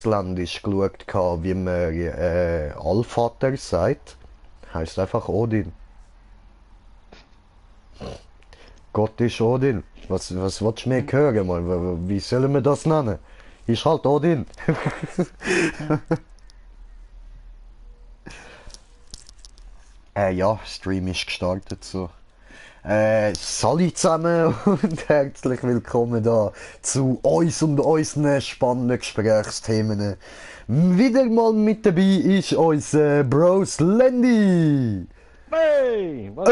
Isländisch geschaut, wie man Allvater sagt. Heißt einfach Odin. Gott ist Odin. Was willst du mehr hören, Mann? Wie sollen wir das nennen? Ist halt Odin. Ja, Stream ist gestartet so. Salut zusammen und herzlich willkommen da zu uns und unseren spannenden Gesprächsthemen. Wieder mal mit dabei ist unser Bros Landy. Hey, was?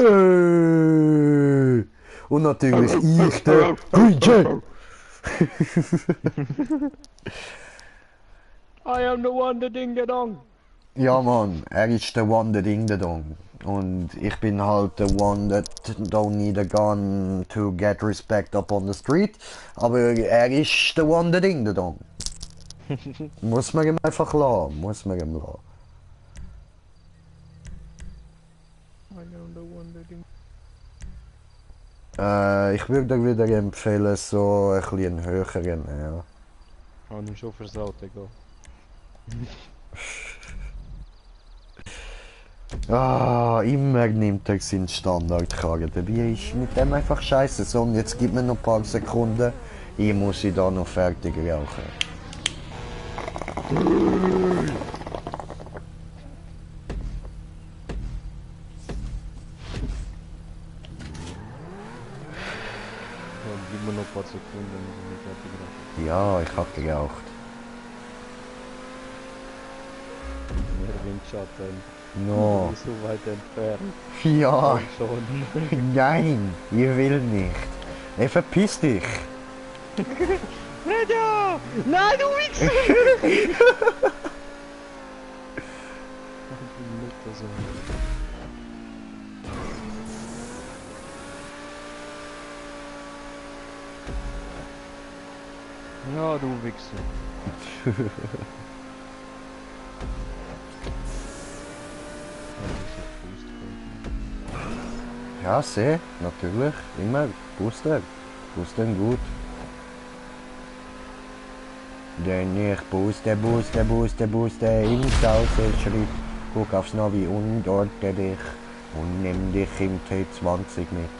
Und natürlich ich, der Green Jay. I am the one, the ding, the dong. Ja, Mann, er ist der One, der Ding, der Dong. Und ich bin halt der One that don't need a gun to get respect up on the street. Aber er ist der One, der Ding, der Dong. Muss man ihm einfach lassen, muss man ihm lassen. I am the one, the ding. Ich würde dir wieder empfehlen, so ein bisschen höheren, ja. Habe ich schon versaut, egal. Immer nimmt er seinen Standardkarren. Dabei ist mit dem einfach scheiße. So, und jetzt gib mir noch ein paar Sekunden. Ich muss sie da noch fertig rauchen. Ja, gib mir noch ein paar Sekunden, dann bin ich fertig geraucht. Ja, ich hab geraucht. Mehr Windschatten. No. So weit entfernt. Ja, Schon. nein, ich will nicht. Ey, verpiss dich. Redo! Nein, du Wichser! Ja, du Wichser. Ja, seh, natürlich, immer. Booster. Boostern gut. Denn ich booste im Sausenschritt. Guck aufs Navi und orte dich. Und nimm dich im T20 mit.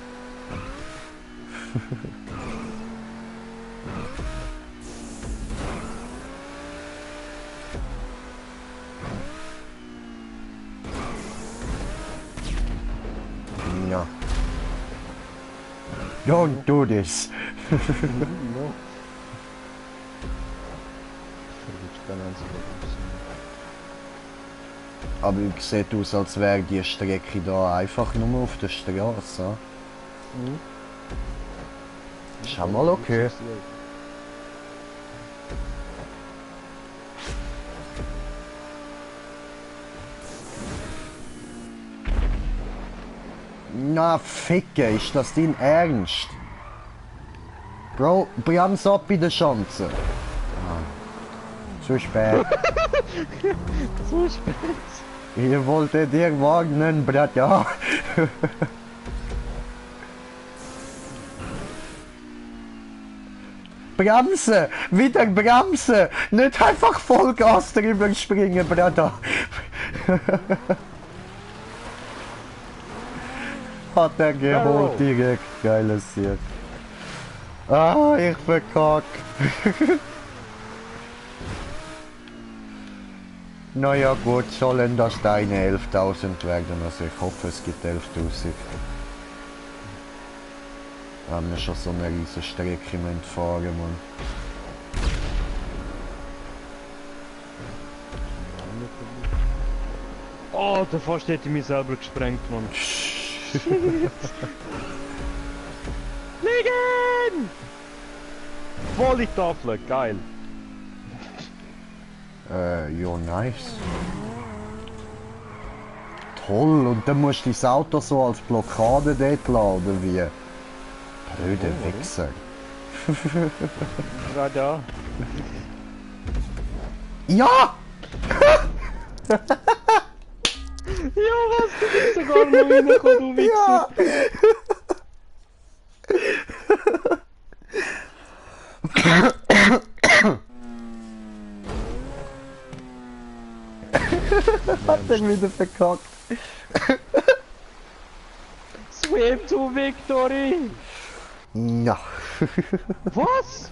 Ja. Don't do this. No. Verrutscht kein einziger Bus. Aber es sieht aus, als wäre die Strecke da einfach nur auf der Straße. Mhm. Ist auch mal okay. Na, Ficke, ist das dein Ernst? Bro, bremse ab in der Schanze. Zu spät. So spät. Ich wollte dir warnen, Bruder. Bremse! Wieder bremse! Nicht einfach Vollgas drüber springen, Bruder. Hat er geholt direkt, geiles Sieg. Ich verkack. Naja gut, sollen das deine 11.000 werden, also ich hoffe es gibt 11.000. Wir haben ja schon so eine riesige Strecke fahren, Mann. Oh, der fast hätte ich mich selber gesprengt, Mann. Liegen! Voll die Tafel, geil. Ja, nice. Toll, und dann musst du das Auto so als Blockade dort lassen, oder wie? Blöde Wichser. Ja, da. Ja! Ja, was? Du bist sogar noch reingekommen, du Wichser. Ja! Hat er wieder verkackt. Swim to victory! Ja. Was?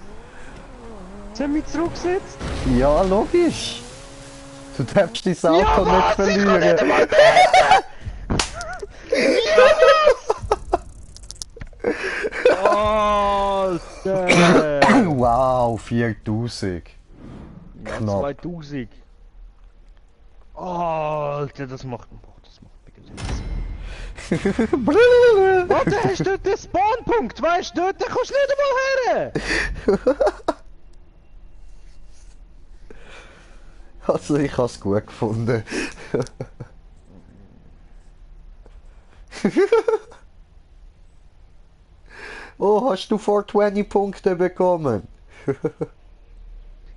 Sie haben mich zurückgesetzt? Ja, logisch. Du darfst dein Auto nicht was? Ich kann nicht verlieren. einmal Alter! Wow, 4000. Ja, Knapp. 2000. Alter, das macht mich Warte, hast du dort den Spawnpunkt? Weißt du, dort kommst du nicht einmal her! Also ich hab's gut gefunden. Oh, hast du 420 Punkte bekommen?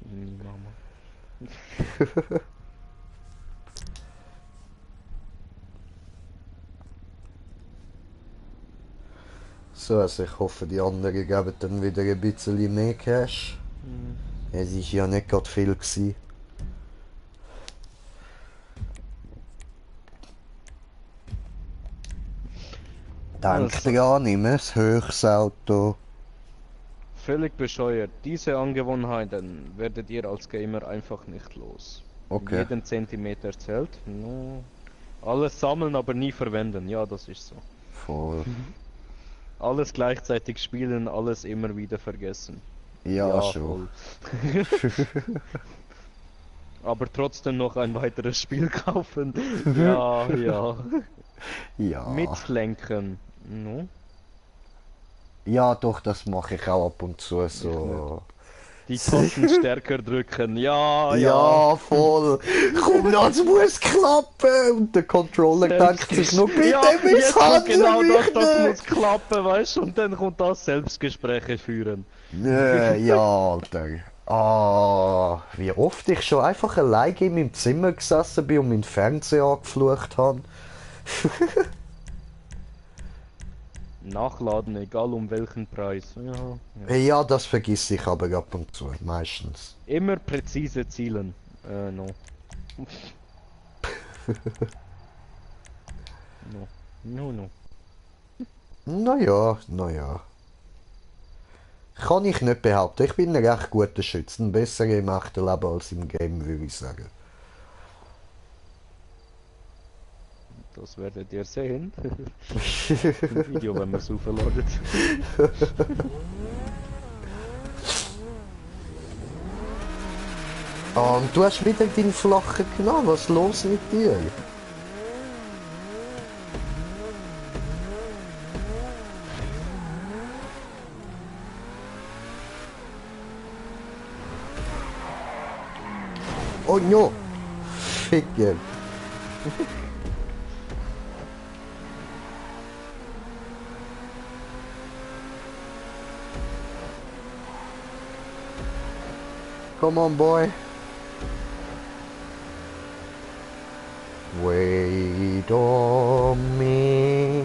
Mama. So, also ich hoffe die anderen geben dann wieder ein bisschen mehr Cash. Es ist ja nicht gerade viel gewesen. Denk Also. dran, nimm ein höchstes Auto. Völlig bescheuert. Diese Angewohnheiten werdet ihr als Gamer einfach nicht los. Okay. Jeden Zentimeter zählt. No. Alles sammeln, aber nie verwenden. Ja, das ist so. Voll. Alles gleichzeitig spielen, alles immer wieder vergessen. Ja, schon. Voll. Aber trotzdem noch ein weiteres Spiel kaufen. Ja, ja. Ja. Mitlenken. No. Ja, doch, das mache ich auch ab und zu so. Die Tasten stärker drücken. Ja, ja. Ja, voll. Komm, das muss klappen. Und der Controller denkt sich noch, bitte Ja, jetzt kommt misshandle genau mich das muss nicht. klappen, weißt du? Und dann kommt das Selbstgespräche führen. Ja, Alter. Ah, wie oft ich schon einfach alleine in meinem Zimmer gesessen bin und meinen Fernseher angeflucht habe. Nachladen, egal um welchen Preis. Ja, ja. Ja, das vergiss ich aber ab und zu, meistens. Immer präzise zielen. No. No. No, no. Naja, naja. Kann ich nicht behaupten. Ich bin ein recht guter Schütze. Besser im echten Leben als im Game, würde ich sagen. Das werdet ihr sehen. Im Video, wenn man es aufladet. Ah, und du hast wieder deinen Flachen genommen. Was ist los mit dir? Oh no! Ficker! Come on, boy! Wait on me.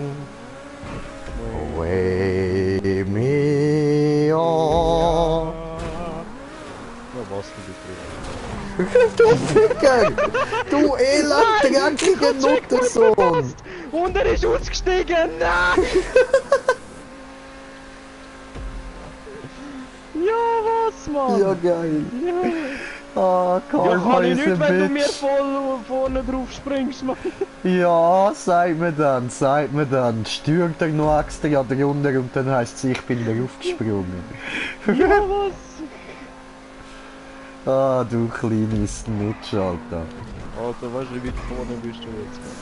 Wait me on. Ja, was du betrifft. Du Ficker! Du elend dreckiger Nuttensohn! Und er ist ausgestiegen! Nein! Ja, was, Mann? Ja, geil! Ja. Ah, Ja, kann ich nicht, Karl wenn du mir Bitch! voll vorne drauf springst, Mann. Ja, sagt mir dann. Steuert er noch extra drunter und dann heisst es, ich bin da aufgesprungen. Ja, was? Ah, du kleine Snitch, Alter. Alter, weißt du, wie weit vorne bist du jetzt, Mann?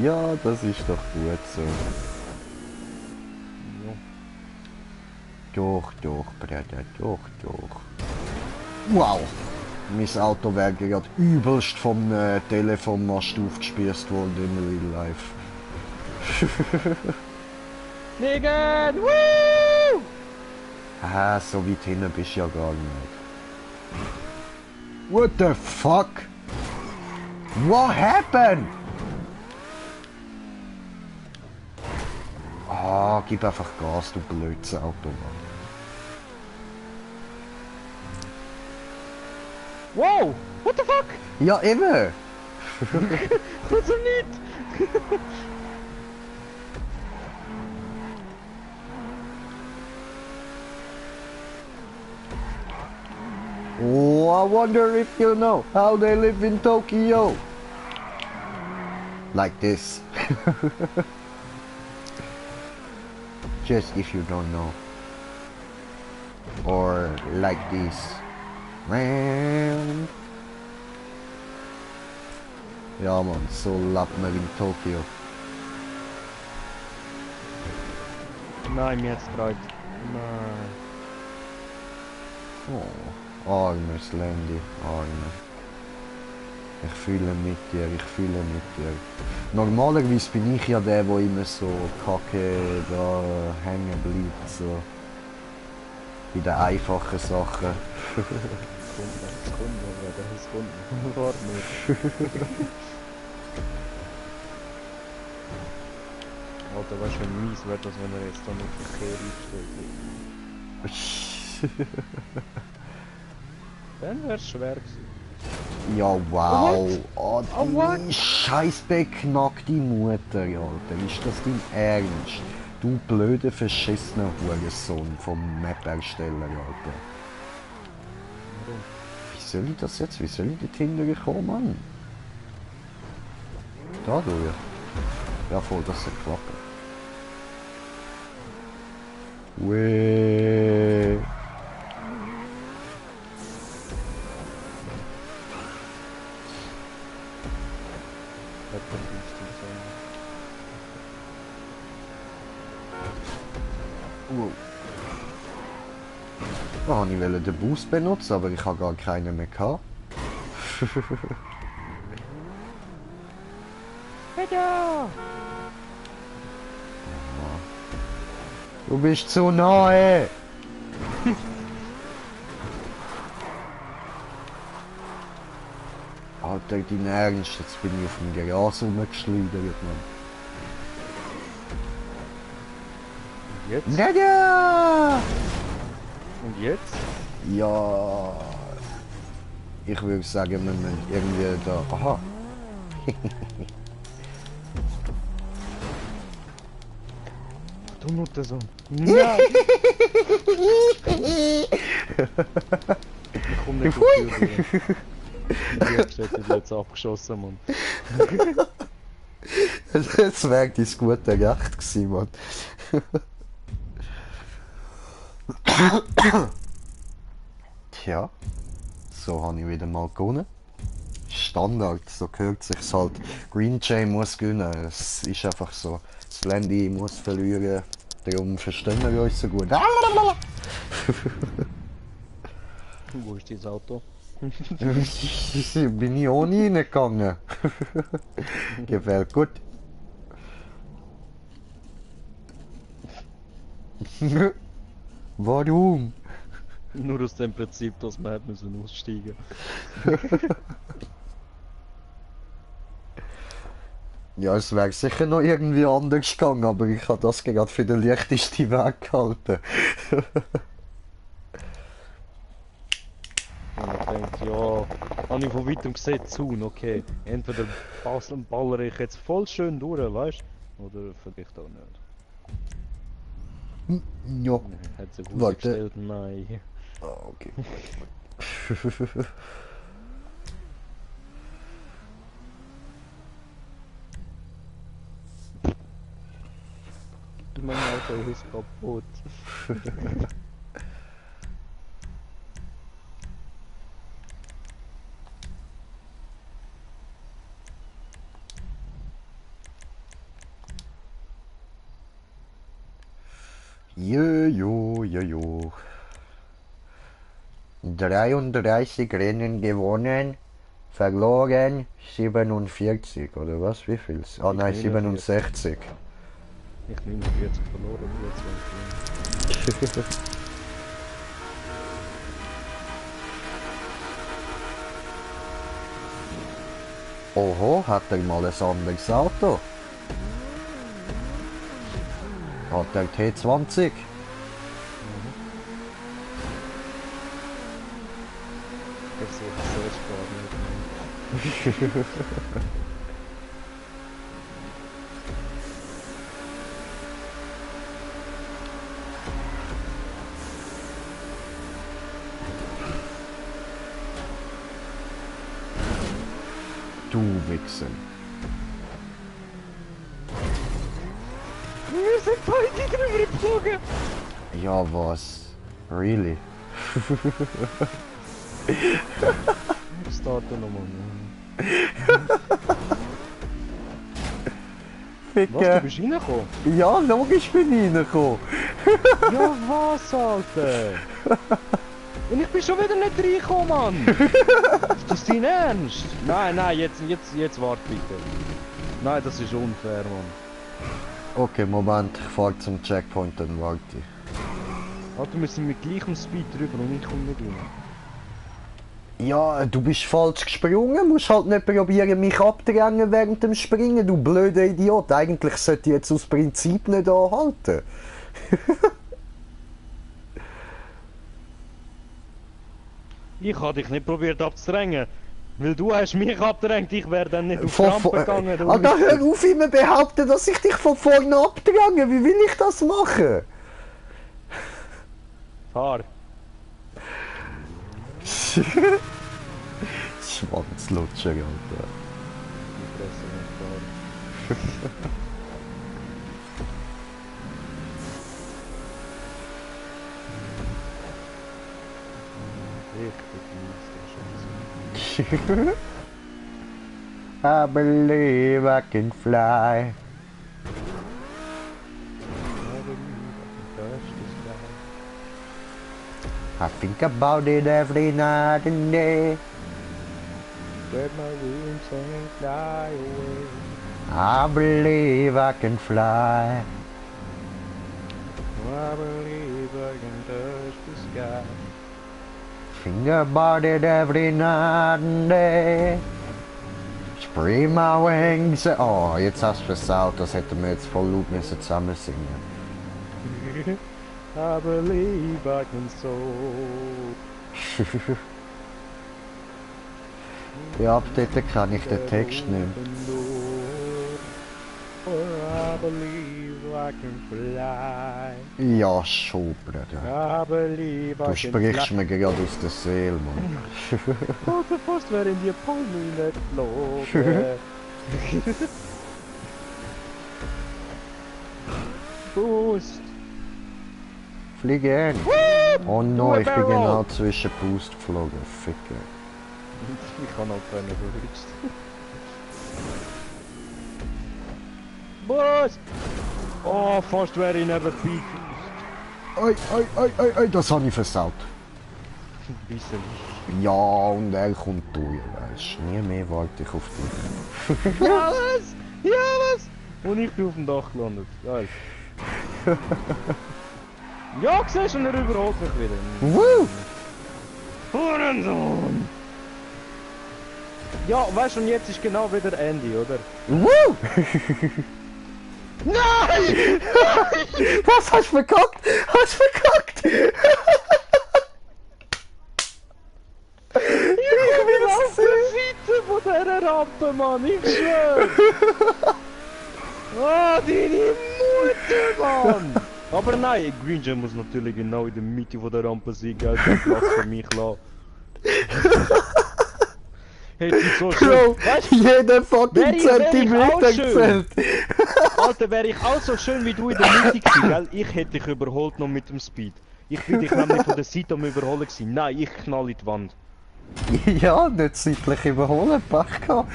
Ja, das ist doch gut so. Ja. Doch, Bruder, doch. Wow! Mein Auto wäre gerade übelst vom Telefonmast aufgespießt worden im Real Life. Fliegen! Woo! Ah, so weit hinten bist du ja gar nicht. What the fuck? What happened? Ah, gib einfach Gas, du blödes Auto, Mann. Wow! What the fuck? Ja, eben! Tut so nicht! Oh, I wonder if you know how they live in Tokyo. Like this. Just if you don't know. Or like this. Ja man, so lebt man in Tokio. Nein, mir hat's gerade. Nein. Oh, armes Landy, arme. Ich fühle mit dir, ich fühle mit dir. Normalerweise bin ich ja der immer so kacke da hängen bleibt, so. Bei den einfachen Sachen. Sekunden, warte nicht. Alter, weißt du, wie mies wird das, wenn er jetzt da nicht Verkehr einstellt? Dann wär's schwer gewesen. Ja, wow. What? Oh, what? die scheiß beknackte Mutter, Alter. Ist das dein Ernst? Du blöde, verschissener Hurensohn vom Map-Ersteller, Alter. Wie soll ich das jetzt? Wie soll ich dort hinterher kommen, Mann? Da durch. Ja, voll, das soll klappen. Wee. Wow. Oh, ich wollte den Boost benutzen, aber ich habe gar keinen mehr gehabt. Ja! Du bist zu nahe! Alter, dein Ernst, jetzt bin ich auf dem Gras rumgeschleudert, Mann. Und jetzt? Nada! Und jetzt? Ja... Ich würde sagen, wir müssen irgendwie da... Aha! Du Muttersohn. Nein! Ich komm nicht auf die Tür. Die hat jetzt abgeschossen, Mann. Das wäre dein gute Recht gewesen, Mann. Tja, so habe ich wieder mal gewonnen. Standard, so gehört sich's halt. Green Jay muss gewinnen, es ist einfach so. Das Landy muss verlieren, darum verstehen wir uns so gut. Wo ist dein Auto? Bin ich ohne reingegangen. Gefällt gut. Warum? Nur aus dem Prinzip, dass wir hätten müssen aussteigen. Ja, es wäre sicher noch irgendwie anders gegangen, aber ich habe das gerade für den leichtesten Weg gehalten. Und ich denke, ja, habe ich von weitem gesehen, Zaun, okay. Entweder ballere ich jetzt voll schön durch, weißt du? Oder vielleicht auch nicht. Ja. Hat sich Warte. herausgestellt, nein. Ah, okay. Mein Auto ist kaputt. Jojo, jojo. 33 Rennen gewonnen, verloren 47, oder was? Wie viel? Ah nein, 67. Ich 49 verloren, 24. Oho, hat er mal ein anderes Auto? Hat er T20? versuche es erst gar nicht. Du Wichser. Wir sind beide drüber geflogen! Ja, was? Really? Ich starte nochmal. Ficken. Was, du bist reingekommen? Ja, logisch bin ich reingekommen. Ja was, Alter? Und ich bin schon wieder nicht reingekommen, Mann! Ist das dein Ernst? Nein, nein, jetzt warte bitte. Nein, das ist unfair, Mann. Okay, Moment, ich fahre zum Checkpoint, dann warte ich. Alter, wir sind mit gleichem Speed drüber und ich komme nicht rein. Ja, du bist falsch gesprungen, musst halt nicht probieren mich abzudrängen während dem Springen, du blöder Idiot. Eigentlich sollte ich jetzt aus Prinzip nicht anhalten. Ich habe dich nicht probiert abzudrängen. Weil du hast mich abgedrängt, ich wäre dann nicht auf die Rampe gegangen. Du Alter, hör auf immer behaupten, dass ich dich von vorne abdränge. Wie will ich das machen? Fahr. Schwanzlutscher, Alter. Die Fresse nicht fahren. Richtig mies, I believe I can fly. I think about it every night and day. Spread my wings and fly away. I believe I can fly. I believe I can touch the sky. Think about it every night and day. Spread my wings. Oh, jetzt hast du versaut, das hätten wir jetzt voll laut müssen zusammen singen. I believe I can soar. Ja, ab dort kann ich den Text nicht mehr. I believe I can fly. Ja, schon, Bruder. I believe I Du can sprichst fly. mir gerade aus der Seele, Mann. Alter, fast wäre in die Palme nicht geflogen. Boost. Fliege hin. Oh no, ich bin Barrel. genau zwischen Boost geflogen. Ficker. Ich kann auch keine verrutscht. Boost! Oh, fast wäre ich neben Peak. Oi, das habe ich versaut. Bisschen. Ja, und er kommt durch, weißt du. Nie mehr warte ich auf dich. Ja, was? Ja, was? Und ich bin auf dem Dach gelandet. Geil. Ja, siehst du, und er überholt mich wieder. Woo! Hurensohn! Ja, weißt du, und jetzt ist genau wieder Andy, oder? Woo! Nein! Was, hast du verkackt? Hast du verkackt? Ich bin auf der Seite von dieser Rampe, Mann, ich schwör! Ah, deine Mutter, Mann! Aber nein, Green Jam muss natürlich genau in der Mitte von der Rampe sein, gell? Den Platz für mich lassen. Hätte ich so schön... Bro, Weißt du, jeder fucking wär ich Zentimeter auch schön. gezählt. Alter, wäre ich auch so schön wie du in der Mitte gewesen, gell? Ich hätte dich überholt noch mit dem Speed. Ich bin dich nämlich von der Seite am Überholen gewesen. Nein, ich knall in die Wand. Ja, nicht zeitlich überholen, Pech gehabt.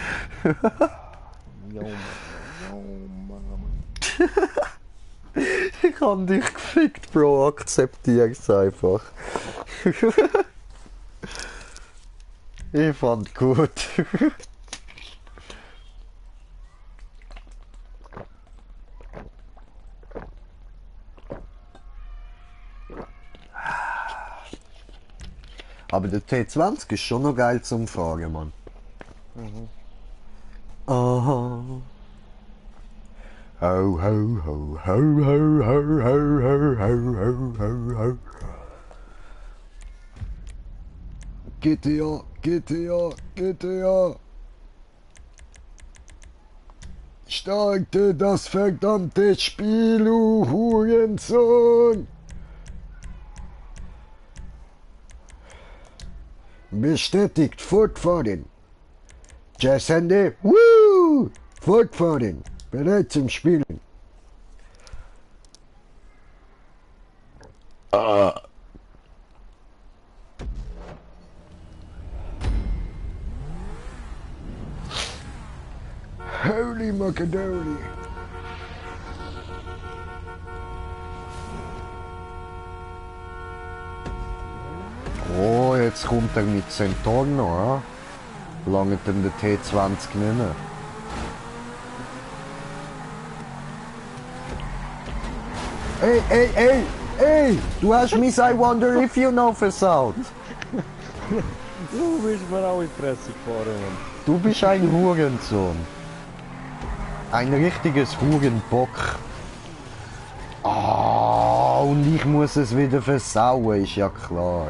Jo, Mann. Ich hab dich gefickt, Bro, akzeptier's einfach. Ich fand gut. Aber der T20 ist schon noch geil zum Fahren, Mann. Mhm. Aha. Ho, ho, ho, ho, ho, ho, ho, ho, ho, ho, ho, ho. GTA, GTA, GTA. Starte das verdammte Spiel, du Hurensohn. Bestätigt, fortfahren. Jazzhände, woo! Fortfahren. Bereit zum Spielen. Holy Macadoli. Oh, jetzt kommt er mit Centorno, lange dem der T20 nicht mehr. Ey, ey, ey, ey, du hast mich I wonder if you know versaut. Du willst mir auch in die Fresse gefahren, Mann. Du bist ein Hurensohn. Ein richtiges Hurenbock. Ah, und ich muss es wieder versauen, ist ja klar.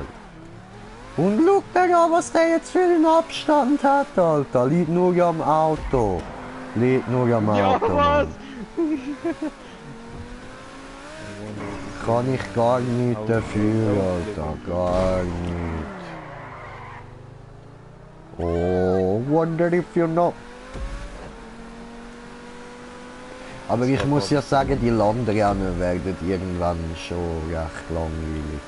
Und schau dir an, was der jetzt für einen Abstand hat, Alter. Liegt nur am Auto. Liegt nur am Auto. Ja, was? Kann ich gar nicht dafür, Alter. Gar nicht. Oh, wonder if you know. Aber ich muss ja sagen, die Landrennen werden irgendwann schon recht langweilig.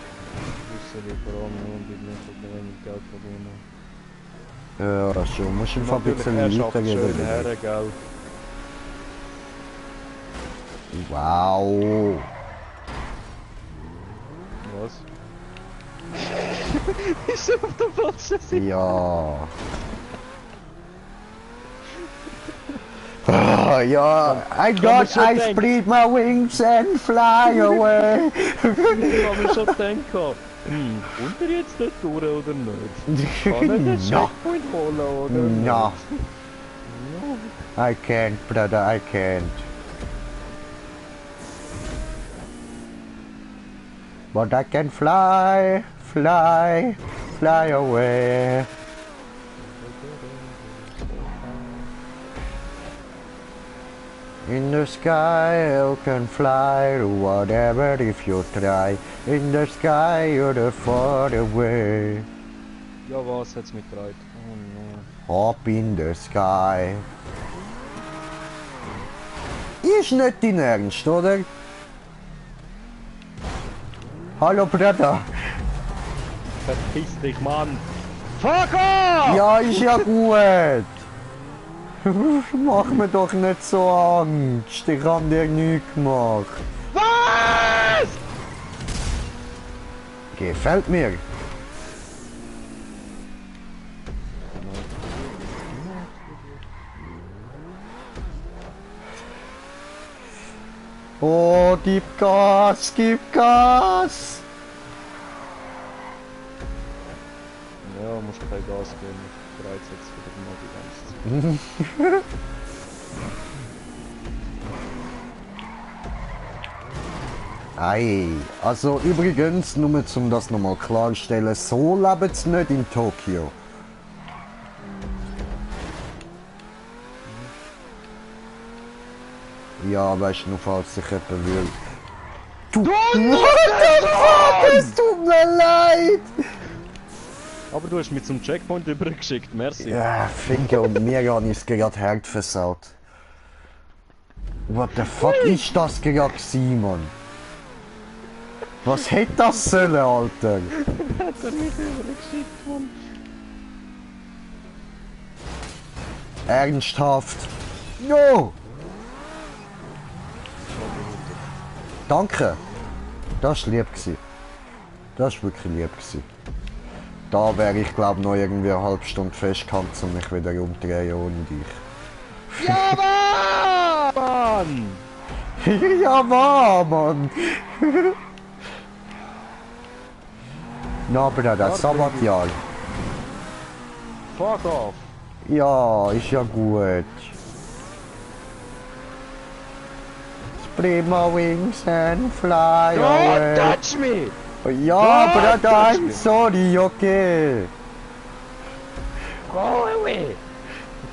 Ja, schon. Musst du ein bisschen weitergehen. Wow. Was? Ist auf der falschen Seite? Ja. Ah, ja, I got, I spread my wings and fly away. Ich habe mir schon gedacht, kommt er jetzt dort durch oder nicht? Kann er den Checkpoint holen oder nicht? No. I can't, brother, I can't. But I can fly, fly, fly away. In the sky you can fly to whatever if you try. In the sky you're far away. Ja, was hat's mich getragen? Oh no. Hop in the sky. Ist nicht dein Ernst, oder? Hallo, Bruder. Verpiss dich, Mann! Fuck off! Ja, ist ja gut. Mach mir doch nicht so Angst. Ich hab dir nichts gemacht. Was? Gefällt mir. Oh, gib Gas, gib Gas! Ja, musst kein Gas geben. Ich reiz jetzt wieder mal die ganze Zeit. Ei, also übrigens, nur um das nochmal klarstellen, so leben sie nicht in Tokio. Ja, weißt du, nur falls sich jemand will. Du what the fuck, es tut mir leid! Aber du hast mich zum Checkpoint übergeschickt, merci. Ja, Finke und mir habe ich es gerade hart versaut. What the fuck ist das gerade gewesen, Mann? Was hätte das sollen, Alter? Hat er mich übergeschickt, Mann. Ernsthaft? No! Danke! Das war lieb gewesen. Das war wirklich lieb gewesen. Da wäre ich glaube noch irgendwie eine halbe Stunde festgehalten, um mich wieder umdrehen ohne dich. Ja, Mann! Ja, Mann! Na, Bruder, das Sabbatjahr. Fuck off! Ja, ist ja gut. Spread my wings and fly Don't away. touch me! Ja, Don't Bruder, touch I'm me. sorry, okay. Go away!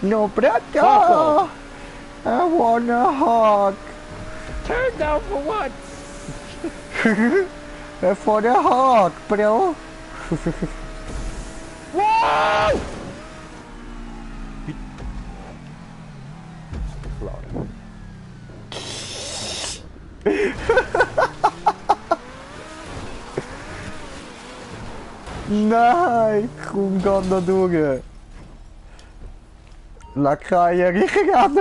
No, Fuck brother! off. I wanna hug! Turn down for what? For the hug, bro! Wow! Klar. Nein, komm, geh da durch! Lacraia, ich renn!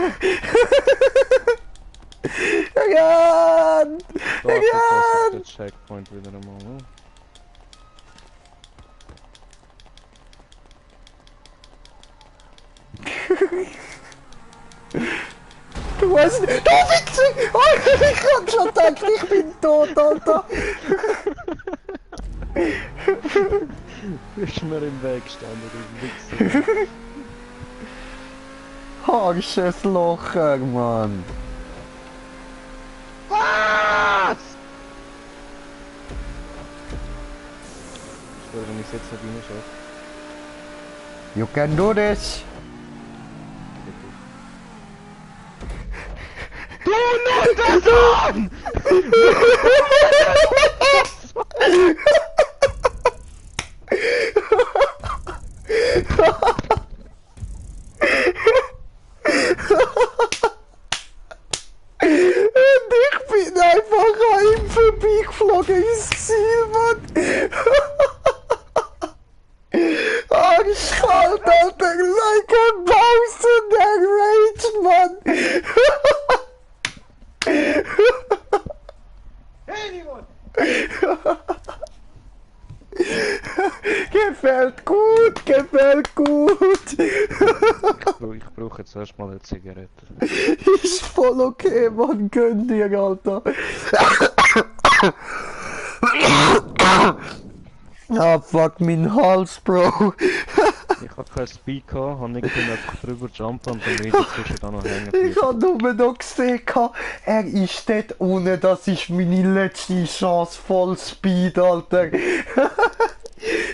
Renn! Da verpasst Renn! der Checkpoint wieder einmal. Ne? Du hast... Du Wichser! Oh, ich hab schon gedacht, ich bin tot, Alter! Du bist mir im Weg gestanden, du Wichser. Harsches Locher, Mann! Was? Ich würde, wenn ich jetzt nicht reinschaffe. You can do this! Do not das on! Und ich bin einfach an ihm vorbeigeflogen ins Ziel, Mann! Arschkalt, Alter, like a Bowser, der Rage, Mann! Anyone! Gefällt gut, gefällt gut! Ich brauche jetzt erstmal eine Zigarette. Ist voll okay, Mann, gönn dir, Alter! Ah, fuck, mein Hals, Bro! Ich hab kein Speed gehabt, hab nicht einfach drüber jumpen und dann wieder zwischen da noch hängen Ich bleiben. hab nur noch gesehen, er ist dort unten, das ist meine letzte Chance, voll Speed, Alter.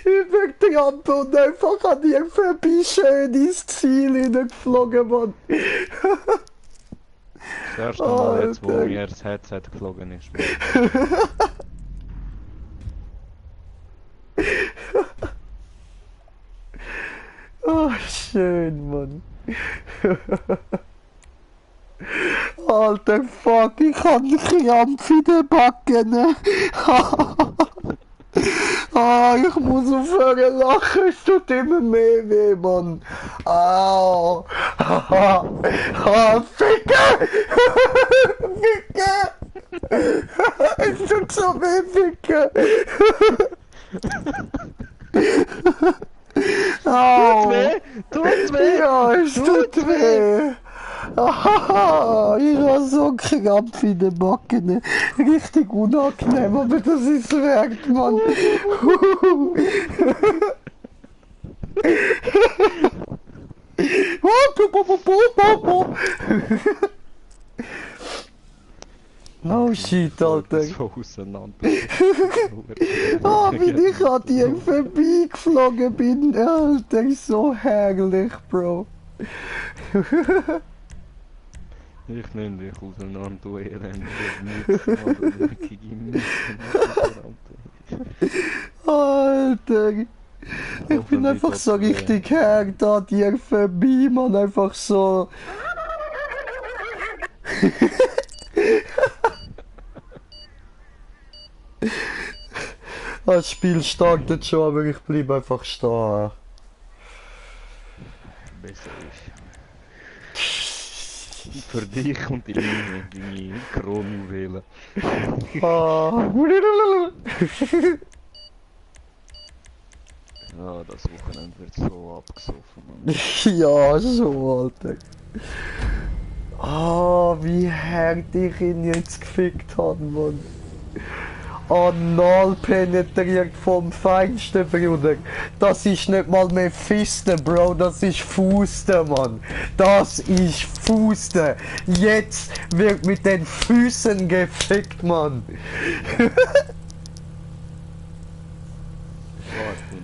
Übertrampt und einfach an ihr vorbei schön ins Ziel hineingeflogen, Mann. Das erste Mal jetzt, wo Alter. mir das Headset geflogen ist. Oh, schön, Mann. Alter, fuck, ich hab einen Krampf in den Backen. Ne? Ah, ich muss aufhören lachen, es tut immer mehr weh, Mann. Au. Ah, Ficker! Ficker! Es tut so weh, Ficker! Au. Tut weh! Tut weh! Ja, es tut weh! Ah, ich hab so einen Krampf in den Backen. Ne? Richtig unangenehm, aber das ist wert, Mann. Oh shit, Alter. So auseinander. Ah, wie ich an dir vorbeigeflogen bin, Alter, so herrlich, Bro. Ich nehm dich auseinander, du Elend. Alter. Ich bin einfach so richtig hart an dir vorbei, man, einfach so. Das Spiel startet schon, aber ich bleib einfach stehen. Besser ist. Für dich und deine Kronjuwelen. Ah. Ja, das Wochenende wird so abgesoffen, Mann. Ja, so, Alter. Ah, wie hart ich ihn jetzt gefickt habe, Mann. Anal penetriert vom Feinsten, Bruder. Das ist nicht mal mehr Fiste, Bro, das ist Fuste, Mann. Das ist Fuste. Jetzt wird mit den Füßen gefickt, Mann. Warte nur.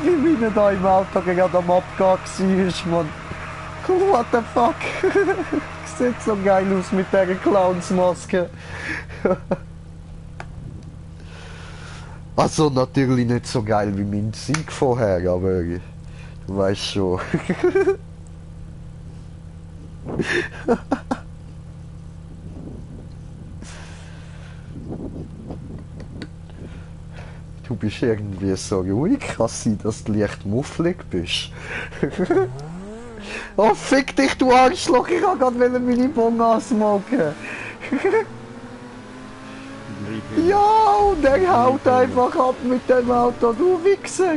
Wie meine da im Auto gerade am Abgang war, Mann. What the fuck? Sieht so geil aus mit dieser Clownsmaske. Also natürlich nicht so geil wie mein Sieg vorher, aber du weißt schon. Du bist irgendwie so ruhig, kann es sein, dass du leicht mufflig bist. Oh, fick dich, du Arschloch, ich kann gerade meine Bon ansmoken. Ja, und er haut einfach ab mit dem Auto, du Wichser.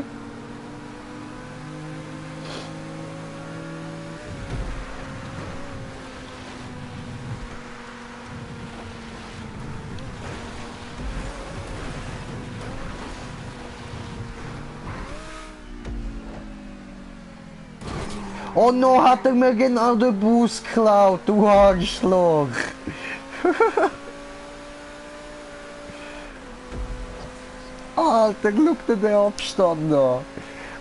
Oh no, hat er mir genau den Bus geklaut, du Arschloch. Alter, schau dir den Abstand an.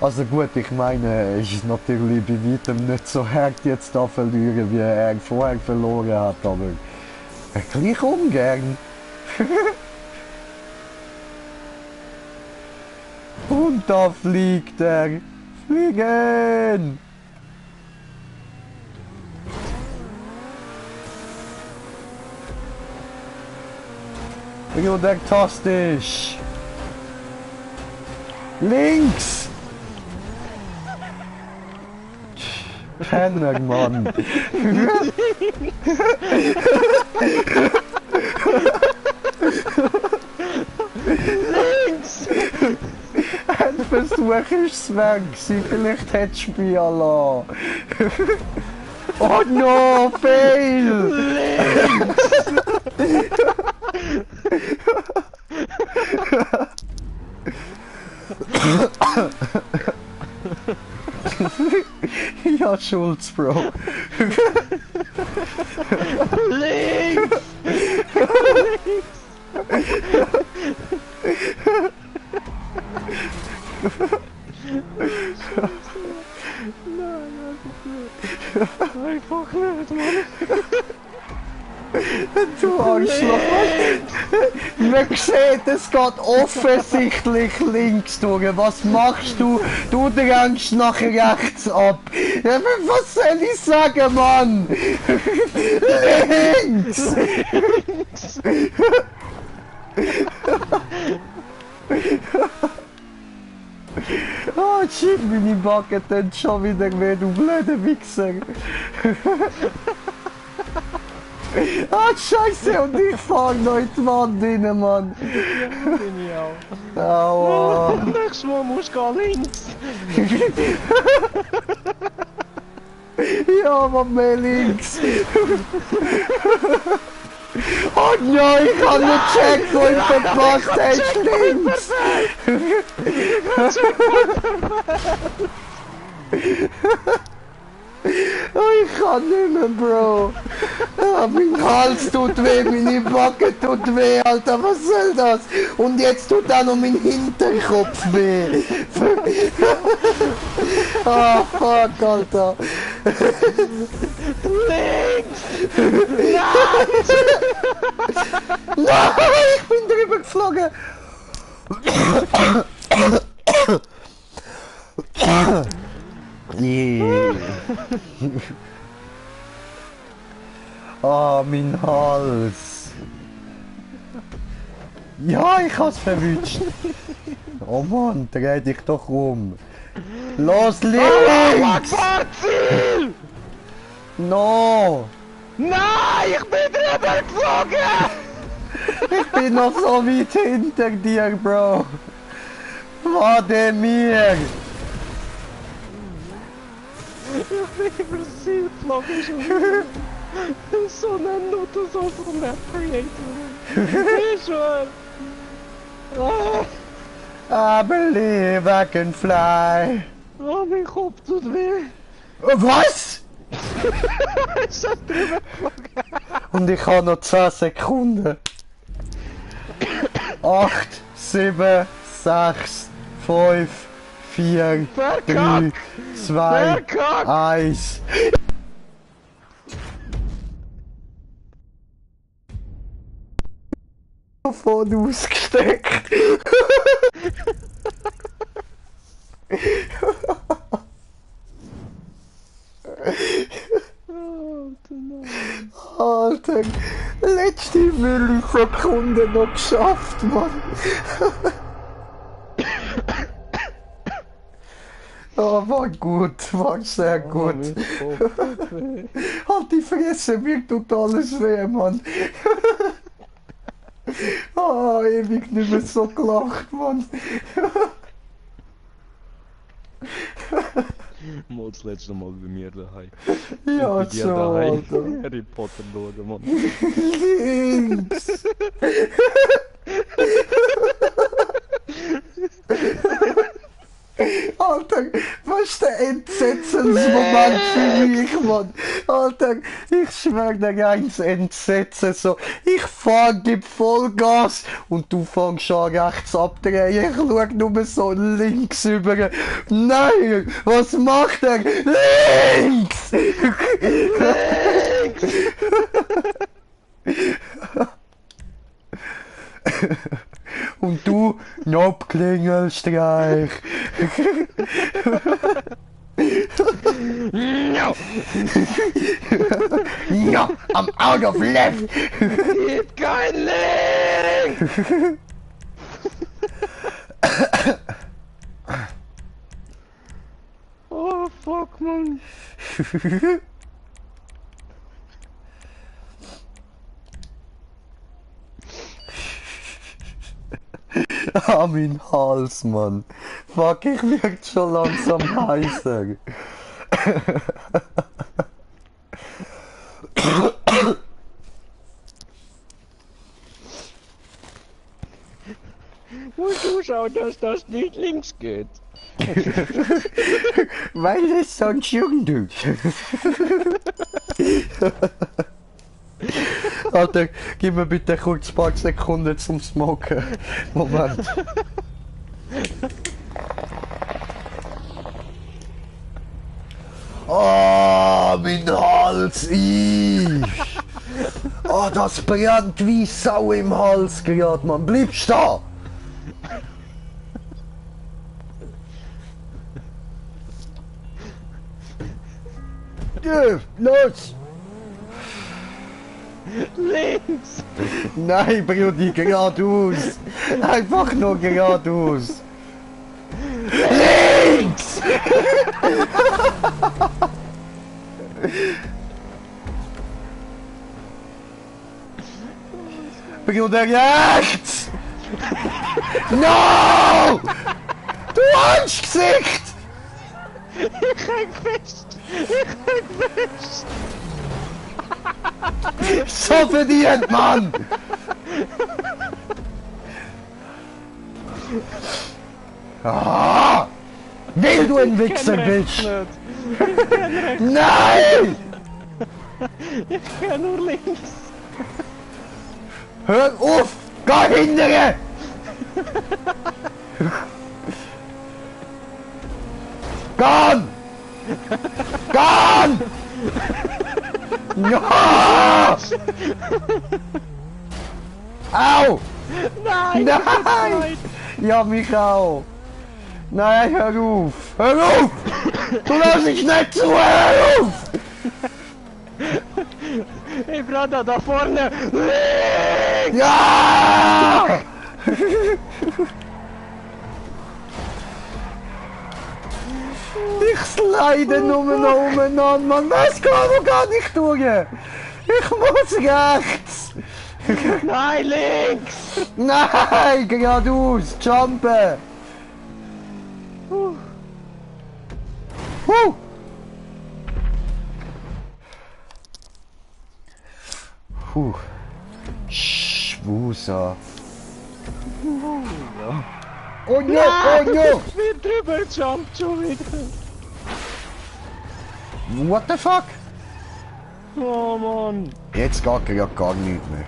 Also gut, ich meine, es ist natürlich bei weitem nicht so hart jetzt da verlieren, wie er vorher verloren hat, aber gleich ungern. Und da fliegt er. Fliegen! Tastisch! Links! Penner, Mann! Links! Ein Versuch ist es weg, vielleicht hättest du mich allein. Oh no, fail! Ja, Schulz, Bro. Links! Einfach nicht, Mann. Du Arschloch. Man sieht, es geht offensichtlich links durch. Was machst du? Du drängst nach rechts ab. Ja, was soll ich sagen, Mann? Links! Oh shit, meine Backe tut schon wieder weh, du blöder Wichser. Ah, scheiße, und ich fahr noch in die Wand rein, Mann. Ja, bin ich auch. Aua. Nächstes Mal musst du links. Ja, Mann, mehr links. Oh nein, ich hab den Checkpoint verpasst, echt links. Oh, ich kann nicht mehr, Bro. Ah, mein Hals tut weh, meine Backe tut weh, Alter, was soll das? Und jetzt tut auch noch mein Hinterkopf weh. Ah, fuck, Alter. Links! Nein, ich bin drüber geflogen. Yeah. Ah, mein Hals. Ja, ich hab's verwünscht. Oh Mann, dreh dich doch um. Los, links! Ziel! No! Nein, ich bin drüber geflogen! Ich bin noch so weit hinter dir, Bro. Warte mir! Ich bin über das Ziel geflogen. So ein Nutter, so ein Map Creator. Ich schwör. I believe I can fly. Oh, mein Kopf tut weh. Was? Ich hab drüber geflogen. Und ich habe noch 10 Sekunden. 8, 7, 6, 5, 4, 3, 2, 1. Davon ausgesteckt. Alter, letzte Millisekunde noch geschafft, Mann. Oh, war gut, war sehr gut. Halt die Fresse, mir tut alles weh, Mann. Oh, ewig nicht mehr so gelacht, Mann. Mal das letzte Mal bei mir daheim. Ja, Bei dir so, daheim Alter. Harry Potter schauen, Mann. Links. Alter, was ist der Entsetzensmoment für mich, Mann? Alter, ich schwör dir eins, Entsetzen so. Ich gib Vollgas und du fängst an rechts abdrehen. Ich schau nur so links über. Nein, was macht er? Links! Links! Und du, nope, Klingelstreich. No! No, I'm out of left! Gib kein Link! Oh, fuck, Mann. Ah, mein Hals, Mann. Fuck, ich werd schon langsam heißer. Musst du schauen, dass das nicht links geht. Weil es sonst jung tut. Alter, gib mir bitte kurz ein paar Sekunden zum Smoken. Moment. Oh, mein Hals! Oh, das brennt wie Sau im Hals gerade, Mann. Bleibst da! Los! Links! Nein, Brudi, geradeaus! Einfach nur geradeaus! Links! Bruder, rechts! No! Du Arschgesicht! Ich häng fest! Ich häng fest! So verdient, Mann! Ah! Weil du ein Wichser bist! Nein! Ich kann nur links! Hör auf! Geh hindere! Gone! Gone! Ja! Au! Nein! Nein! Ja, mich auch! Nein, hör auf! Hör auf! Du lässt dich nicht zu! Hör auf! Hey, Bruder, da vorne! Links! Ja! Ich slide nur noch umeinander, Mann! Was kann man gar nicht tun? Ich muss rechts! Nein, links! Nein, geradeaus! Jumpen! Schwusa. Oh no, oh no! Ich bin drüber gejumpt schon wieder! What the fuck? Oh Mann! Jetzt geht ja gar nichts mehr.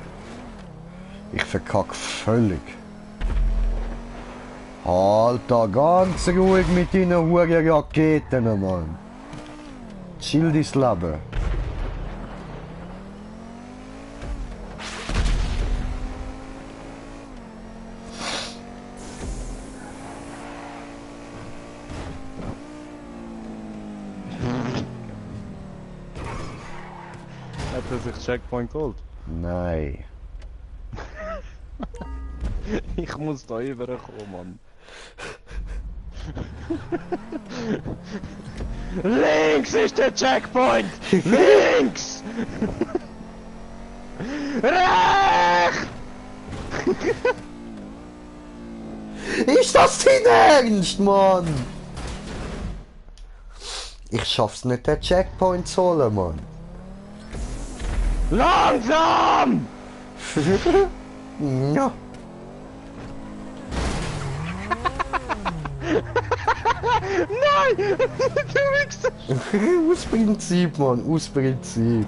Ich verkack völlig. Halt da ganz ruhig mit deinen huren Raketen, Mann. Chill dein Leben. Hat er sich Checkpoint geholt? Nein. Ich muss da rüberkommen, Mann. Links ist der Checkpoint! Links! Rechts! Ist das dein Ernst, Mann? Ich schaff's nicht, den Checkpoint zu holen, Mann. Langsam! Ja. Nein! Du Wichser! Aus Prinzip, Mann, aus Prinzip.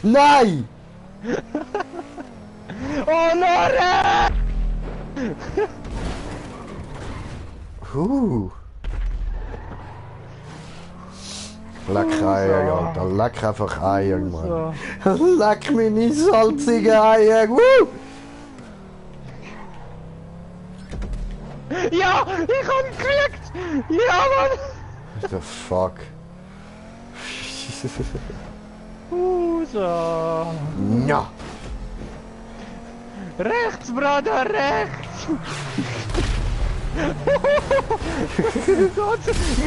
Nein! Oh nein! Leck Eier, Alter. Leck einfach Eier, Mann. Leck meine salzigen Eier. Woo! Ja! Ich hab ihn gekriegt! Ja, Mann! What the fuck? So. Ja. Rechts, Bruder, rechts!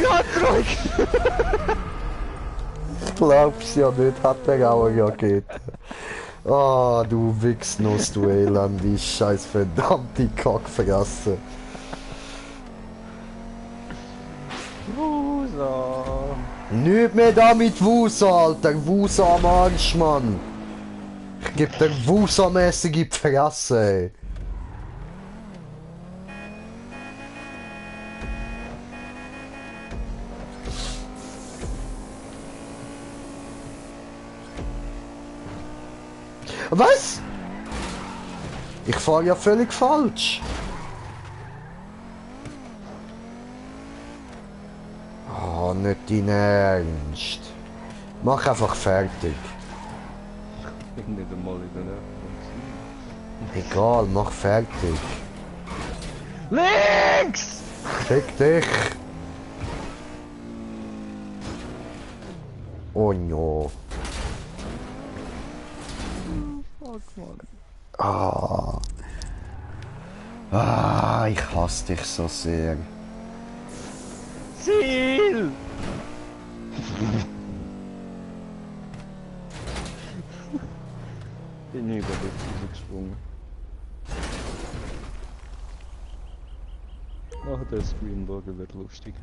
Ganz ruhig! Ich glaub's ja nicht, hat er auch eine Rakete. Ah, du Wichsnuss, du Elend, die scheiß verdammte Kackfresse. So. Nicht mehr da mit Wusa, Alter. Wusa am Arsch, Mann. Ich geb dir Wusa-mässige Fresse, ey. Was? Ich fahr ja völlig falsch. Oh, nicht dein Ernst. Mach einfach fertig. Ich bin nicht einmal in der Nähe. Egal, mach fertig. Links! Fick dich. Oh no. Fuck, Mann. Ah. Ah, ich hasse dich so sehr. Ziel! Bin über das gesprungen. Ach, der Screenburger wird lustig.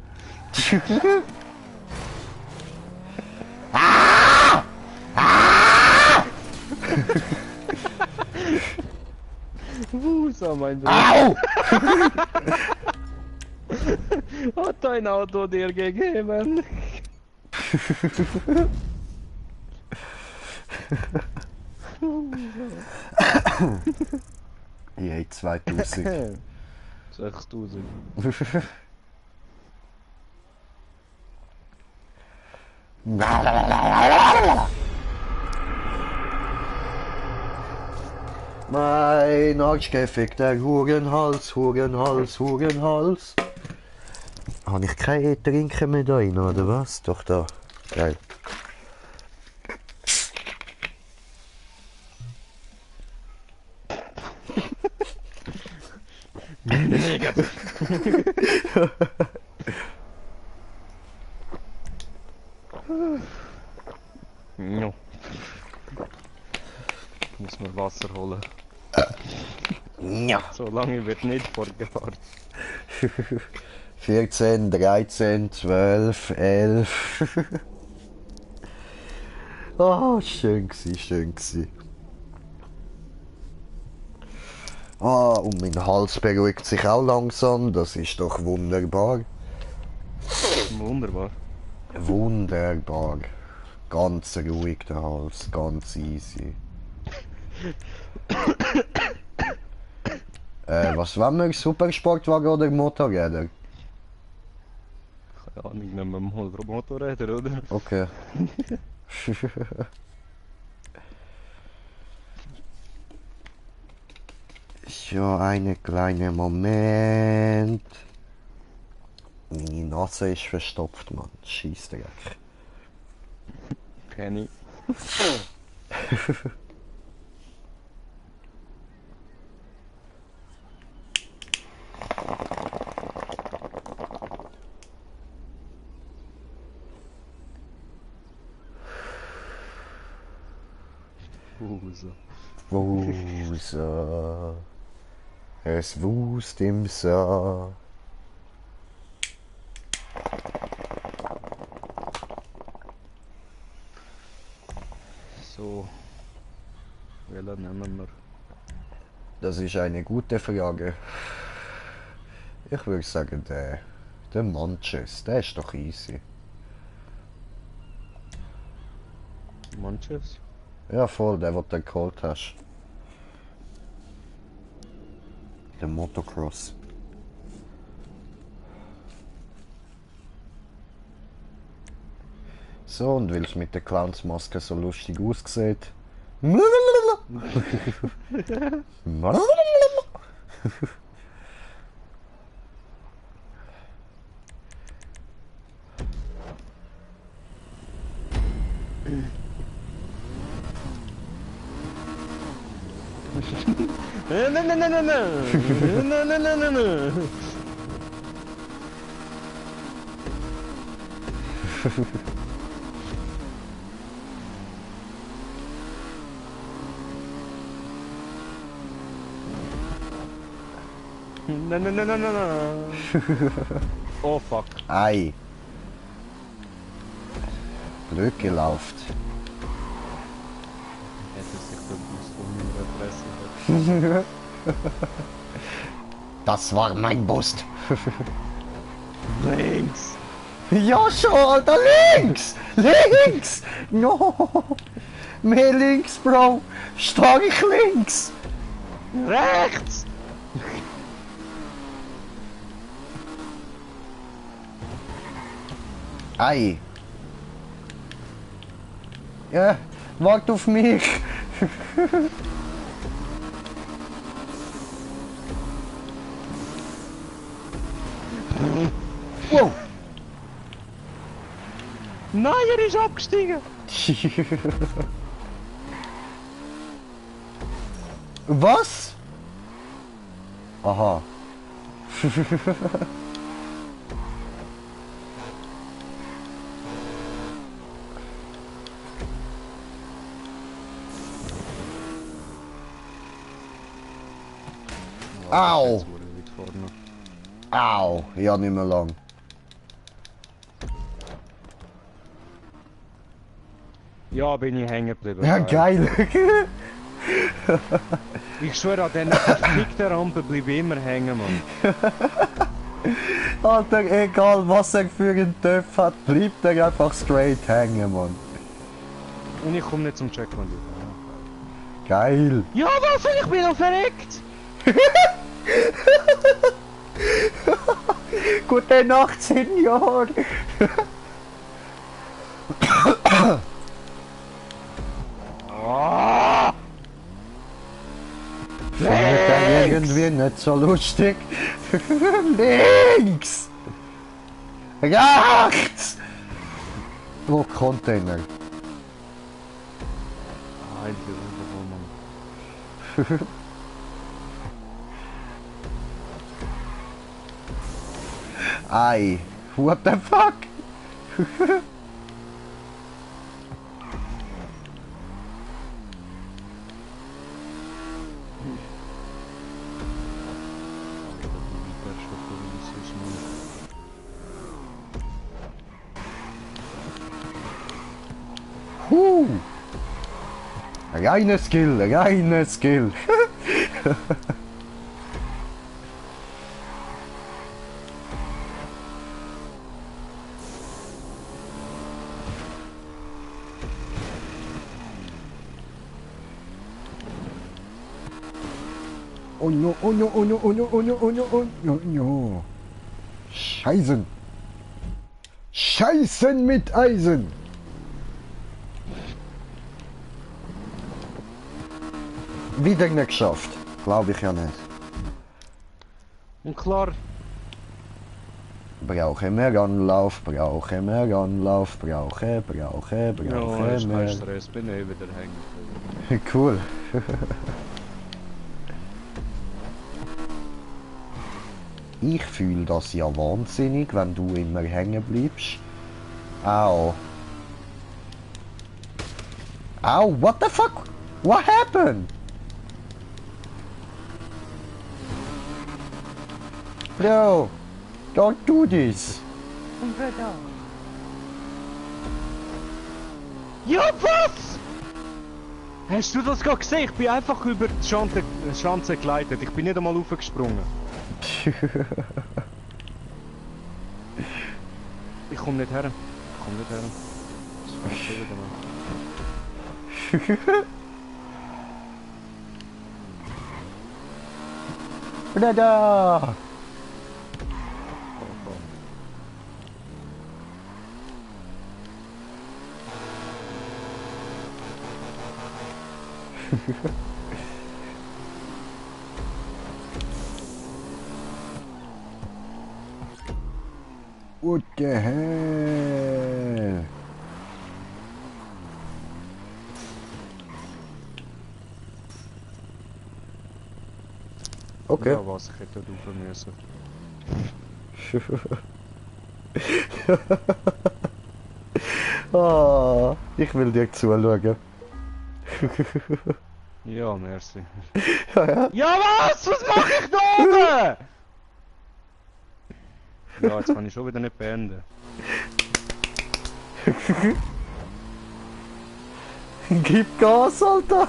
Wusa, mein Bruder. Au! Hat dein Auto dir gegeben? Je 2000. 6000. Mein Arschgefick, der Hurenhals, Hurenhals, Hurenhals. Habe ich kein Trinken mehr da rein, oder was? Doch da. Geil. No. Ich muss mir Wasser holen. Ja. So lange wird nicht vorgefahren. 14, 13, 12, 11. Oh, schön gsi, schön gsi. Ah, und mein Hals beruhigt sich auch langsam, das ist doch wunderbar. Wunderbar. Wunderbar. Ganz ruhig der Hals, ganz easy. Was wollen wir? Supersportwagen oder Motorräder? Keine Ahnung, nehmen wir mal Motorräder, oder? Okay. So, eine kleine Moment. Meine Nase ist verstopft, Mann. Scheissdreck. Kenny. So. Wusa. Es wust im Saar. So. Welchen nehmen wir? Das ist eine gute Frage. Ich würde sagen, der Manches, der ist doch easy. Manches? Ja, voll, der, was du geholt hast. Der Motocross. So, und weil es mit der Clownsmaske so lustig aussieht. Nein, nein, nein, nein, nein, nein, nein, nein, nein, nein. Nein, nein, nein, nein, nein, nein. Oh fuck. Ei. Blöd gelaufen. Hätte sich der Bus von mir erpressen. Das war mein Bus. Links! Ja schon, Alter, links! Links! No! Mehr links, Bro! Stark links! Rechts! Ei! Ja, wart auf mich! Wow! Nein, er ist abgestiegen! Was? Aha. Au! Jetzt wurde er weit vorne. Au! Ja, nicht mehr lang. Ja, bin ich hängen geblieben. Ja, geil! Ich schwöre, an diesen verfickten Rampen bleibe ich immer hängen, Mann. Alter, egal was er für einen Töpf hat, bleibt er einfach straight hängen, Mann. Und ich komme nicht zum Checkpoint. Geil! Ja, was? Ich bin noch verreckt! Gute Nacht, Senior! Ah! Findet er irgendwie nicht so lustig? Links! Rechts! Oh, Container. Alter, Mann. Ei, what the fuck? Reine Skill, reine Skill. oh no, oh no, oh no, oh no, oh no, oh no, oh no, oh no. Scheißen. Scheißen mit Eisen. Wieder nicht geschafft. Glaube ich ja nicht. Und klar, Brauche mehr Anlauf, brauche mehr Anlauf, brauche ja, ist kein mehr. Stress, bin ich wieder hängen. Cool. Ich fühle das ja wahnsinnig, wenn du immer hängen bleibst. Au. Au, what the fuck? What happened? Bro, don't do this. Ja, was? Hast du das gerade gesehen? Ich bin einfach über die Schanze geleitet. Ich bin nicht einmal aufgesprungen. Ich komme nicht her. Ich komme nicht her. Das fängt schon wieder an. Brother! What the hell? Okay. Ja, was? Ich hätte dort rauf müssen. Ah, ich will dir zuschauen. Ja, merci. Ja, ja. Ja, was? Was mache ich da oben? Ja, jetzt kann ich schon wieder nicht beenden. Gib Gas, Alter!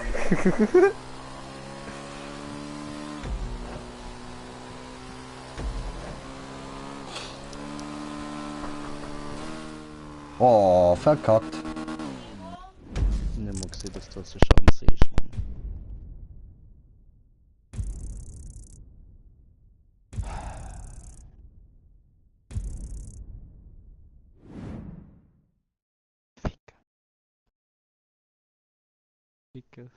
Oh, verkackt. Nicht mal gesehen, dass das eine Chance ist, Mann. Ficken.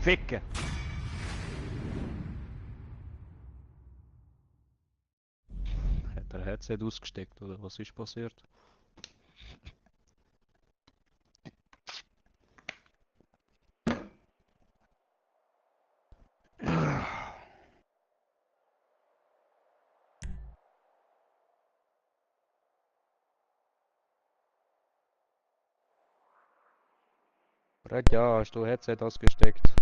Ficken! Hat der Headset ausgesteckt oder was ist passiert? Brett, ja, hast du Headset ausgesteckt?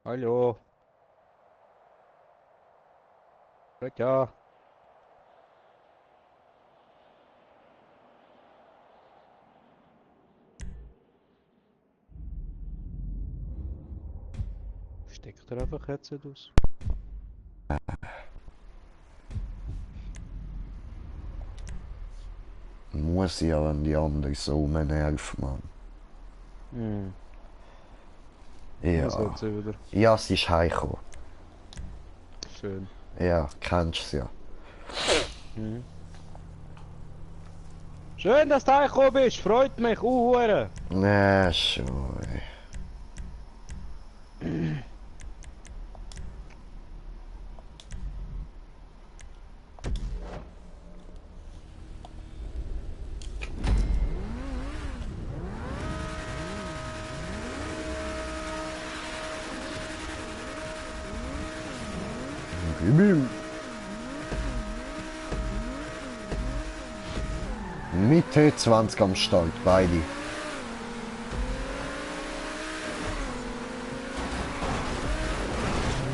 Hallo? Brett, ja. Steckt er einfach Headset aus? Muss ja, wenn die anderen so nervt, Mann. Hm. Ja. Was hat sie wieder? Ja, sie ist heimgekommen. Schön. Ja, kennst du ja. Mhm. Schön, dass du heimgekommen bist, freut mich, Hure. Nee, schon. Ey. Gib ihm. Mitte 20 am Start, beide.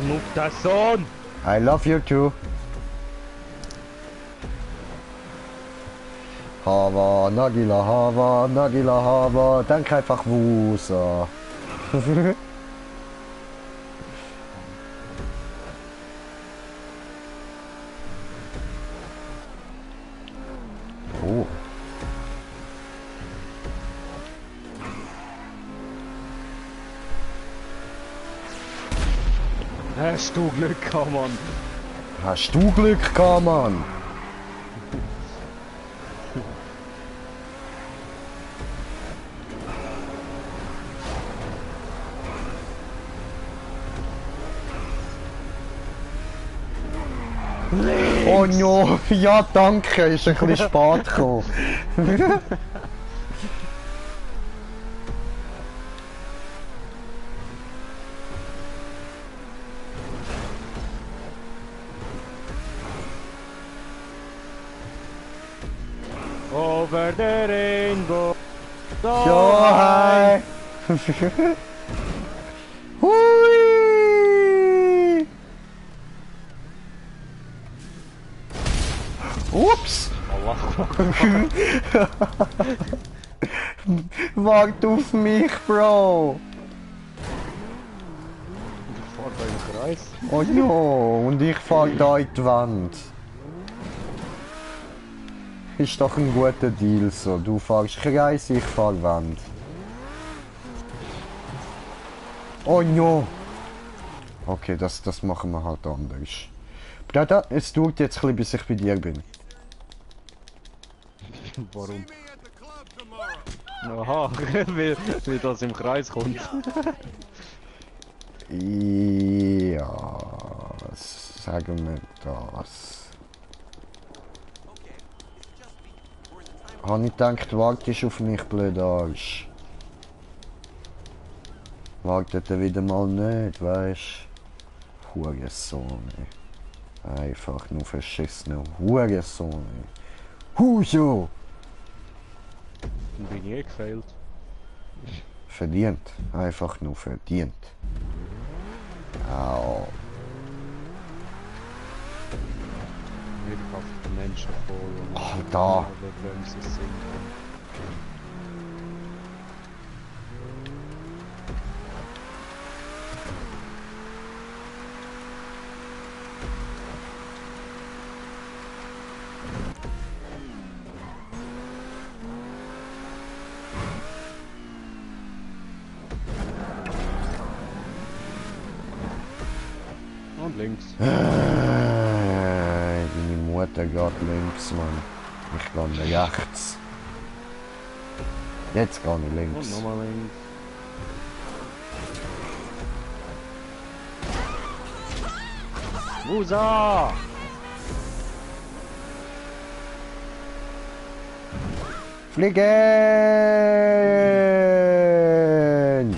Mutason! I love you too. Hava, Nagila, Hava, Nagila, Hava. Denk einfach Wusa. Oh. Hast du Glück gehabt, Mann? Hast du Glück gehabt, Mann? Oh no, ja danke, ist ein bisschen spät gekommen. Over the rainbow. Ja, hi. Hui. Ups. Allah. Wart auf mich, Bro. Ich fahr da im Kreis. Oh no, und ich fahr da in die Wand. Ist doch ein guter Deal so. Du fährst Kreis, ich fahr Wand. Oh no. Okay, das machen wir halt anders. Bruder, es dauert jetzt ein bisschen, bis ich bei dir bin. Warum? Aha, weil das im Kreis kommt. Ja, sagen wir das. Habe ich gedacht, wartest auf mich, blöd Arsch. Wartet er wieder mal nicht, weisst? Hurensohn, ey. Einfach nur verschissener Hurensohn, ey. Huso! Dann bin ich gefailt. Verdient. Einfach nur verdient. Au. Ich auf die Menschen voll und Alter. alle Bremsen sind. Und links. Deine Mutter geht links, Mann. Ich gehe rechts. Jetzt gehe ich Und links. nochmal links. Musa! Fliegen!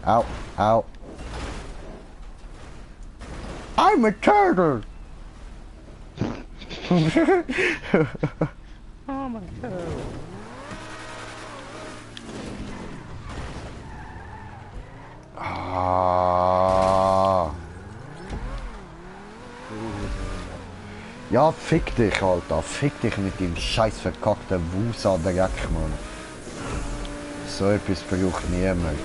Au, au. I'm a turtle! Oh mein Gott. Ah. Ja, fick dich, Alter. Fick dich mit dem scheiß verkackten Wusa-Dreck, Mann. So etwas braucht niemand,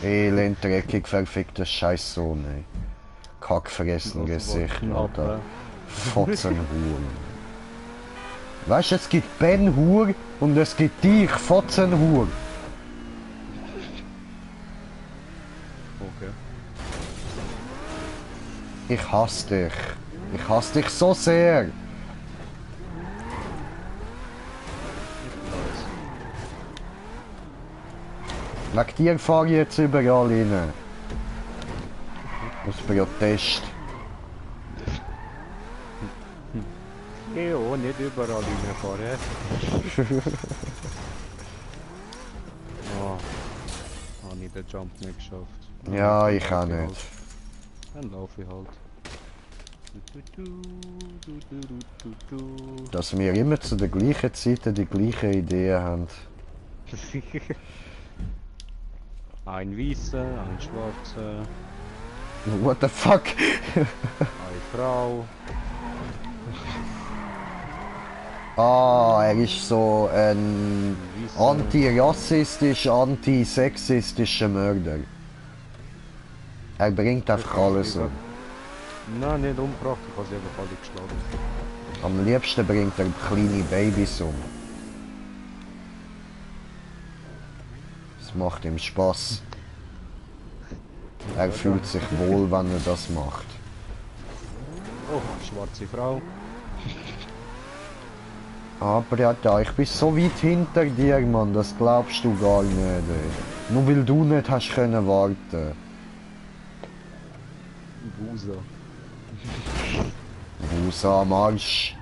ey. Elend, dreckig, verfickter Scheißsohn, ey. Kackfressen Gesicht, Alter. Fotzenhuren. Weißt du, es gibt Ben Hur und es gibt dich, Fotzenhur. Okay. Ich hasse dich. Ich hasse dich so sehr. Wegen dir fahre ich jetzt überall rein. Aus Protest. Ja, nicht überall reinfahren. Oh, habe ich den Jump nicht geschafft. Ja, ich auch Dann nicht. Dann laufe ich halt. Dass wir immer zu der gleichen Zeit die gleichen Ideen haben. Ein weißer, ein schwarzer, What the fuck? eine Frau. Ah, er ist so ein antirassistisch, antisexistischer Mörder. Er bringt einfach alles um. Nein, nicht umgebracht, ich habe sie einfach alle geschlagen. Am liebsten bringt er kleine Babys um. Das macht ihm Spaß. Er fühlt sich wohl, wenn er das macht. Oh, schwarze Frau. Aber ja, da, ich bin so weit hinter dir, Mann, das glaubst du gar nicht, ey. Nur weil du nicht hast können warten. Busa. Wusa am Arsch.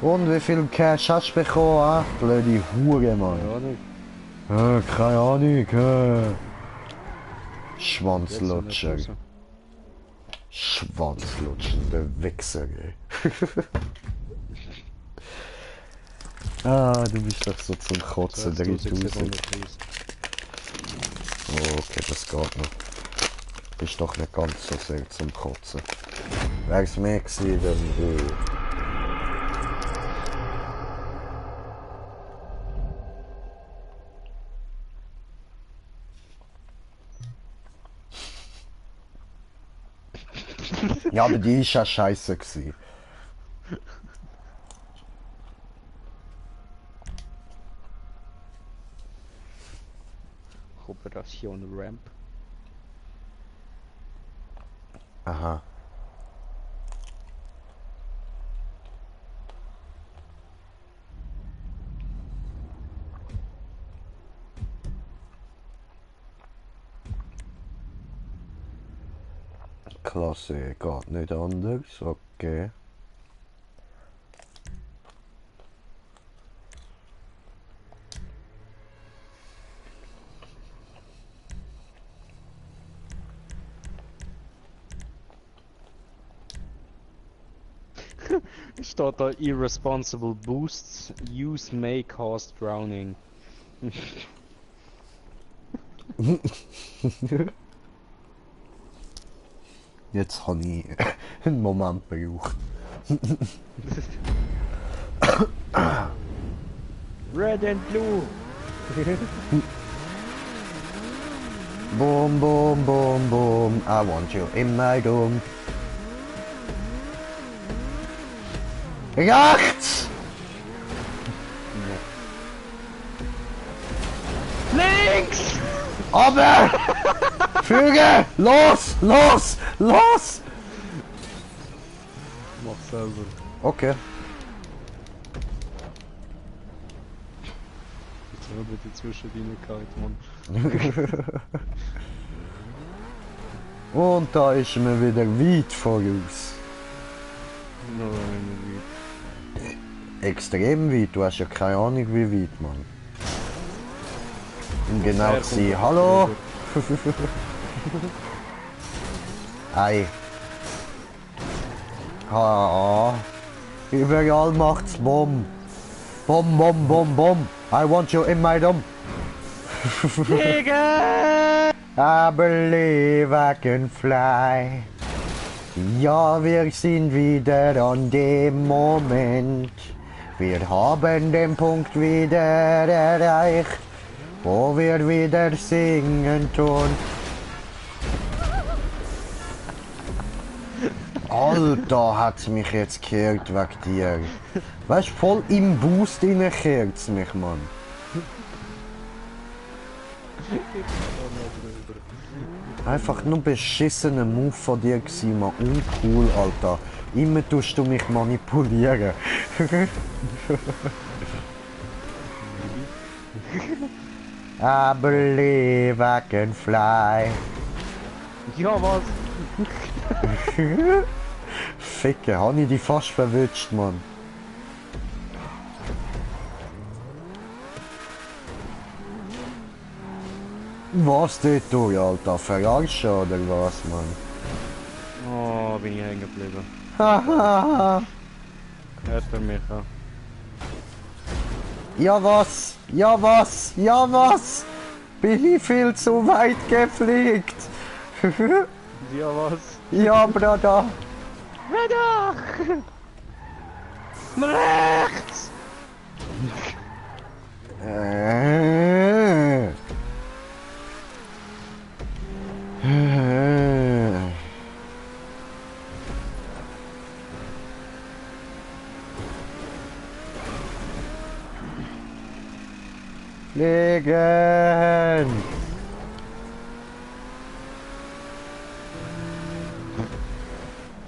Und wie viel Cash hast du bekommen, blöde Hure, Mann. Ja, nicht. Keine Ahnung, Jetzt Schwanzlutscher. nicht raus. Schwanzlutschender Wichser, ey. Ah, du bist doch so zum Kotzen, 3000. 2730. Oh, okay, das geht noch. Ist doch nicht ganz so sehr zum Kotzen. Wär's mehr gewesen, dann... Ja, aber die ist ja scheiße gewesen. Operation Ramp. Aha. Klasse, geht nicht anders, okay. Steht da irresponsible boosts use may cause drowning. Jetzt habe ich einen Moment gebraucht. Red and blue. Boom, boom, boom, boom, I want you in my room. Rechts! Links! Aber! Füge! Los! Los! Los! Mach selber. Okay. Jetzt wird die Zwischenlinie gehalten, Mann. Und da ist mir wieder weit voraus. Nein, Extrem weit, du hast ja keine Ahnung wie weit, Mann. Um genau zu sein. Hallo? Ei. Ha. Überall macht's Bumm. Bum, bum, bum, bum. I want you in my room. Digga! I believe I can fly. Ja, wir sind wieder an dem Moment. Wir haben den Punkt wieder erreicht, wo wir wieder singen tun. Alter, hat's mich jetzt gehört wegen dir. Weißt du, voll im Boost reinkehrt's mich, Mann. Einfach nur beschissener Move von dir gewesen, Mann. Uncool, Alter. Immer tust du mich manipulieren. I believe I can fly. Ja, was? Ficke, hab ich dich fast verwünscht, Mann. Was dort durch, Alter? Verarschen oder was, Mann? Oh, bin ich hängen geblieben. Hahaha. Hört er mich an. Ja was? Ja was? Ja was? Bin ich viel zu weit gefliegt? Ja, was? Ja, Bruder. Radar! Rechts! Äh. Fliegen!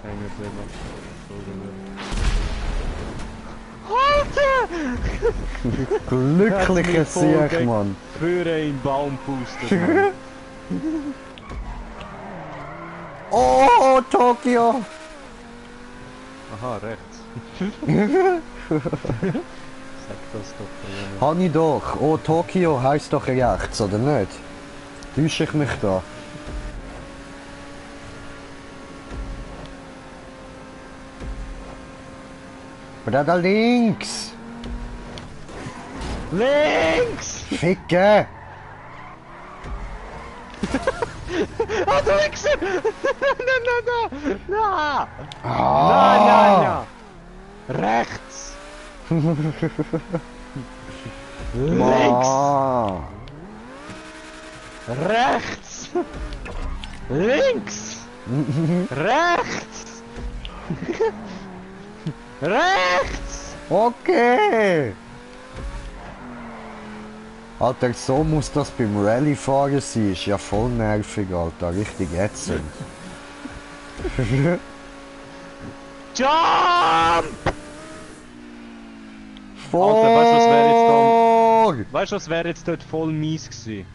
Hängen bleiben. Alter! Glücklicher Sieg, Mann. Führe in Baum pusten, Mann. Oh, Tokio! Aha, rechts. Sag das doch, Junge. Habe ich doch. Oh, Tokio heisst doch rechts, oder nicht? Täusche ich mich da? Bruder, links! Links! Ficke! Ah, du Wichser! Na! Ah! Rechts! Links! Ah! Rechts! Links! Rechts! Rechts! Okay! Alter, so muss das beim Rallye-Fahren sein. Ist ja voll nervig, Alter. Richtig ätzend. Jump! Vor! Alter, weißt du, was wäre jetzt da? Weißt du, was wäre jetzt dort voll mies gewesen?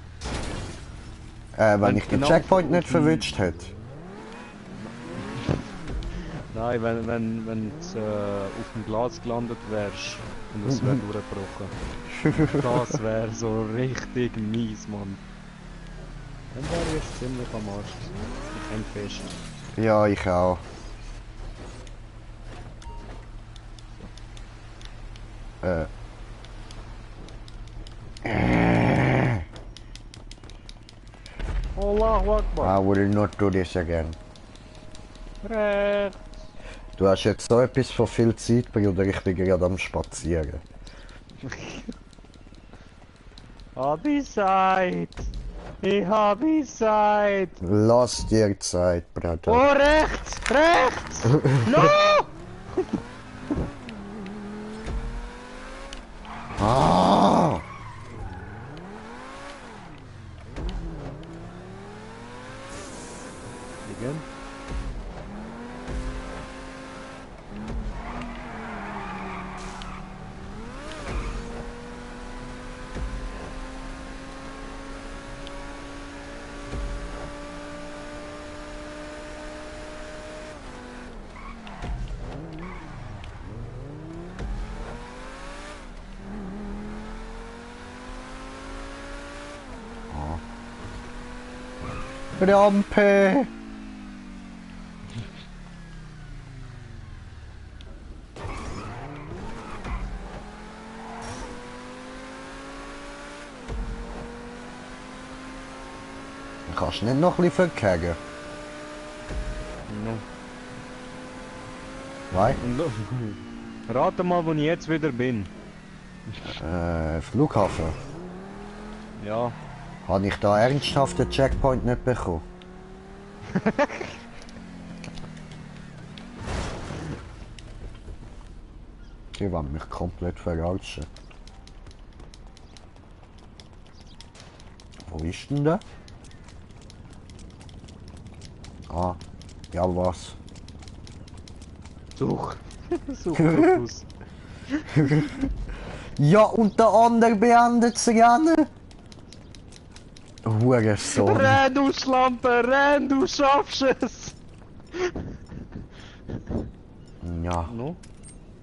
Wenn ich den genau Checkpoint nicht auf dem- verwünscht hätte. Nein, wenn du auf dem Glas gelandet wärst und es wäre durchgebrochen. Das wäre so richtig mies, Mann. Dann wäre ich jetzt ziemlich am Arsch. Ich häng fest. Ja, ich auch. Allahu Akbar. I will not do this again. Rechts. Du hast jetzt so etwas von viel Zeit, Bruder. Ich bin gerade am Spazieren. Hab ich Zeit. Ich hab ich Zeit. Lass dir Zeit, Bruder. Oh, rechts! Rechts! No! Ah! Again? Rampe! Kannst du nicht noch ein bisschen verkehren? No. Nein? Rate mal, wo ich jetzt wieder bin. Flughafen. Ja. Habe ich da ernsthaft den Checkpoint nicht bekommen? Die wollen mich komplett verarschen. Wo ist denn der? Ah, ja was? Such. Such Fokus. Ja, und der andere beendet das Rennen. Hurensohn. Renn, du Schlampe, renn, du schaffst es! Ja, No?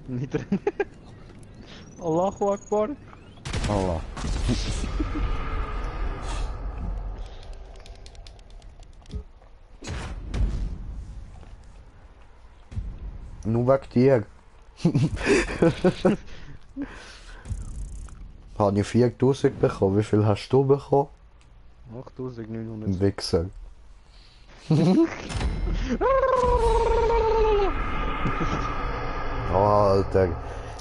Nicht rennen. Allahu Akbar. Allah. Nur wegen dir. Habe ich 4000 bekommen. Wie viel hast du bekommen? 8900. Wichser. Alter.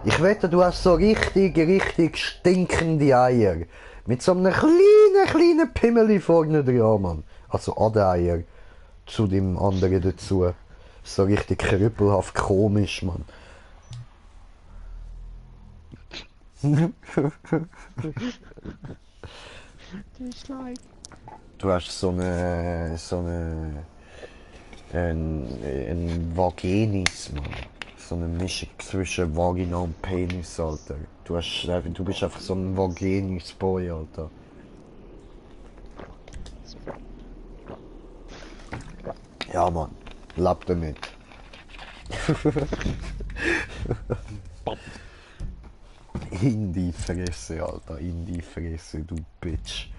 Ich wette, du hast so richtig stinkende Eier. Mit so einem kleinen Pimmeli vorne dran, Mann. Also an den Eier. Zu dem anderen dazu. So richtig krüppelhaft komisch, Mann. Dislike. Du hast ein Vaginis, Mann. So eine Mischung zwischen Vagina und Penis, Alter. Du bist einfach so ein Vaginis-Boy, Alter. Ja, Mann. Leb damit. In die Fresse, Alter. In die Fresse, du Bitch.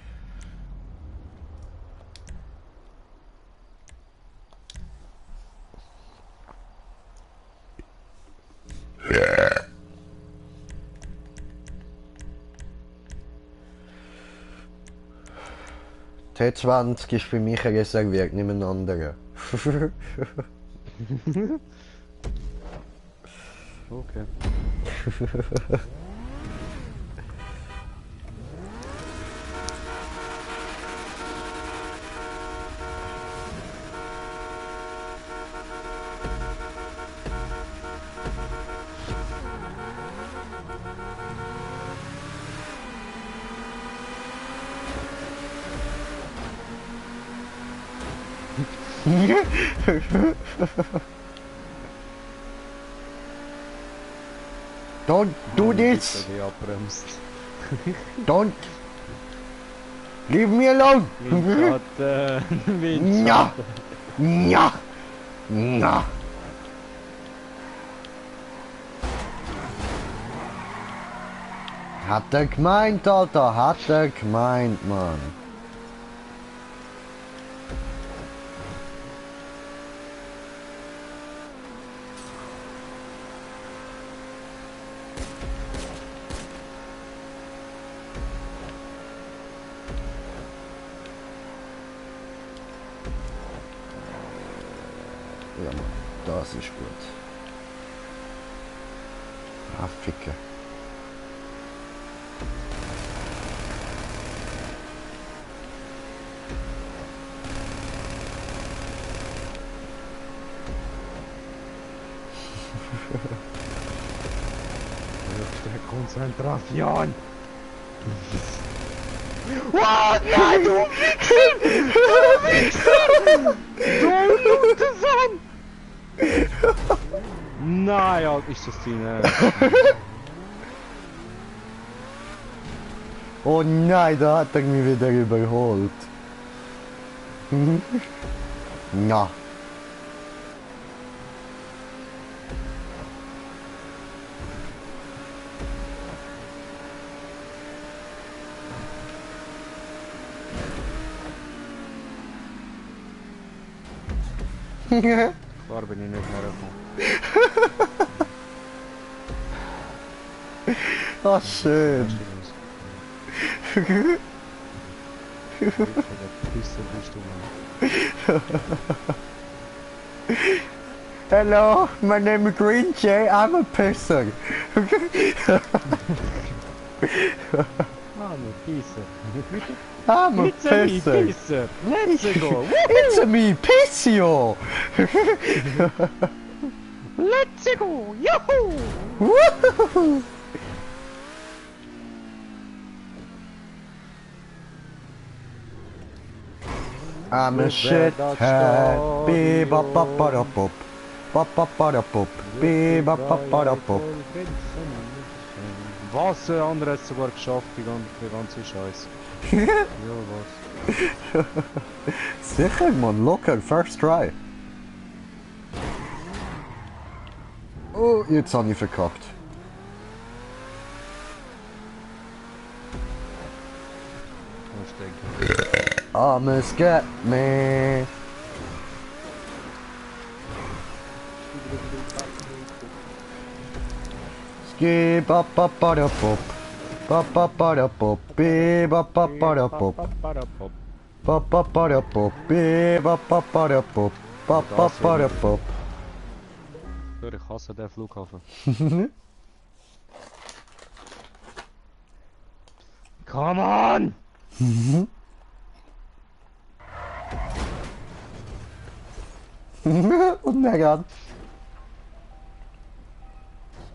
T20 ist für mich reserviert, nicht ein anderer. Okay. Don't do this! Die abbremst. Don't! Leave me alone! Windschatten. Ja! Windschatten. Ja! Ja! Hat er gemeint, Alter, hat er gemeint, Mann. Ja, Mann, das ist gut. Ah, Ficke. Höchste Konzentration. What? Nein, du Wichser! Du Wichser! Du Lutesan! Nein, Alter, ist das dein Ernst? Oh nein, da hat er mich wieder überholt. Ja. Klar bin ich nicht hergekommen. Ah, schön. Hello, my name is Green Jay, I'm a pisser. I'm a pisser. I'm a It's a me pisser. pisser. Let's go. It's a me, Pissio. Let's go. Yahoo! Woohoo! I'm a shithead. Beep bop bop ba da pop. Bop bop ba da pop. Beep bop bop ba da pop. Was? Der andere hat es sogar geschafft, die ganze Scheiße. Ja, was? Sicher, man, locker, first try. Oh, jetzt habe ich verkackt. Ich denke. Almost get me. Skip up ba da pop. Ba da pop. Beep bop ba da pop. Ba da pop. Beep bop ba da pop. Ba da pop. Ich hasse den Flughafen. Come on! Und dann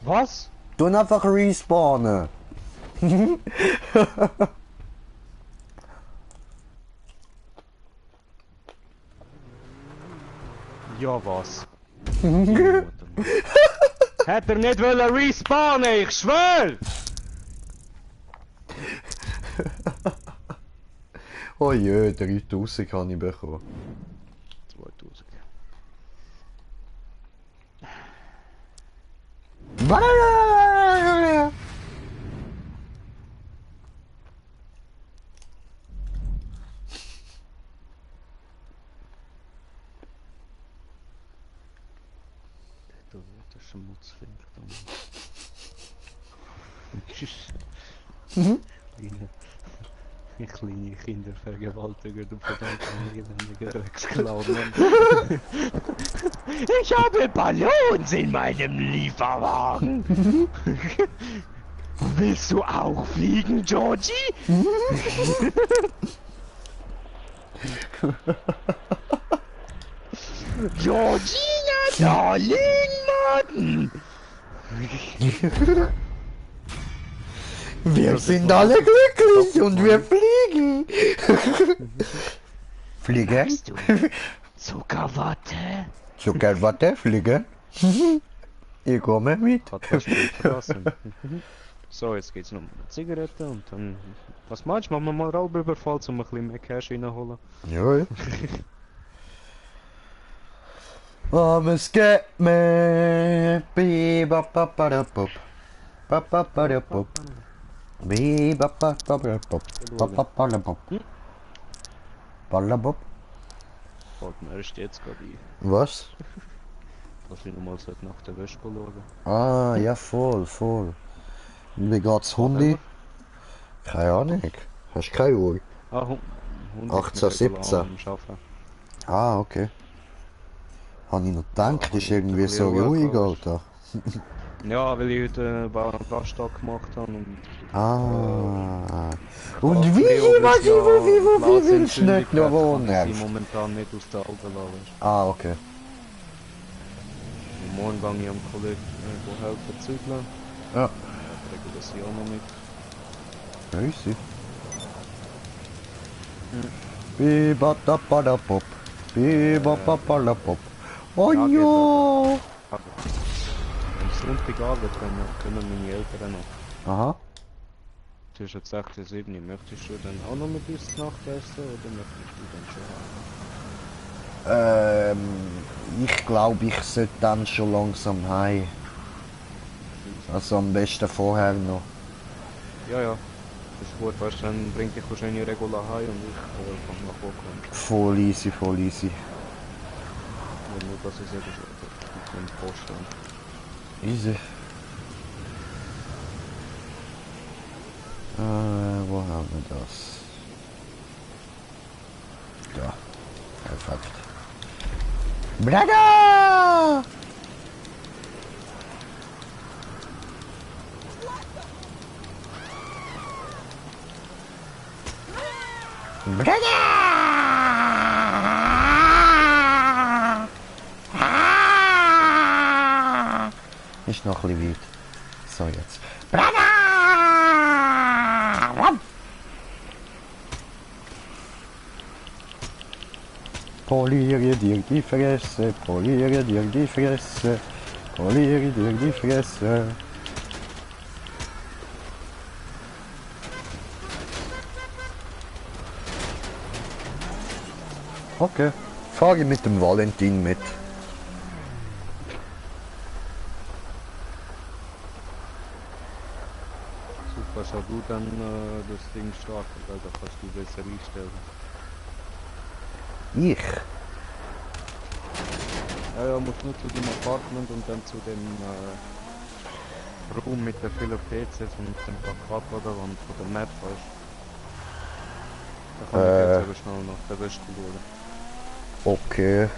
Was? tun einfach respawnen. Ja, was? Hätte er nicht wollen respawnen, ich schwör! Oh je, 3000 kann ich bekommen. 2000. Der Schmutzfink da. Kleine Kindervergewaltiger, du verdammte elendiger Ex-Clown. Ich habe Ballons in meinem Lieferwagen. Willst du auch fliegen, Georgie? Georgina, darling, Martin. Wir sind alle glücklich und wir fliegen. Fliegen? Magst du Zuckerwatte? Zuckerwatte, fliegen. Ich komme mit. Hat das Spiel verlassen. So, jetzt geht's noch um eine Zigarette und dann... Was meinst du? Machen wir mal Raubüberfall, um ein bisschen mehr Cash reinholen? Ja, ja. Vamos get me. Bebapapapap. Papapapap. Bebapapapap. Papapapap. Ballabop. Fällt mir erst jetzt gerade ein, Was? dass ich nochmal nach der Wäsche schauen. Ah, ja, voll, voll. Wie geht's Hundi? Keine Ahnung. Hast du keine Uhr? Ah, Hund 18, 17. Ah, okay. Habe ich noch gedacht, ist irgendwie so ruhig, Alter. Ja, weil ich heute einen Basttag gemacht habe und... Ah. Und wie willst du nicht noch Ich wohnen? momentan nicht aus der Augen lassen. Ah, okay. Und morgen gehe ich am Kollegen helfen zügeln. Ja. Ich regel das ja auch noch mit. Easy. Bibadabadabop. Bibababadabop. Oh Ja, ja. Am Sonntagabend können meine Eltern noch. Aha. Es ist jetzt 16:07. Möchtest du dann auch noch mit uns zu Nacht essen oder möchtest du dann schon heim? Ich glaube, ich sollte dann schon langsam heim. Also am besten vorher noch. Ja, ja. Das ist gut, weißt du, dann bringt dich wahrscheinlich regular heim und ich kann nach hochkommen. Voll easy, voll easy. Nur, dass ich eben mit dem Post habe. Easy. Wo haben wir das? Da. Perfekt. Brada! Brada! Ist noch ein bisschen weit. So, jetzt. Brada! Poliere dir die Fresse, poliere dir die Fresse, poliere dir die Fresse. Okay, fahre ich mit dem Valentin mit. Super, schau du dann das Ding starten, weil da kannst du besser einstellen. Ich? Ja, ja, musst nur zu dem Apartment und dann zu dem Raum mit den vielen PCs und dem Plakat an der Wand von der Map, weißt du. Da kann ich jetzt aber schnell nach der Wäsche schauen. Okay.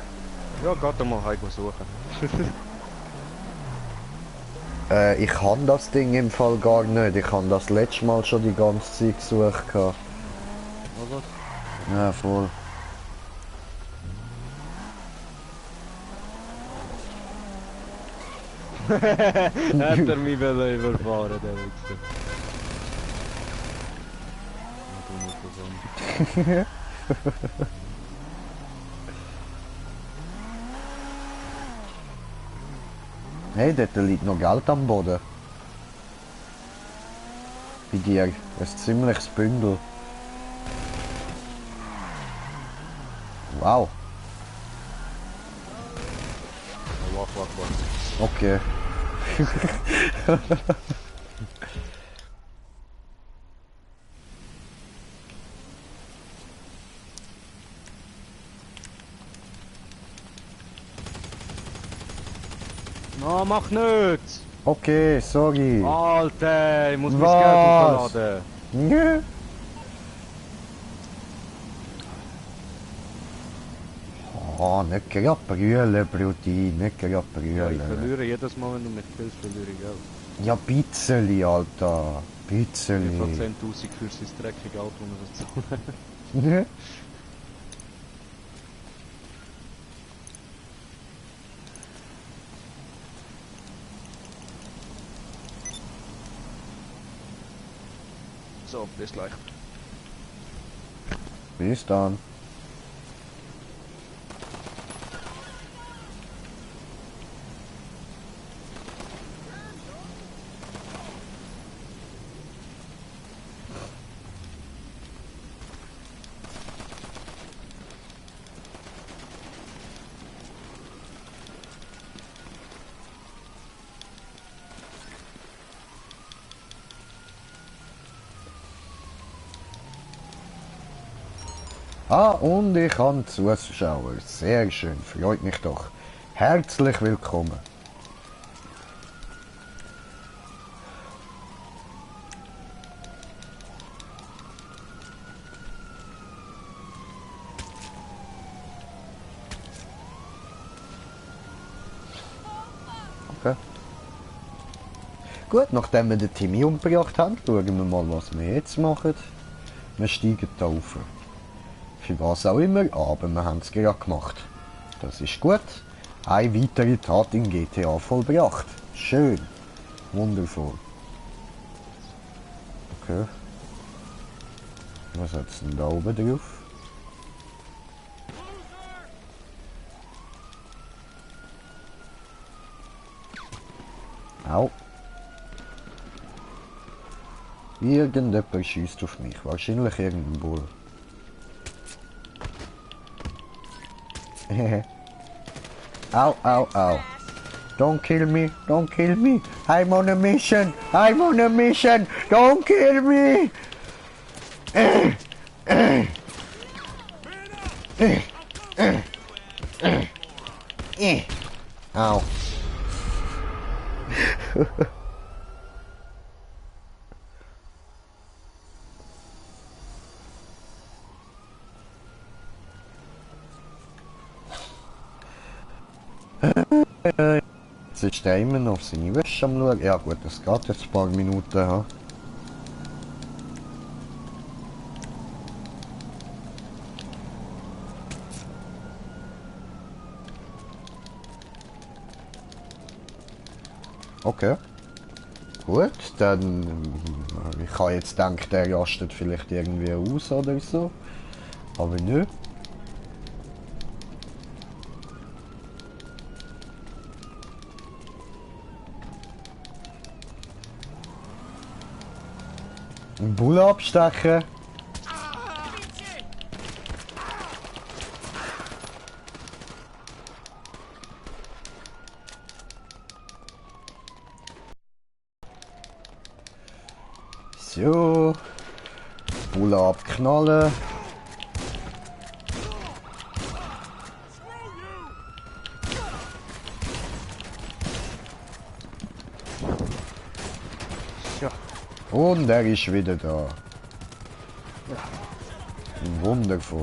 Ja, geh mal heim suchen. Ich kann das Ding im Fall gar nicht. Ich habe das letzte Mal schon die ganze Zeit gesucht. Was? Ja, voll. Hat er mich überfahren, der Wichser. zusammen. Hey, dort liegt noch Geld am Boden. Bei dir. Ein ziemliches Bündel. Wow. Oh, wach. Okay. No, mach nicht! Okay, sorry. Alter, ich muss mein Geld Was? aufladen. Nö. Oh, nicht gerade brüllen, Brudi, nicht gerade Ja, ich brüllen. verliere jedes Mal, wenn du mich killst, verliere ich Geld. Ja, bisschen, Alter. Ich Bisschen. habe 10.000 für sein dreckiges Auto, muss ich zahlen. Nö. So, bis gleich. Bis dann. Ah, und ich habe Zuschauer. Sehr schön, freut mich doch. Herzlich willkommen. Okay. Gut, nachdem wir den Timmy umgebracht haben, schauen wir mal, was wir jetzt machen. Wir steigen da rauf. Für was auch immer, aber wir haben es gerade gemacht. Das ist gut. Eine weitere Tat in GTA vollbracht. Schön. Wundervoll. Okay. Was hat's denn da oben drauf? Au. Irgendjemand schießt auf mich. Wahrscheinlich irgendein Bull. Au, au, au. Don't kill me, don't kill me. I'm on a mission, I'm on a mission. Don't kill me. Au. Jetzt ist der immer noch auf seine Wäsche am Schauen. Ja gut, das geht jetzt ein paar Minuten. Ha? Okay. Gut, dann... Ich habe jetzt gedacht, der rastet vielleicht irgendwie aus oder so. Aber nö. Einen Bulle abstechen. So. Bulle abknallen. Ja. Und er ist wieder da. Wundervoll.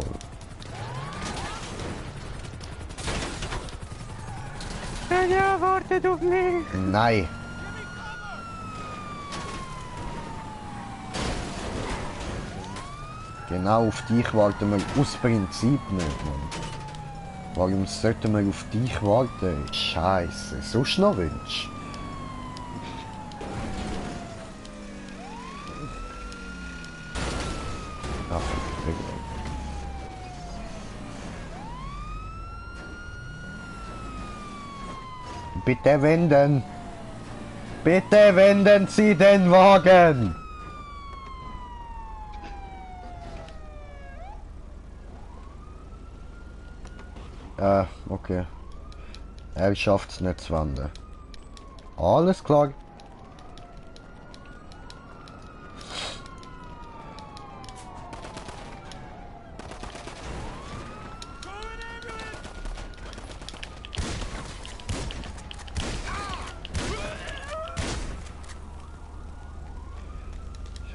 Ja, wartet auf mich! Nein. Genau auf dich warten wir aus Prinzip nicht, Mann. Warum sollten wir auf dich warten? Scheiße, sonst noch Wünsch. Ach, bitte wenden! Bitte wenden Sie den Wagen! Okay. Er schafft's nicht zu wenden. Alles klar.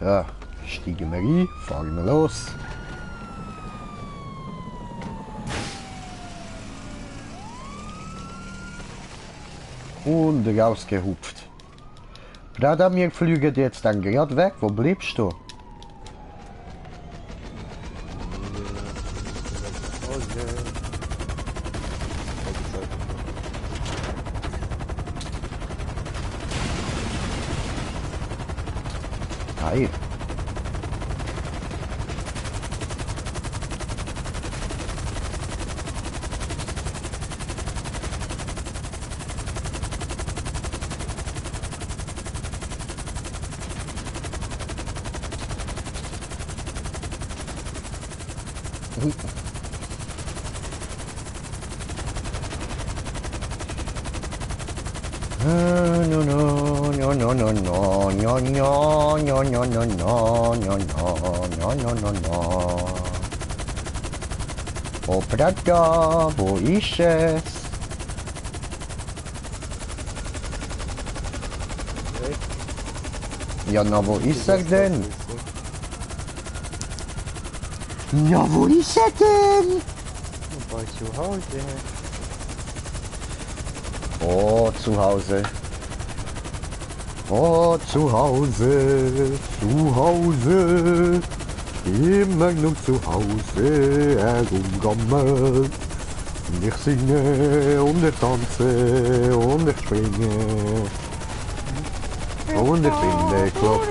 Ja, steigen wir ein, fahren wir los. Und rausgehupft. Brada, wir fliegen jetzt dann gerade weg. Wo bleibst du? Hi. No no no no no no no no no no no no no no no no no. Oh Brada, wo ist es? Ja, na wo ist er denn? Ja, wo ist er denn? Bei zu Hause. Oh, zu Hause. Oh, zu Hause. Zu Hause. Immer nur zu Hause herumgammelt. Und ich singe und ich tanze und ich springe. Und ich bin der Klopf.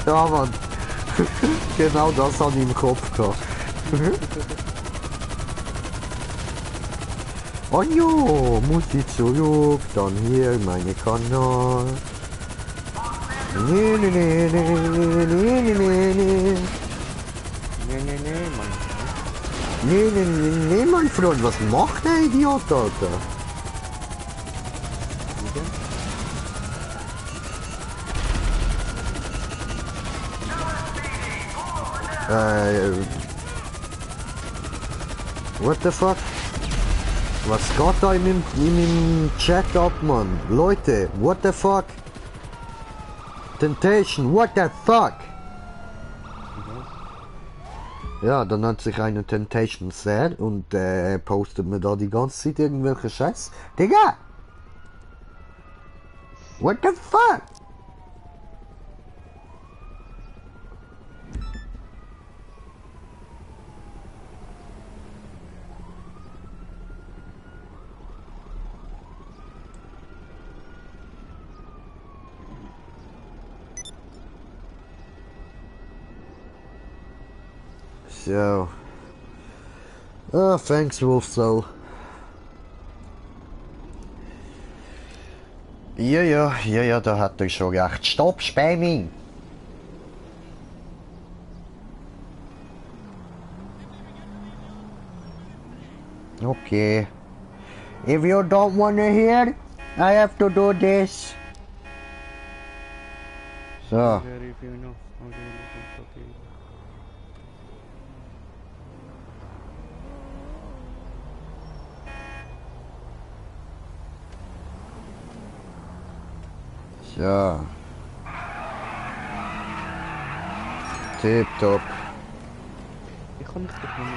Ja, Mann. Genau das habe ich im Kopf gehabt. Oh jo, muss ich zurück, dann hier meine Kanal. Nee, nee, nee, nee, nee, nee, nee, nee. Nee, nee, nee, nee, mein Freund, was macht der Idiot, Alter? What the fuck? Was geht da im Chat ab, Mann? Leute, what the fuck? Temptation, what the fuck? Ja, dann hat sich eine Temptation sehr und postet mir da die ganze Zeit irgendwelche Scheiß. Digga! What the fuck? So. Oh, thanks, Wolf Soul. Ja, da hat er schon recht. Stopp, Spamming! Okay. If you don't wanna hear, I have to do this. So. So. Tipptopp. Ich kann nicht bekommen.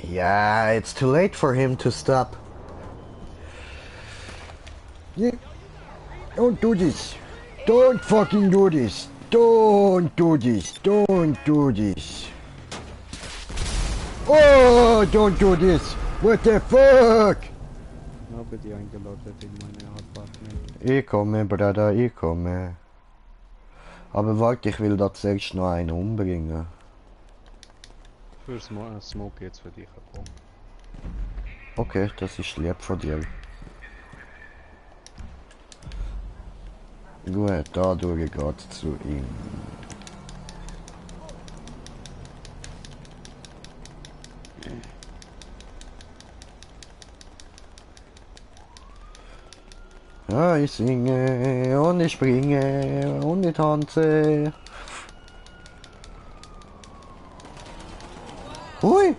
Yeah, it's too late for him to stop. Yeah. Don't do this. Don't fucking do this. Don't do this. Don't do this. Oh, don't do this. What the fuck? Habe die eingeladen in meine Apartment. Ich komme, Bruder, ich komme. Aber warte, ich will da zuerst noch einen umbringen. Für Smoke jetzt für dich ein Bomb. Okay, das ist lieb von dir. Gut, dadurch geht's zu ihm. Ja, ich singe und ich springe und ich tanze. Hui!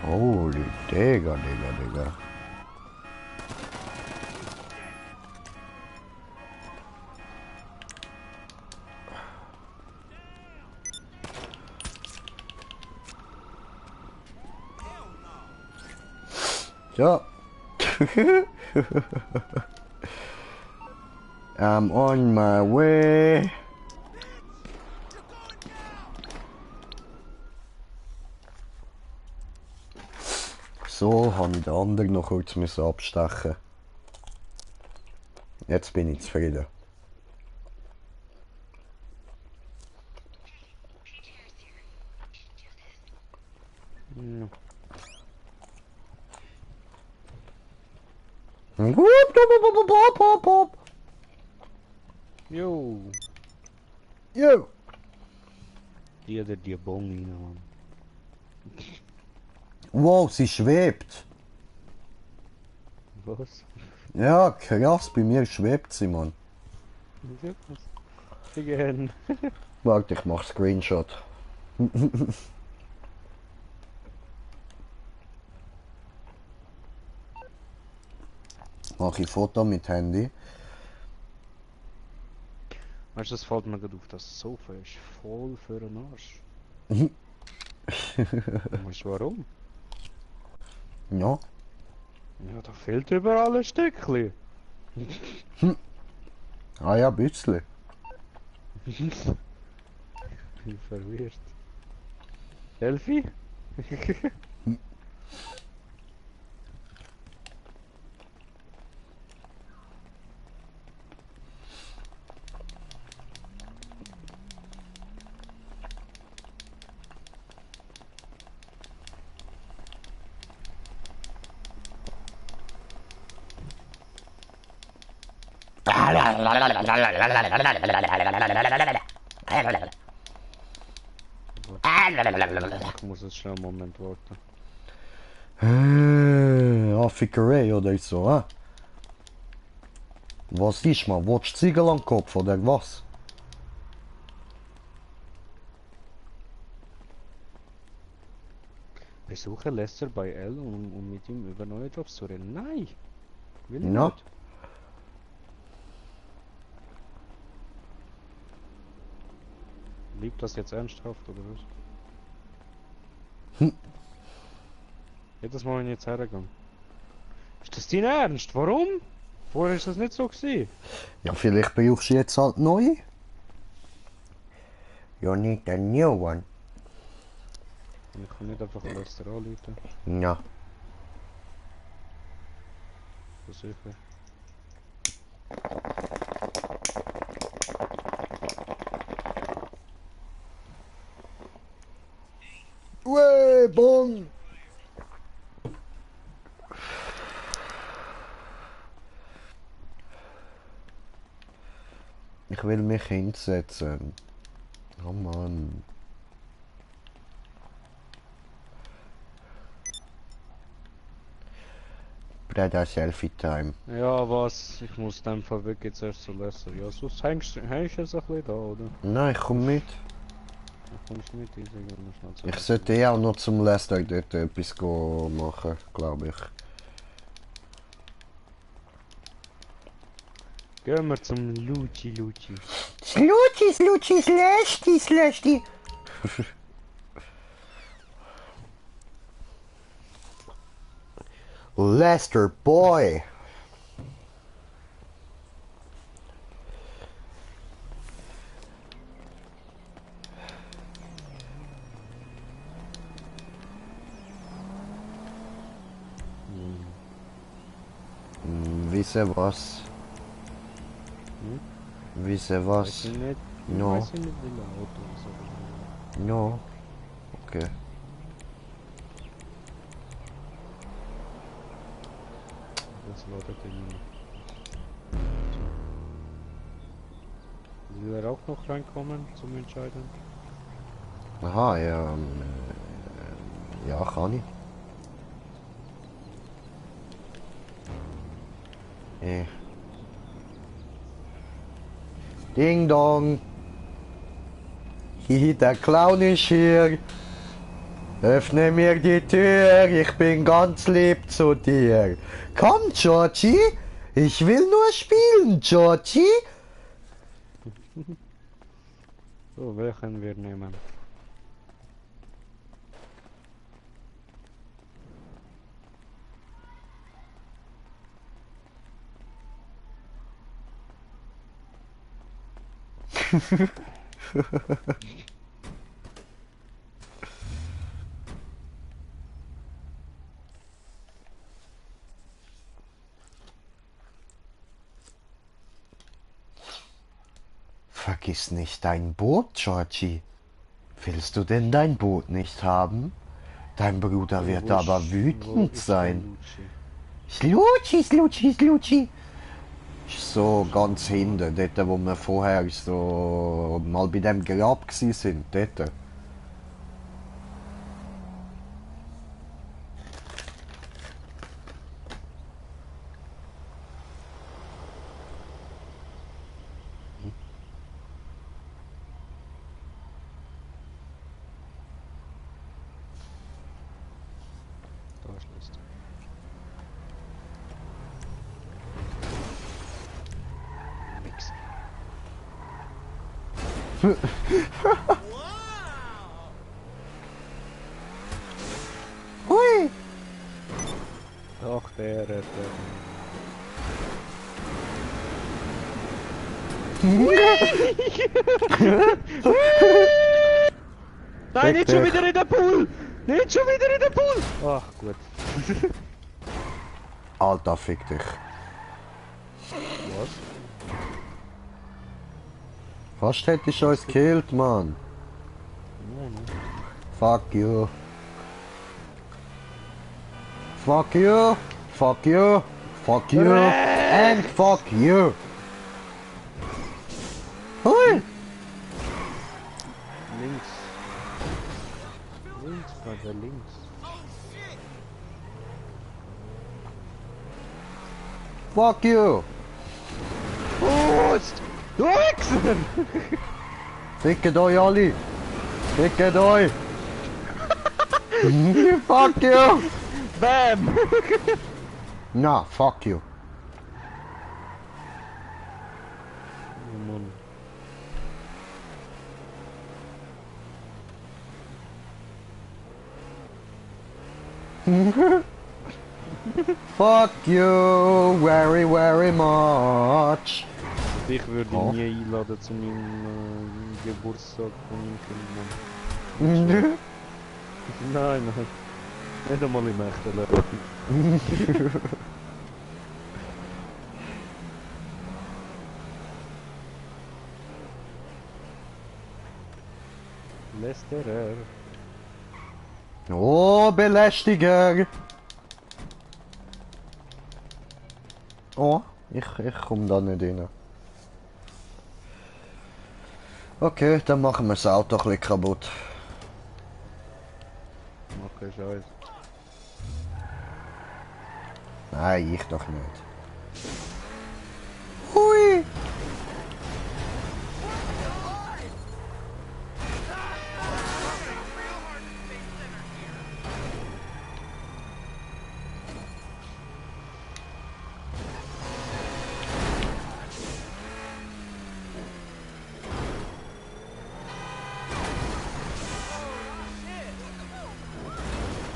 Holy Digga. Ja. I'm on my way. So habe ich den anderen noch kurz müssen abstechen. Jetzt bin ich zufrieden. Ja. Jo. Jo. Die hat die Bon rein, Mann. Wow, sie schwebt. Was? Ja, krass, bei mir schwebt sie, Mann. Again. Warte, ich mach Screenshot. Mach ich Foto mit Handy. Weißt du, das fällt mir gerade auf, das Sofa ist voll für den Arsch. Weißt du warum? Ja. Ja, da fehlt überall ein Stückchen. Ah ja, bisschen. Ich bin verwirrt. Selfie? Ich muss jetzt schnell einen Moment warten. Fickerei oder so, hä? Was ist, man? Willst du Ziegel am Kopf oder was? Besuche Lester bei L, um mit ihm über neue Jobs zu reden. Nein! Will ich Ja. nicht. Liegt das jetzt ernsthaft oder was? Jedes Mal, wenn ich jetzt hergegangen. Ist das dein Ernst? Warum? Vorher ist das nicht so gewesen. Ja, vielleicht brauchst du jetzt halt neu. You need a new one. Ich kann nicht einfach Lester anrufen. Ja. So sicher. Ué, bom! Ich will mich hinsetzen. Oh Mann. Breda Selfie Time. Ja, was? Ich muss in dem Fall wirklich zuerst zu Lester. Ja, sonst hängst du jetzt ein bisschen da, oder? Nein, ich komm mit. Dann kommst du mit, ich sage mal schnell zu. Ich sollte eh auch noch zum Lester dort etwas machen, glaube ich. Gehen wir zum Luci. Slashty. Lester boy. Wisse was? Wisse Weiß was? ich nicht. No. Weiß ich nicht, wie ein Auto ist. No. Okay. Das lautet irgendwie. Will er auch noch reinkommen zum Entscheiden? Aha, ja. Ja, kann ich. Ding dong. Hihi, der Clown ist hier. Öffne mir die Tür, ich bin ganz lieb zu dir. Komm, Georgie, ich will nur spielen, Georgie. So, welchen wir nehmen? Vergiss nicht dein Boot, Georgie. Willst du denn dein Boot nicht haben? Dein Bruder wird aber Wo wütend ist der sein. Lucci? Slutschi, Slutschi, Slutschi. So ganz hinten, dort wo wir vorher so mal bei dem Grab gsi sind, dort. Da ist Liste. Nix. Hui! Ach, der. Nein, nicht schon wieder in den Pool! Nicht schon wieder in den Pool! Ach, gut. Alter, fick dich. Was? Fast hätte ich uns gekillt, Mann. Fuck you. Fuck you. Fuck you. Fuck you. And fuck you. Hui! Links. Links, Vater, links. Fuck you. Prost! Du Wichsen! Fickt euch alle. Fickt euch. Fuck you. Bam! Na, fuck you. Oh Mann. Fuck you very, very much. Und ich würde Oh. ihn nie einladen zu meinem Geburtstag von meinem Kind. Nein, nein. Nicht einmal im echten Leben. Lästerer. Oh, Belästiger. Oh, ich komm da nicht rein. Okay, dann machen wir das Auto ein bisschen kaputt. Mach keinen Scheiß. Nein, ich doch nicht. Hui!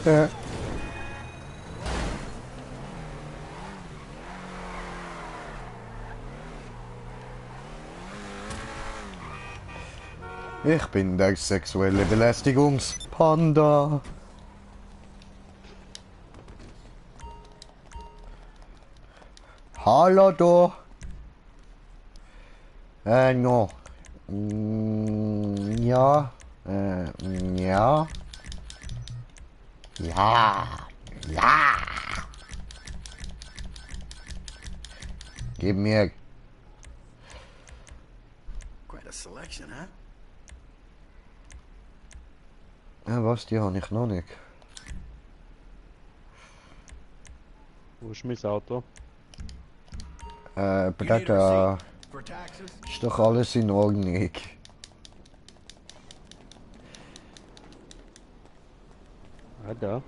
Ja. Ich bin der sexuelle Belästigungspanda. Hallo du. No. Ja. Ja. Ja. Ja. Gib mir. Quite a selection, huh? Was, die habe ich noch nicht. Wo ist mein Auto? You need a Bruder, receipt for taxes? ist doch alles in Ordnung. Ah, da.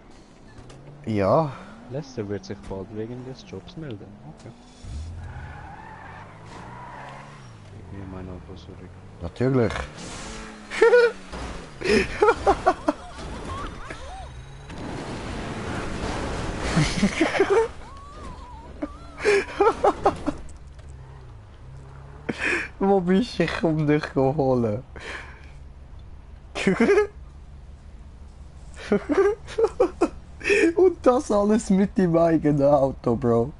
Ja. Lester wird sich bald wegen des Jobs melden. Okay. Gib mir mein Auto zurück. Natürlich. Wo bist du? Ich komm dich holen. Und das alles mit dem eigenen Auto, Bro.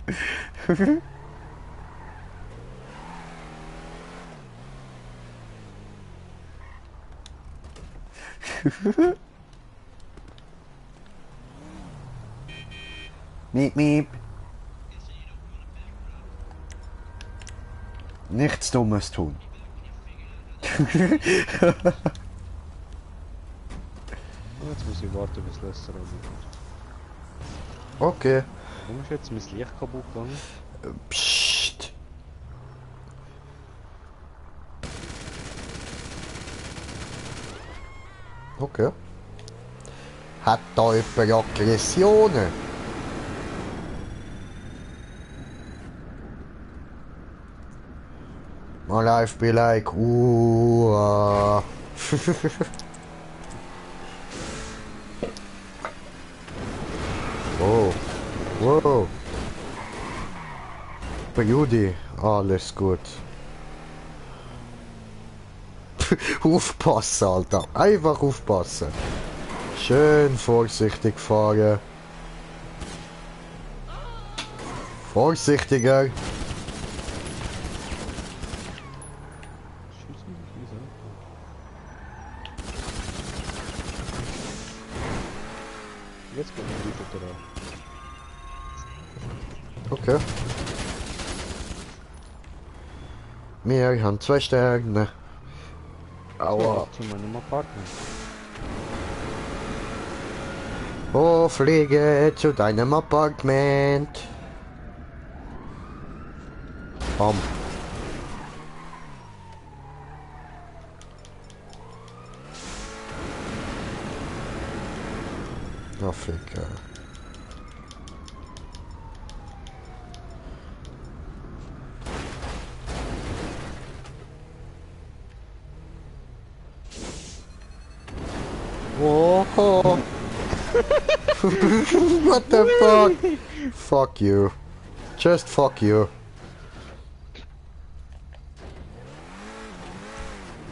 Miep, miep. Nichts Dummes tun. Oh, jetzt muss ich warten, bis Lester ankommt. Okay. Warum ist jetzt mein Licht kaputt gegangen? Psst. Okay. Hat da jemand Aggressionen? My life be like, ooh, Wow. Wow. Bei Judy, alles gut. Aufpassen, Alter. Einfach aufpassen. Schön vorsichtig fahren. Vorsichtiger. Schieß mich nicht, wieso? Jetzt kommt die Lichter dran. Okay. Wir haben 2 Sterne. Aua. Zu meinem Apartment. Oh, fliege zu deinem Apartment. Bam. Afrika. Oh. What the fuck? Fuck you. Just fuck you.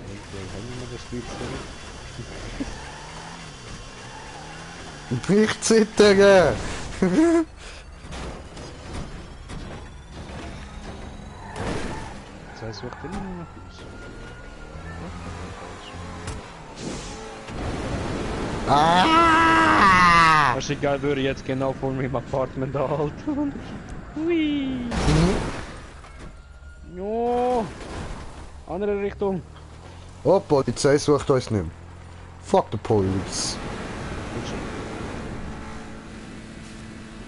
Okay, hängen wir das Lied zurück. Ich zittere. Das heißt, wir können nur noch Fuß. Ah! Was egal, würde jetzt genau vor meinem Apartment halten. Hui. Jo. Andere Richtung. Oh, Polizei sucht uns nicht mehr. Fuck the police.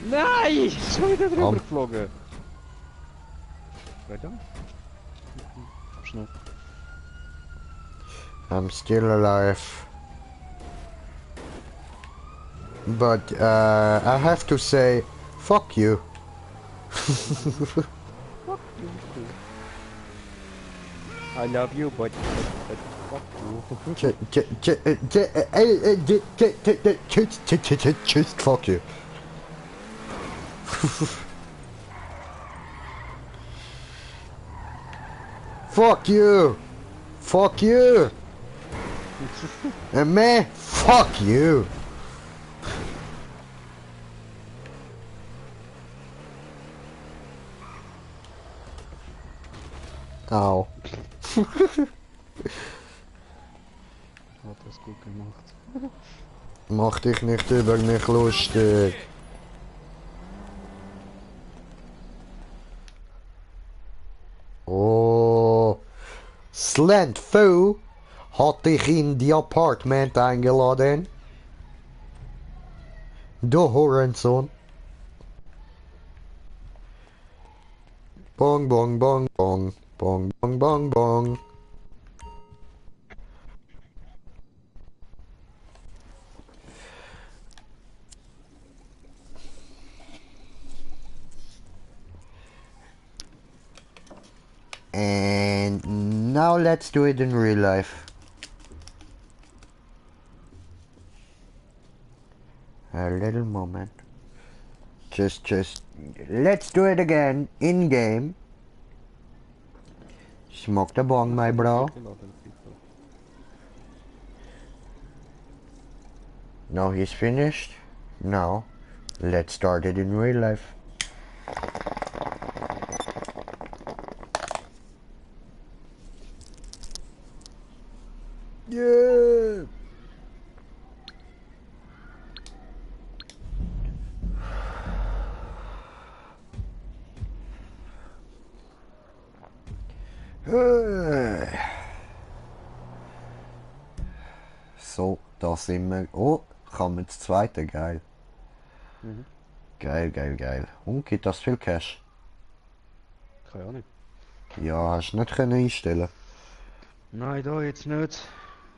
Nein! Schon wieder drüber Am. geflogen. Weiter. Schnell. I'm still alive. But I have to say, fuck you. Fuck you. I love you, but fuck you. Just fuck you. Fuck you. Fuck you. And me, fuck you. Au. Hat das gut gemacht. Mach dich nicht über mich lustig. Oh. Slant Fu hat dich in die Apartment eingeladen. Du Hurensohn. Bong, bong, bong, bong. Bong, bong, bong, bong. And now let's do it in real life. A little moment. Just, let's do it again, in game. Smoke the bong, my bro. No, he's finished. Now, let's start it in real life. Yeah! So, da sind wir. Oh, kann man das zweite, geil. Mhm. Geil, geil, geil. Und gibt das viel Cash? Keine Ahnung. Ja, hast du nicht können einstellen. Nein, da jetzt nicht.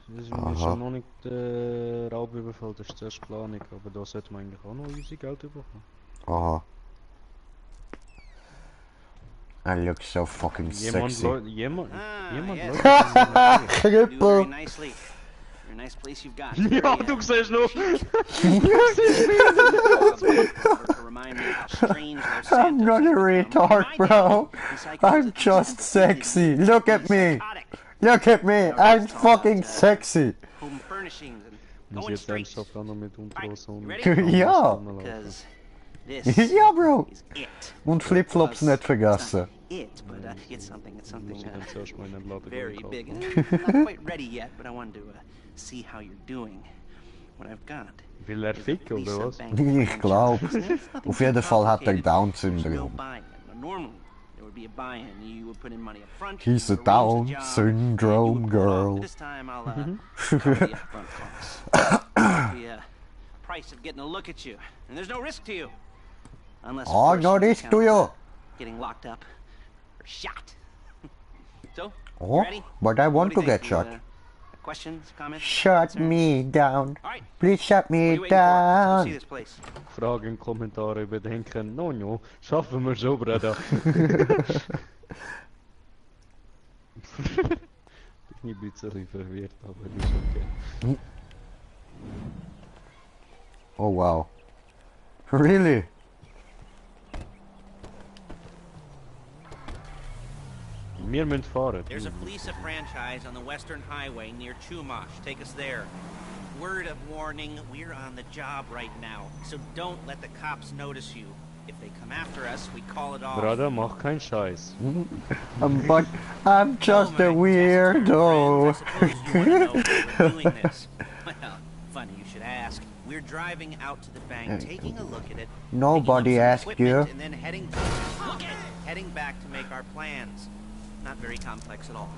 Das ist Aha. schon noch nicht der Raubüberfall, das ist zuerst Planung, aber da sollte man eigentlich auch noch easy Geld bekommen. Aha. I look so fucking sexy. Jemand yes. läuft. You do very Krippel! nicely. You're a nice place you've got. Ja, du siehst noch! To remind me how strange Los I'm Santos not a has become. retard, My bro. day, recycling I'm is just sexy. Look at me. psychotic. Look at me. I'm fucking sexy. Home furnishings and Muss going jetzt straight. ernsthaft auch noch mit Unterhose und... Ja. Because this Ja, Bro. is it. Und Flipflops nicht vergessen. It, but it's something Muss ich dann zuerst mal in den Laden very gehen big. kaufen. Not quite ready yet, but I wanted to see how you're doing. What I've got. Will er ficken oder was? Ich glaub. Auf jeden Fall hat er Down-Syndrom. Normally, there would be a buy-in. You would put in money up front. He's a arrange the Down job, syndrome and you would pull it off. girl. This time I'll cover the upfront costs. The price of getting a look at you, and there's no risk to you, unless. of Oh, course, no you risk count to you. getting locked up or shot. So, Oh, ready? but I want What do to you get think? shot. Questions, comments? Shut concerns? me down. All right. Please shut What are me you waiting for? Let's go see down. this place. Fragen, Kommentare, überdenken. No, schaffen wir schon, Bruder. Bin ich ein bisschen verwirrt, aber ist okay. Oh, wow. Really? Wir müssen fahren. There's a Fleece franchise on the Western Highway near Chumash. Take us there. Word of warning, we're on the job right now, so don't let the cops notice you. If they come after us, we call it off. Bruder, mach keinen Scheiß. But I'm just a weirdo. I suppose you want to know why we're doing this. Well, funny you should ask. We're driving out to the bank, taking a look at it. Nobody picking up some asked equipment, you. And then heading back to make our plans. Not very complex at all.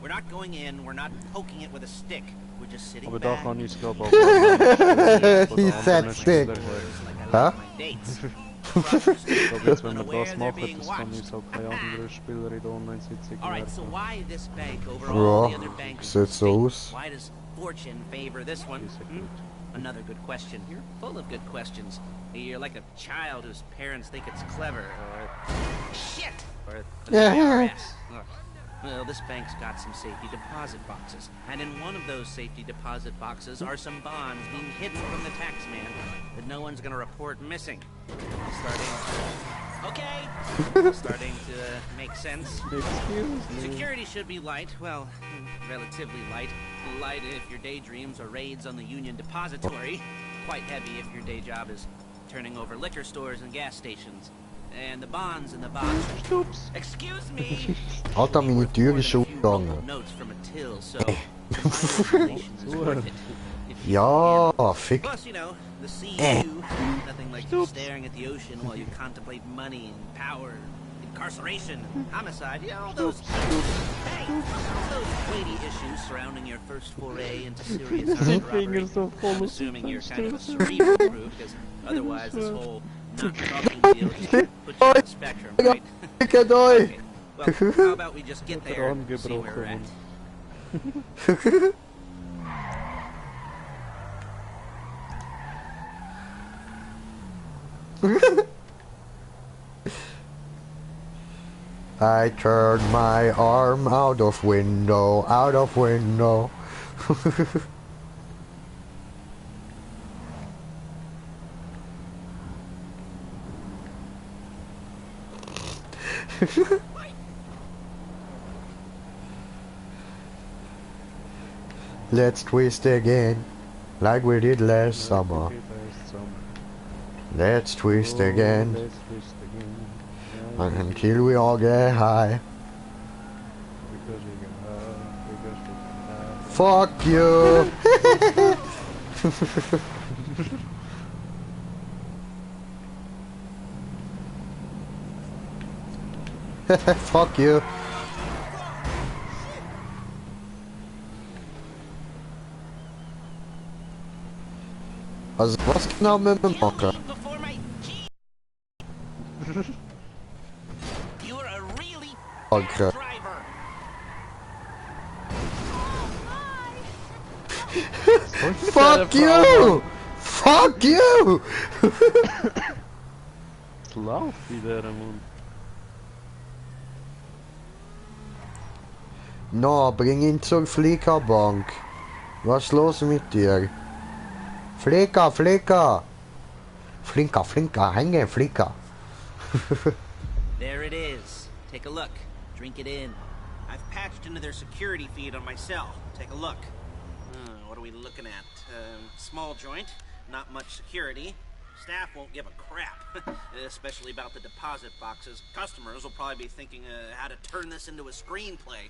We're not going in, we're not poking it with a stick. We're just sitting Aber da back. kann ich es glaube auch. He said stick. Huh? Ich glaube jetzt, wenn wir das machen, das kann uns auch keine andere Spieler in der Online-Sitzung Alright, so werden. why this bank over Ja, all the other banks? in the sieht so state? aus. Why does fortune favor this one? Ist ja Hmm? gut. Another good question. You're full of good questions. You're like a child whose parents think it's clever, or shit, or the IRS. Look, well, this bank's got some safety deposit boxes, and in one of those safety deposit boxes are some bonds being hidden from the tax man that no one's gonna report missing. Starting to make sense. Excuse me. Security should be light, well, relatively light. Light if your daydreams are raids on the Union Depository. Quite heavy if your day job is turning over liquor stores and gas stations. And the bonds in the box. Stoeps. Excuse me. Alter, meine Tür ist schon Local gegangen. notes from a till, so congratulations is worth it. If you Ja, can. fick. Plus, you know, the sea, nothing like you staring at the ocean while you contemplate money and power, incarceration, homicide, yeah, all those, hey, all those weighty issues surrounding your first foray into serious armed robbery. Fingers so voll I'm op assuming you're zijn kind of a stoel. cerebral crew, because otherwise this whole not talking deal just puts you on the spectrum, right? Fickt euch! Okay, well, how about we just get there and see where we're at? I turned my arm out of window, out of window. Let's twist again, like we did last summer. Let's twist again, Let's twist again. until we all get high. Because we can have, Fuck you! Fuck you! Also was genau mit dem Mocker? Before my You're a really Okay. driver. Fuck you! Fuck you! Slaaf wieder man. No, bring ihn zur Flickerbank. Was ist los mit dir? Flicker, Flicker! Flinker, Flinker, hänge, Flicker. There it is. Take a look. Drink it in. I've patched into their security feed on my cell. Take a look. What are we looking at? Small joint, not much security. Staff won't give a crap, especially about the deposit boxes. Customers will probably be thinking how to turn this into a screenplay.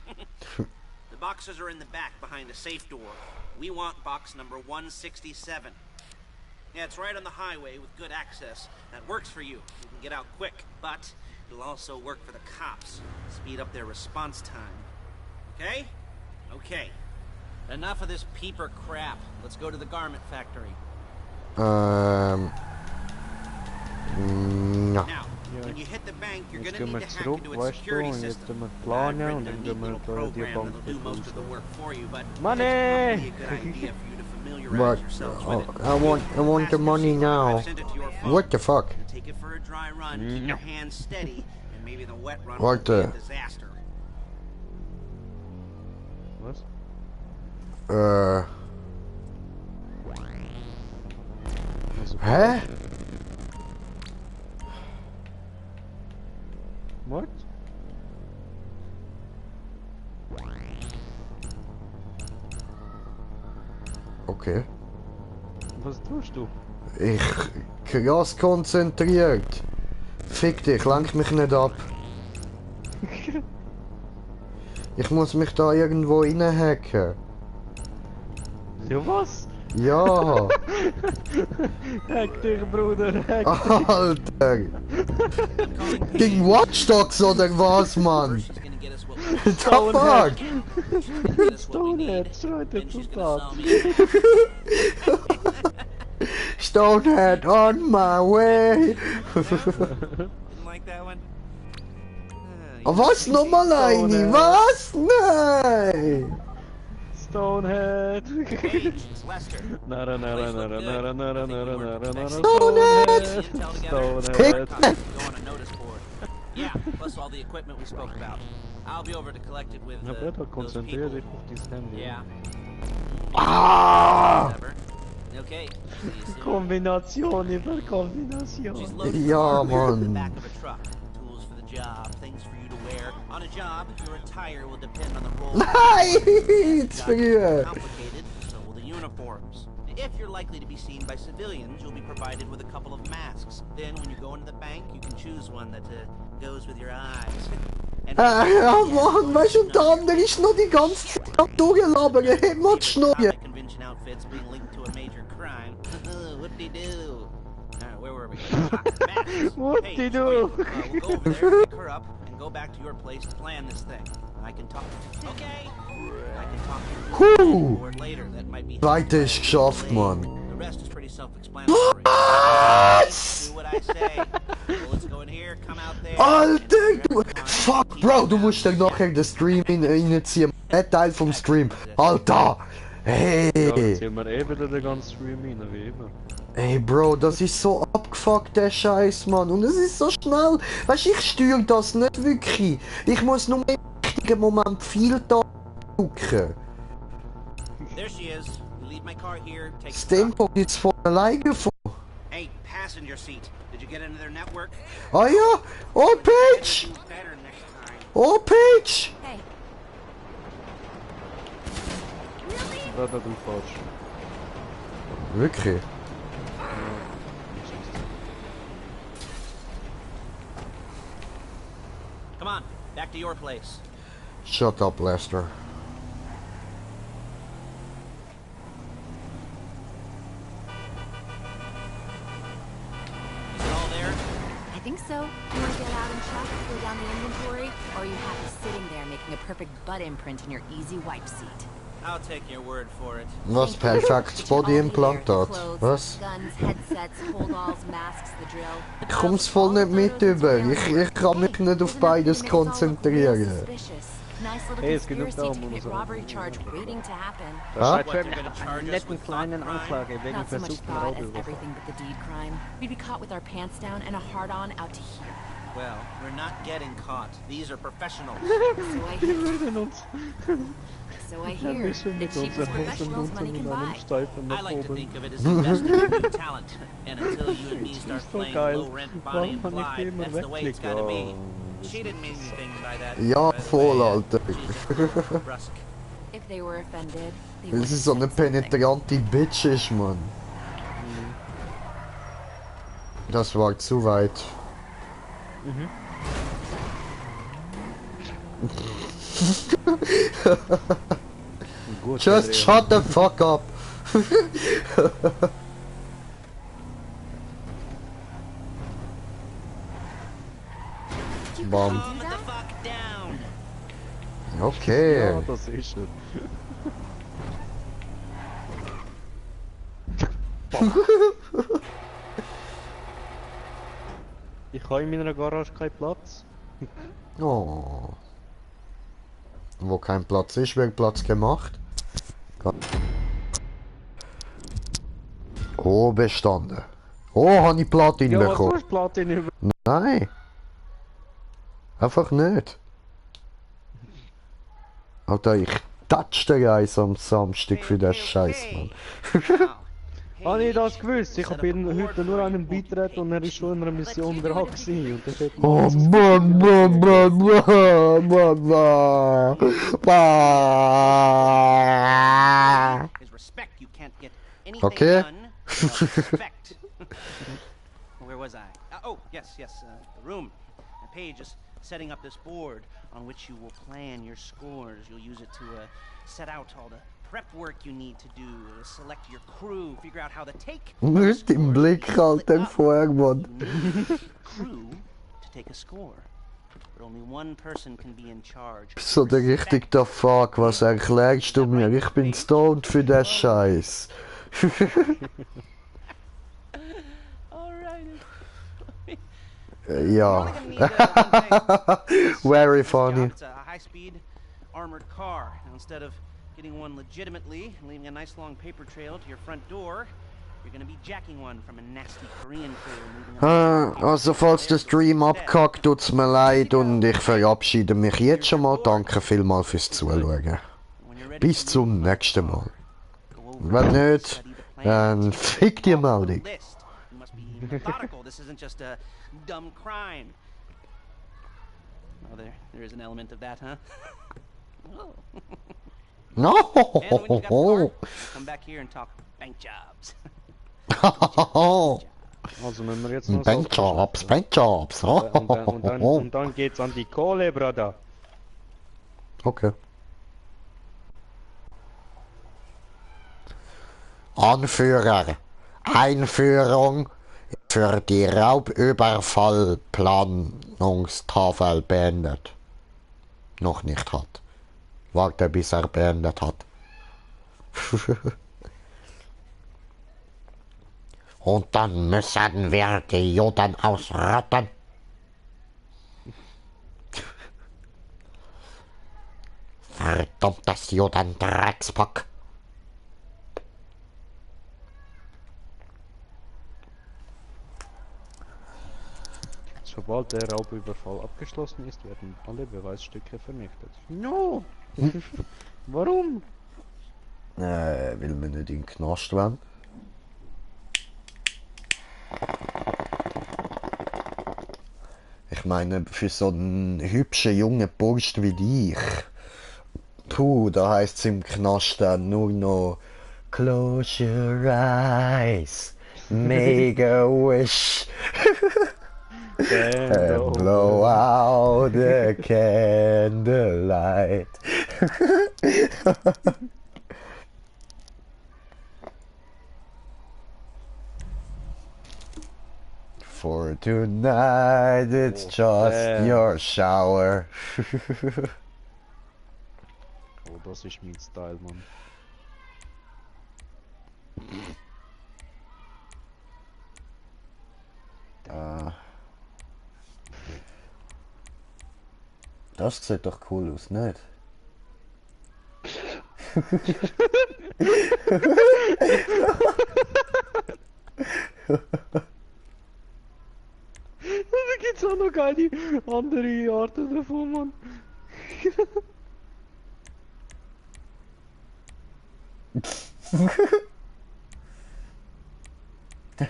The boxes are in the back behind a safe door. We want box number 167. Yeah, it's right on the highway with good access. That works for you. You can get out quick, but it'll also work for the cops. Speed up their response time. Okay? Okay. Enough of this peeper crap. Let's go to the garment factory. No. Now, when you hit the bank, you're Jetzt gonna gehen need wir to hack zurück, into its weißt du, security und system. jetzt wir I've planen written und a dann neat gehen wir little da die program Bank that'll do most of the begrüßen. work for you, but Money! it's probably a good idea for you to familiarize But yourselves with it. I want the money now. I've sent it to your phone. What the fuck? Take it for a dry run, keep your hands steady, and maybe the wet run What will be the- a disaster. Was? Also, Hä? What? Okay. Was tust du? Ich krass konzentriert. Fick dich, lenk mich nicht ab. Ich muss mich da irgendwo reinhacken. Ja was? Ja. Hack dich, Bruder, hack Alter. Gegen Watch Dogs oder was, Mann? She's gonna get us what The fuck? we Stonehead, schreit then er she's zu gonna Tat. sell me. Stonehead on my way. Didn't like that one? Was nochmal eine? Was? Nein. Stonehead! Hey, it's Lester. Nara nara nara nara nara nara nara nara Stonehead! Stonehead! Go on a notice board. Yeah, plus all the equipment we spoke about. I'll be over to collect it with Ja, Bruder, those konzentrier people. dich auf dein Handy. Yeah. Ah! Whatever. Okay. See you soon. Kombination über She's Kombination. loaded Ja, with hardware in the Mann. back of a truck. Tools for the job, things for you to wear. On a job, your attire will depend on the role. Nein! Früher. Complicated, so will the uniforms. If you're likely to be seen by civilians, you'll be provided with a couple of masks. Then, when you go into the bank, you can choose one that goes with your eyes. And Ja, Mann, weißt du, der andere ist noch die ganze Zeit am Durchlabern, er hat mal die Schnurre. convention outfits being linked to a major crime. Whoop-de-doo. Where were we? Whoop-de-doo. We'll go over there, pick her up, and go back to your place to plan this thing. I can talk. Okay. I can talk to you board later. That might be. Zweite ist geschafft, Mann. The rest is pretty self-explanatory. Was? Do what I say. Bullets go in here, come out there. Alter, du... Fuck, Bro, du musst dir nachher den Stream reinziehen. Ein Teil vom Stream. Alter! Ja, Hey! ziehen wir eh wieder den ganzen Stream rein, wie immer. Ey, Bro, das ist so abgefuckt, der Scheiß, Mann. Und es ist so schnell. Weißt du, ich steuere das nicht wirklich. Ich muss nur im richtigen Moment viel da drücken. There she is. You leave my car here. Take Das the truck. Tempo gibt's von alleine vor. Hey, passenger seat. Did you get into their network? Ah ja! Oh, Peach! Do better next time. Oh, Peach! Hey, Da, du falsch. Wirklich? Come on, back to your place. Shut up, Lester. Is it all there? I think so. You want to get out and check, go down the inventory, or are you happy sitting there making a perfect butt imprint in your easy wipe seat? I'll take your word for it. Was perfektes Bodyimplantat. Was? Guns, headsets, holdalls, masks, the drill. Ich komm's voll nicht mit über. Ich kann mich nicht auf beides konzentrieren. Hey, es geht nicht darum, secret robbery charge waiting to happen. Ah? Das scheint mir einen netten kleinen Anklage wegen Not so much versuchten thought as Raubüberfall. everything but the deed crime. We'd be caught with our pants down and a hard-on out to here. Well, we're not getting caught. These are professionals. So I hear. würden uns So I ein hear. bisschen The mit cheapest unseren Hosen professionals und money mit can einem buy. Steifen I nach like to oben. think of it as investing in new talent. And until you and me start Ist so playing geil. low-rent Bonnie Warum and kann ich die Clyde, immer that's the way it's wegklicken? gotta be. Ja, She didn't mean anything by that. Ja, by the voll, way. Alter. She's just a little brusque. If they were offended, they Weil would sie have so eine said something. penetrante Bitch ist, Mann. Das war zu weit. Gut, Just Andrea. shut the fuck up. Bam. Calm the fuck down. Okay. Ja, das ist er. Ich habe in meiner Garage keinen Platz. Oh. Wo kein Platz ist, wird Platz gemacht. Oh, bestanden. Oh, habe ich Platin Ja, du bekommen? hast Platin über. Nein. Einfach nicht. Alter, ich touch den Geist am Samstag für den Scheiß, Mann. Habe ich das gewusst? Ich bin heute nur einem beitreten und er ist schon in einer Mission dran gewesen. Und das hat Oh, Mann, Mann, Mann, Mann, Mann, Mann. Is respect. You can't get anything Okay. done without respect. Where was I? Oh, yes, the room. Paige is setting up this board on which you will plan your scores. You'll use it to set out all the prep work you need to do, select your crew, figure out how the take. Mit dem Blick halt den Vormann. Crew to take a score. But only one person can be in charge. So der richtig der Fuck, was erklärst du mir? Ich bin stoned für den Scheiß. Alright. Ja. Very funny. It's a high-speed armored car. Now, instead of getting one legitimately and leaving a nice long paper trail to your front door, you're gonna be jacking one from a nasty Korean crew. Also falls der Stream abkackt, tut's mir leid und ich verabschiede mich jetzt schon mal. Danke vielmals fürs Zuschauen. Bis zum nächsten Mal. Wenn nicht, dann fick die Meldung. You must be methodical. This isn't just a dumb crime. Oh, there is an element of that, huh? Oh. And when you got the car, No. come back here and talk Bank jobs. Also müssen wir jetzt noch Bankjobs, Bankjobs. und dann geht's an die Kohle, Bruder. Okay. Anführer. Einführung für die Raubüberfallplanungstafel beendet. Noch nicht hat. Warte, bis er beendet hat. Und dann müssen wir die Juden ausrotten. Verdammtes Juden-Dreckspack. Sobald der Raubüberfall abgeschlossen ist, werden alle Beweisstücke vernichtet. No! Warum? Will man nicht in den Knast wollen? Ich meine, für so einen hübschen jungen Bursch wie dich, puh, da heisst es im Knast dann nur noch Close your eyes, make a wish and blow out the candlelight. For tonight it's just your shower. Oh, das ist mein Style, Mann. Das sieht doch cool aus, nicht? Da gibt's auch noch keine andere Arten davon, Mann.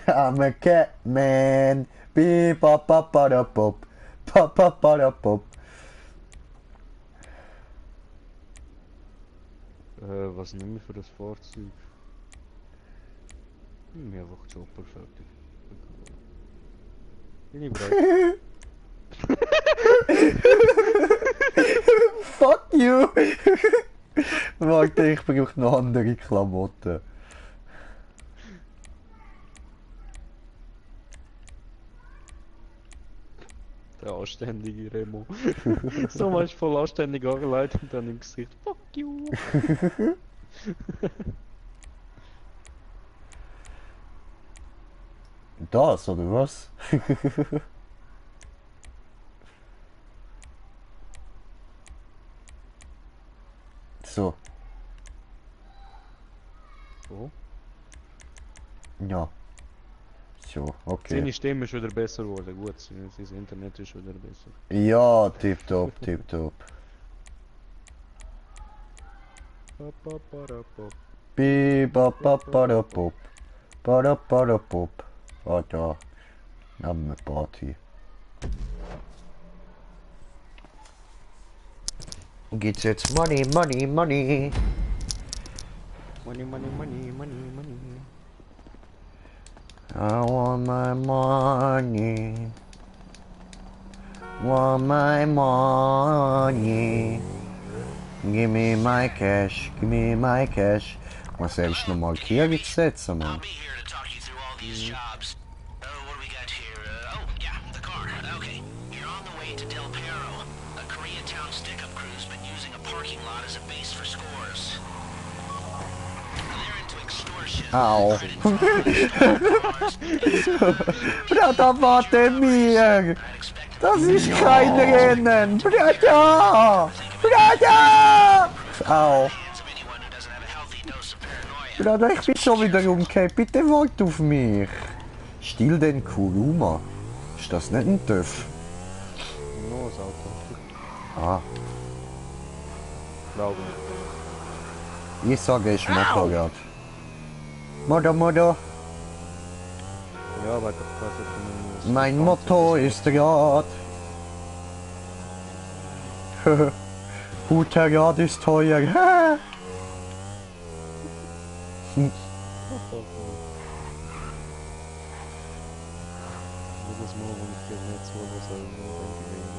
I'm a cat man. Beep pop pop pop pop pop pop pop pop. Was nehmen wir für das Fahrzeug? Einfach Chopper fertig. Bin ich bereit? Fuck you! Warte, ich brauche noch andere Klamotten. Der anständige Remo. So manchmal voll anständig angeleitet und dann im Gesicht. Fuck you! Das, oder was? So. So. Ja. So, okay. Seine Stimme ist wieder besser geworden. Gut, sein Internet ist wieder besser. Ja, tipptopp, tipptopp. Bip-bap-bap-bap-bap. Bap-bap-bap-bap. Ah, da. Haben wir Party. Geht's jetzt Money, Money, Money? Money, money, money, money, money. I want my money. Want my money. Give me my cash, give me my cash. Was soll ich noch markieren setzen, I'll Mann? be here to talk you through all these jobs. Oh, what do we got here? Oh, yeah, the car. Okay. You're on the way to Del Perro. A Koreatown stick-up crew's been using a parking lot as a base for scores. They're into extortion. Au. Bruder, warte mir! Das ist kein Rennen! Bruder! Bruder! Au! Bruder, ich bin schon wieder umgekehrt. Bitte wart auf mich. Still den Kuruma. Ist das nicht ein TÜV? No, das Auto. Ah, Glaube ich sage, es ist Motorrad. Motor. ich. Ja, weil das ist Mein Motto ist Rad. Guter Rad ist teuer. Jedes Mal, wenn ich dir nicht zuhöre, denke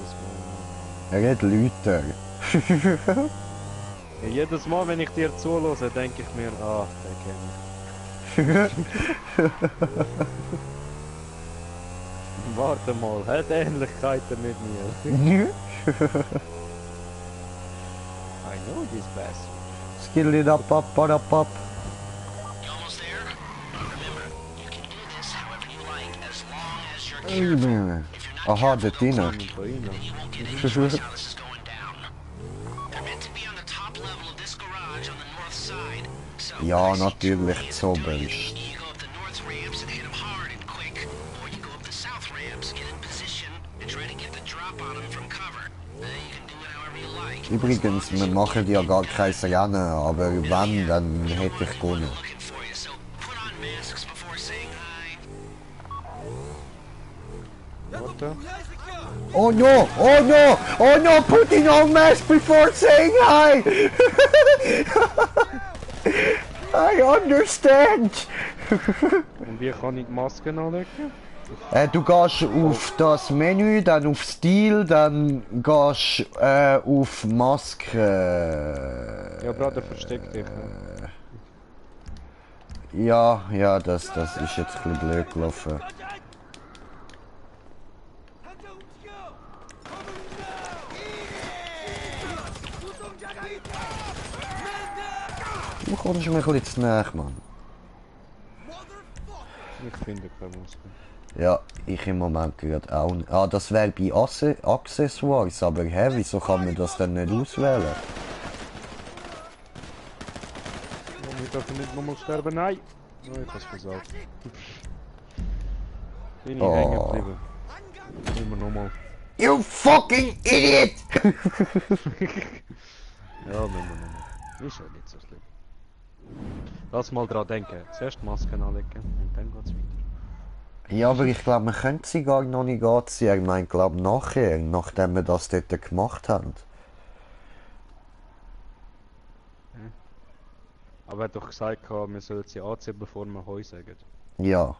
ich Er hat Leute. jedes Mal, wenn ich dir zuhöre, denke ich mir, ah, den kenne ich. Warte mal, hat Ähnlichkeiten mit mir. I know this best. Skill it up, up, up, up, up. You almost there? Remember, you can do this however you like, as long as you're careful. If you're not Aha, careful, der Tina. you won't get any choice how this is going down. They're meant to be on the top level of this garage on the north side. So Ja, when I see two natürlich, hands so doing it, best. you go up the north ramps and hit them hard and quick, or you go up the south ramps, get in position, and try to get the drop on them from cover. You can do it however you like. Übrigens, wir machen ja gar kein Rennen, aber wenn, dann hätte ich gewonnen. Looking for you, so put on masks before saying hi. Warte. Oh no! Oh no! Oh no! Putting on mask before saying hi! I understand! Und wie kann ich die Masken anlegen? Du gehst auf das Menü, dann auf Stil, dann gehst auf Maske. Ja, Bruder, versteck dich. Ne? Ja, das ist jetzt ein bisschen blöd gelaufen. Du kommst mir ein bisschen zu nahe, Mann. Ich finde keine Masken. Ja, ich im Moment gerade auch nicht. Ah, das wäre bei Accessoires, aber hä, wieso kann man das denn nicht auswählen? Oh, wir dürfen nicht nochmal sterben, nein! Oh, ich hab's versagt. Bin ich hängen geblieben. Immer nochmal. You fucking idiot! Ja, nehmen wir nochmal. Ist ja nicht so schlimm. Lass mal dran denken. Zuerst Masken anlegen und dann geht's weiter. Ja, aber ich glaube, wir können sie gar noch nicht anziehen. Ich meine, glaube nachher, nachdem wir das dort gemacht haben. Aber er hat doch gesagt, wir sollen sie anziehen, bevor wir Heu sagen. Ja.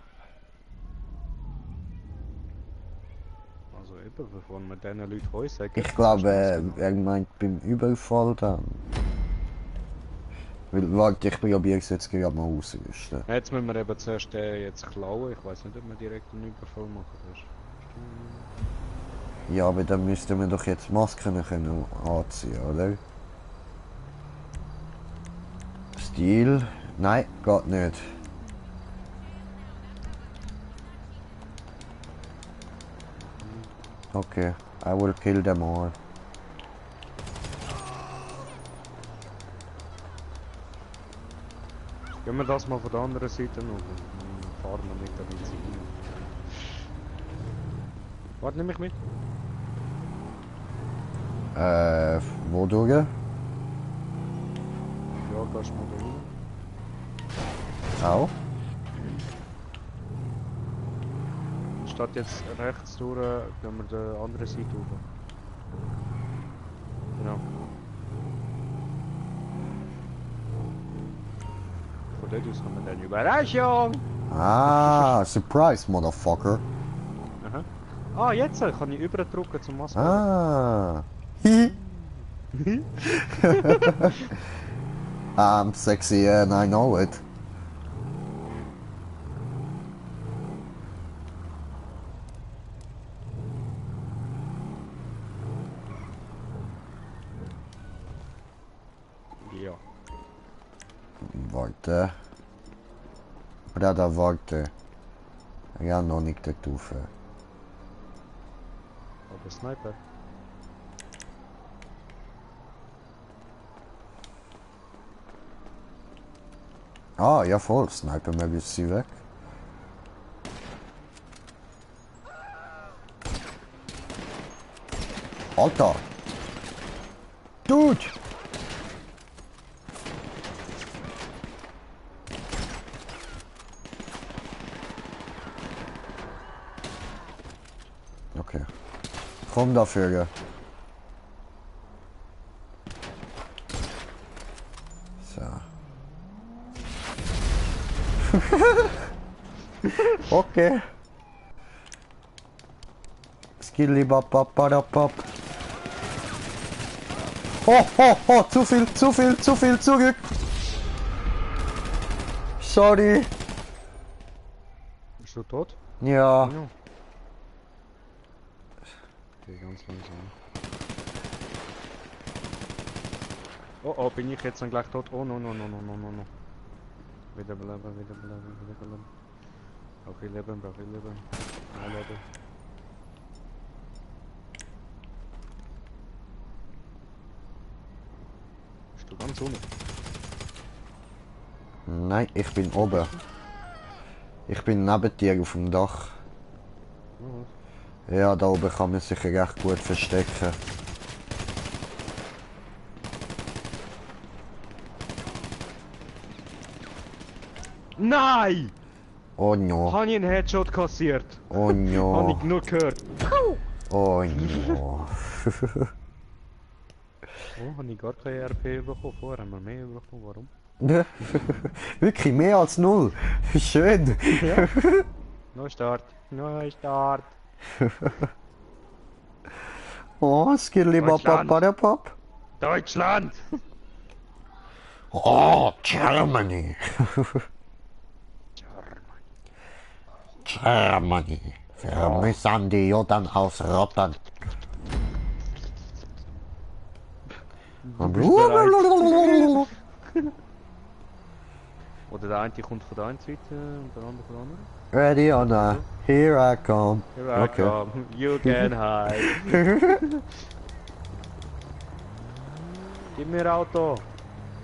Also eben, bevor wir diesen Leuten Heu sagen. Ich glaube, er meint beim Überfall dann. Weil, warte, ich probiere es jetzt gerade mal auszurüsten. Jetzt müssen wir eben zuerst jetzt klauen. Ich weiß nicht, ob wir direkt einen Überfall machen. Weißt? Ja, aber dann müssten wir doch jetzt Masken können anziehen, oder? Stil? Nein, geht nicht. Okay, I will kill them all. Gehen wir das mal von der anderen Seite noch. Dann fahren wir nicht da rein. Warte, nimm mich mit. Wodurch? Ja, gehst du mal da rein. Auch? Statt jetzt rechts durch, gehen wir die andere Seite hoch. Genau. Von dort aus haben wir dann Überraschung! Ah, surprise, motherfucker. Aha. Ah, jetzt kann ich überdrücken zum Maske. Ah. I'm sexy and I know it. Ja. Warte. Brada, warte. Ja, noch nicht dort rauf. Aber Sniper. Ah, ja voll. Sniper, wir müssen sie weg. Alter! Dude! Okay. Komm dafür. So. Okay. Skilly bap bap bap bap. Oh, oh, oh, zu viel, zurück. Sorry. Bist du tot? Ja. Ja. Okay, ganz langsam. Oh, oh, bin ich jetzt dann gleich tot? Oh, no. Wiederbeleben. Brauche ich Leben. Mehr Leben. Bist du ganz unten? Nein, ich bin oben. Ich bin neben dir auf dem Dach. Oh, Ja, da oben kann man sich recht gut verstecken. nein! Oh no. Habe ich einen Headshot kassiert? Oh Habe no. ich nur gehört. Oh no. Oh, habe ich gar keine RP bekommen. Vorher haben wir mehr bekommen. Warum? Wirklich mehr als 0. Schön. Ja. Neustart. Oh, Skilly bap bap Deutschland. bap bap. Deutschland! Oh, Germany. Germany. Wir müssen die Juden ausrotten. Oder der eine kommt von der einen Seite und der andere von der anderen. Ready or not, here I come. Here I Okay. come. You can hide. Gib mir Auto.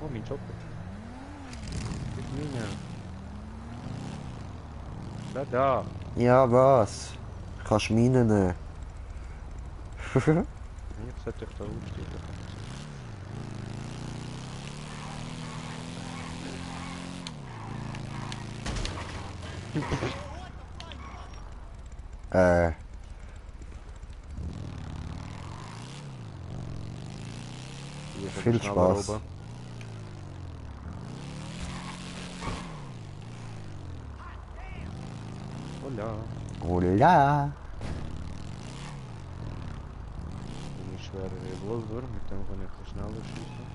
Oh, mein Job. Gib mir. Da. Ja, was? Kannst Minen nehmen. Ich sollte dich da aufstehen. Viel Spaß. Hola. Hola. Ein schwerer Revolver, mit dem kann ich schneller schießen.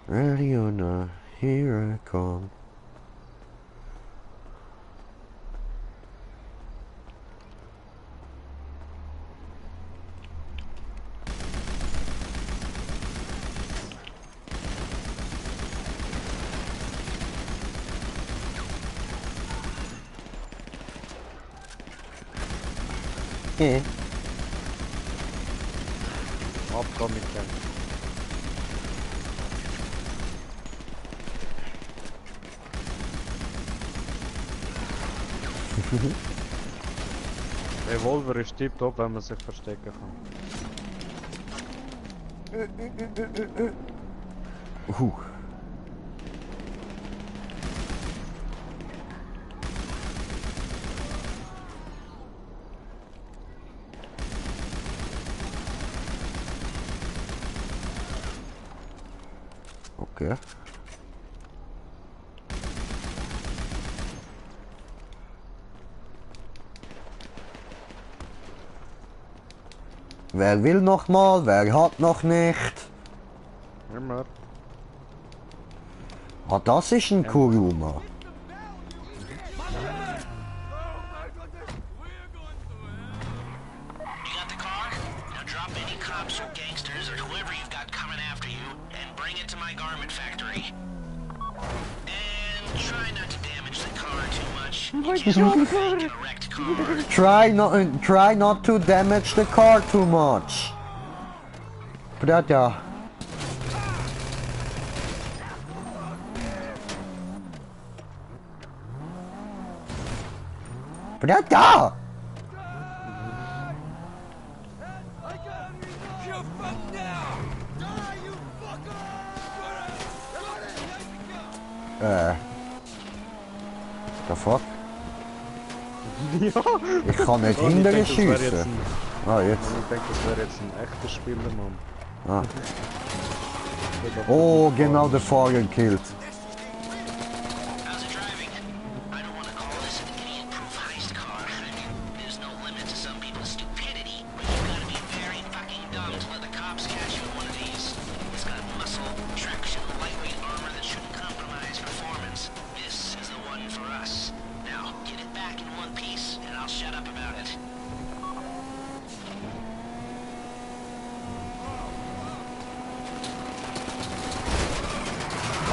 Ready or not, here I come. Abkommen mit dem. Revolver ist tipptopp, wenn man sich verstecken kann. Okay. Wer will noch mal? Wer hat noch nicht? Immer. Ah, das ist ein Kuruma. You got the car? Now drop any cops or gangsters or whoever you've got coming after you and bring it to my garment factory. And try not to damage the car too much. It's just a fake and a wrecked car. Try not to damage the car too much. Brother. Brother! The fuck? Ja! Ich kann nicht Oh, ich hinterher denke, das wäre jetzt schiessen. ein- Ah, jetzt. Ich denke, das wäre jetzt ein echter Spieler, Mann. Ah. Oh, genau, der Fahrer killt. How's it driving? I don't want to call this an idiot-proof heist car. I mean, there's no limit to some people's stupidity, but you've got to be very fucking dumb to let the cops catch you in one of these. It's got muscle, traction, lightweight armor that shouldn't compromise performance. This is the one for us. Now, get it back in one piece, and I'll shut up about it.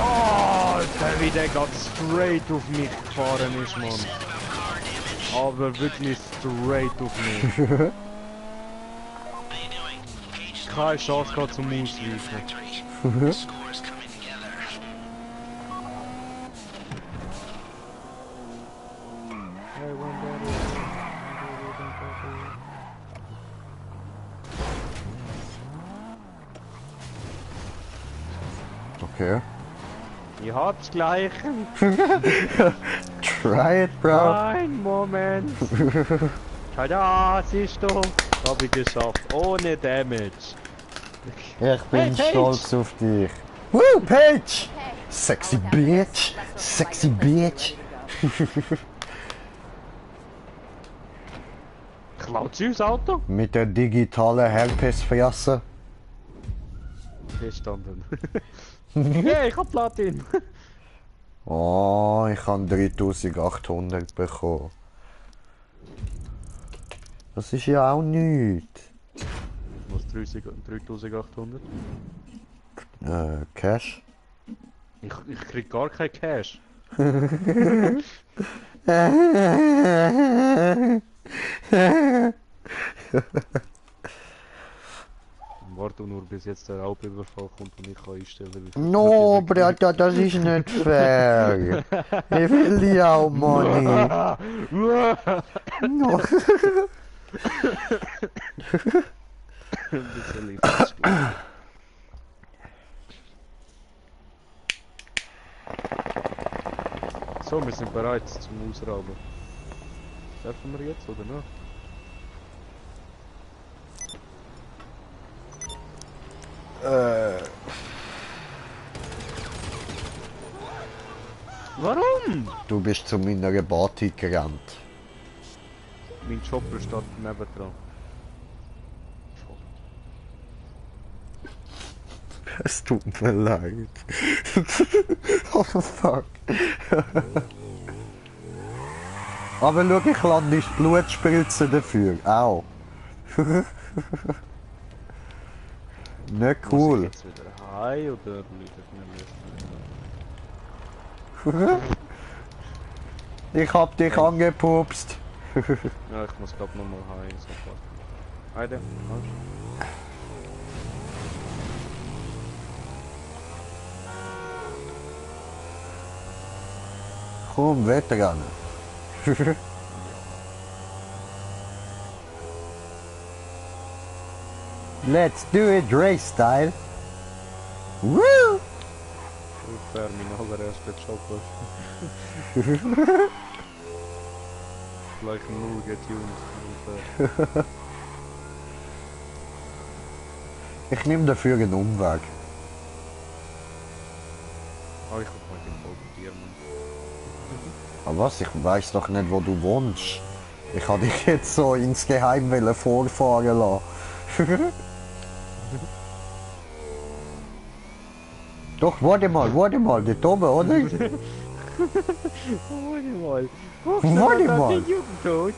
Oh, Alter, wie der gerade straight auf mich gefahren ist, Mann. Said about car damage. Aber wirklich straight auf mich. How you doing? Paige is Keine going to Chance meet you gehabt under zum the bridge near the Ausweichen. factory. The score is coming together. Okay. Ich hab's gleich. Try it, bro. Ein Moment. Tada, siehst du? Hab ich geschafft. Ohne Damage. Ich bin Hey, Paige. stolz auf dich. Woo, Paige! Hey, Sexy all of that bitch! that's so Sexy polite and bitch! ready to go. Klaut sie das Auto? Mit der digitalen Herpesfresse. Verstanden. Hey, ich hab Platin. Oh, ich habe 3800 bekommen. Das ist ja auch nichts. Was, 3800? Cash? Ich krieg gar kein Cash. Warte nur, bis jetzt der Raubüberfall kommt und ich kann einstellen, wie viel No, Platin Bruder, das ist nicht fair. Ich will ja auch Money. No. Ein bisschen Lebensspiel. So, wir sind bereit zum Ausrauben. Dürfen wir jetzt oder nicht? Warum? Du bist zu meiner Party gerannt. Mein Chopper steht nebendran. Es tut mir leid. Oh fuck. Aber schau, ich lande die Blutspritze dafür. Au. Nicht Muss ich cool. jetzt wieder heim oder bleibt mir nicht? Ich hab dich angepupst. Ja, ich muss glaub nochmal heim sofort. Heide, kommst Komm, Veteran. Let's do it race style. Woo! Ungefähr mein allererster Chopper. Gleich null getuned. Ungefähr. Ich nehme dafür einen Umweg. Ah, ich hab heute den Boden dir, Mann. Aber was? Ich weiß doch nicht, wo du wohnst. Ich habe dich jetzt so insgeheim vorfahren lassen. Doch, warte mal, dort oben, oder? Warte mal. Jugendtod.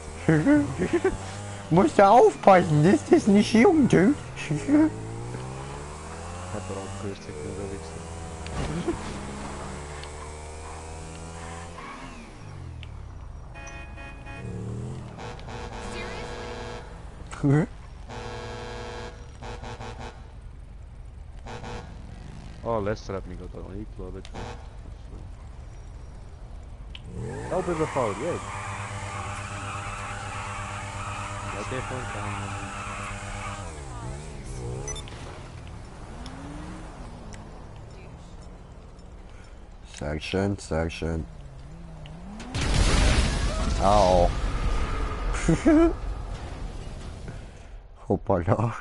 Musst du aufpassen, das ist nicht Jugendtod. Hat er auch kürzlich unterwegs. Oh, Lester hat mich gerade eingeladen. Raubüberfall, yay! Ja, der von Sehr schön, sehr schön. Au. Hoppala.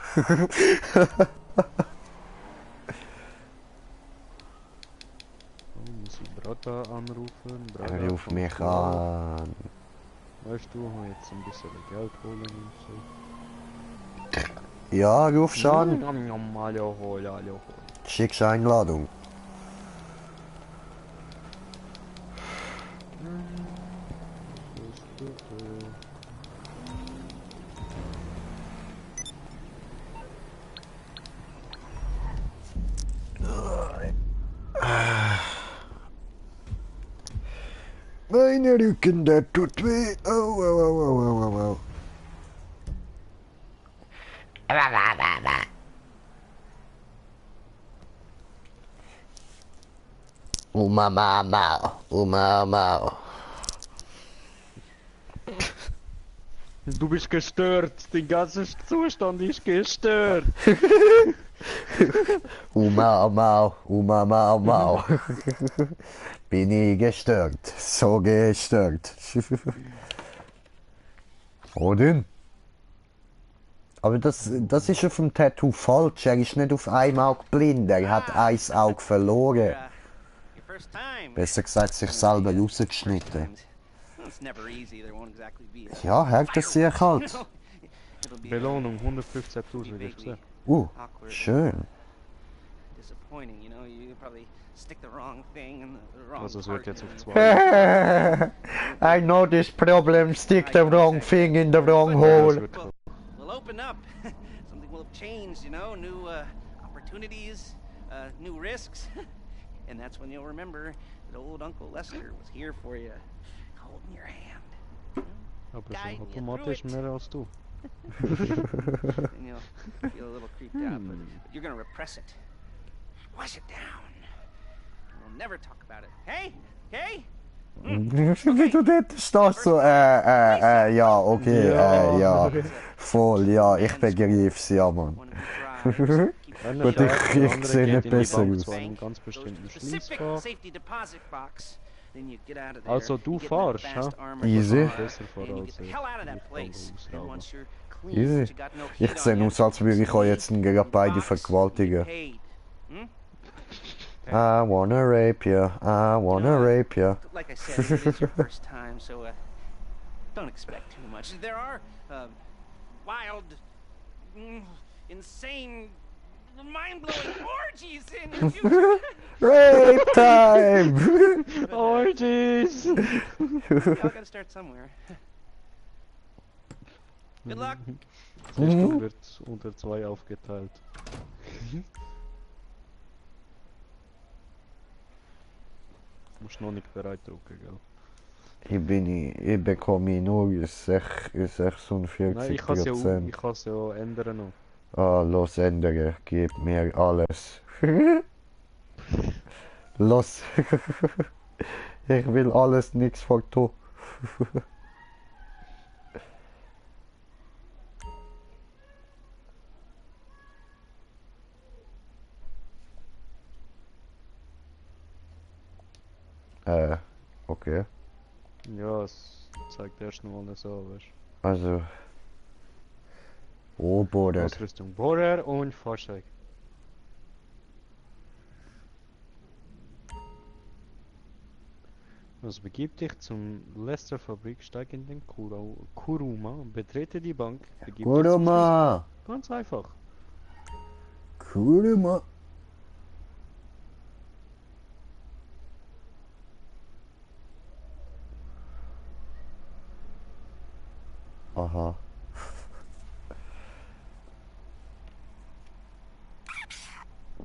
Oh, muss ich Brata anrufen? Brata, Ruf kommst mich du auch? an. Weißt du, jetzt ein bisschen Geld holen und so. Ja, ruf schon. Njam, njam, hallo, hallo, hallo. Schickst Einladung. Meine Rücken, der tut weh. Au, au, au, au, au, au, au. Mama. Du bist gestört, dein ganzer Zustand ist gestört. Mama. Bin ich gestört. So gestört. Oder? Aber das ist auf dem Tattoo falsch. Er ist nicht auf einem Auge blind. Er hat ein Auge verloren. Your first time. Besser gesagt, sich selber rausgeschnitten. It's never easy. There won't exactly be a Ja, hört es sich halt. It'll be Belohnung 115.000 wieder gesehen. awkward, Schön. disappointing. You know, you probably stick the wrong thing in the wrong Also es wird part. jetzt auf 2. I know this problem. Stick the wrong thing in the wrong Das hole. wird klar. We'll open up. Something will have changed. You know, new opportunities, new risks, and that's when you'll remember that old Uncle Lester was here for you, holding your hand. Aber Guide so me through automatisch it. mehr als du. And you'll feel a little creeped out, but you're gonna repress it. Wash it down. We'll never talk about it. Hey? Hey? Wie du dort stehst, so, ja, okay, ja, voll, ja, ich begriff's, ja, Mann. One of you drives, keep Einer Gut, fährt, ich der andere sehe geht nicht in die besser Bank aus. zu einem bank, ganz goes to bestimmten the specific Schließfach. safety deposit box. Then you get out of there. Also du you get in that fahrst, fast ha? armored Easy. car, Besser and you voraus, get the ey. hell out of that Nicht place. voll And ausrauben. once you're clean, Easy. that you got no Ich heat sehe on you, aus, als würde ich euch jetzt gerade beide box, vergewaltigen. you paid. Hm? I wanna rape ya, I wanna rape ya. Like I said, it is your first time, so don't expect too much. There are wild, insane, mind-blowing orgies in your future. Rape time! Orgies! Y'all gotta start somewhere. Good luck. Die Stunde wird unter 2 aufgeteilt. Musst noch nicht bereit drücken, gell? Ich bekomme nur 46%. Nein, ich kann es ja ändern noch. Ah, los ändere, gib mir alles. Los. Ich will alles, nichts vertun. Okay. Ja, es zeigt erst noch mal so, weißt Also. Oh, du. Bruder. Ausrüstung, Bohrer und Fahrzeug. Also begib dich zum Lester Fabrik, steig in den Kuruma, betrete die Bank, begib dich zum Kuruma! Schließ- Ganz einfach. Kuruma! Aha.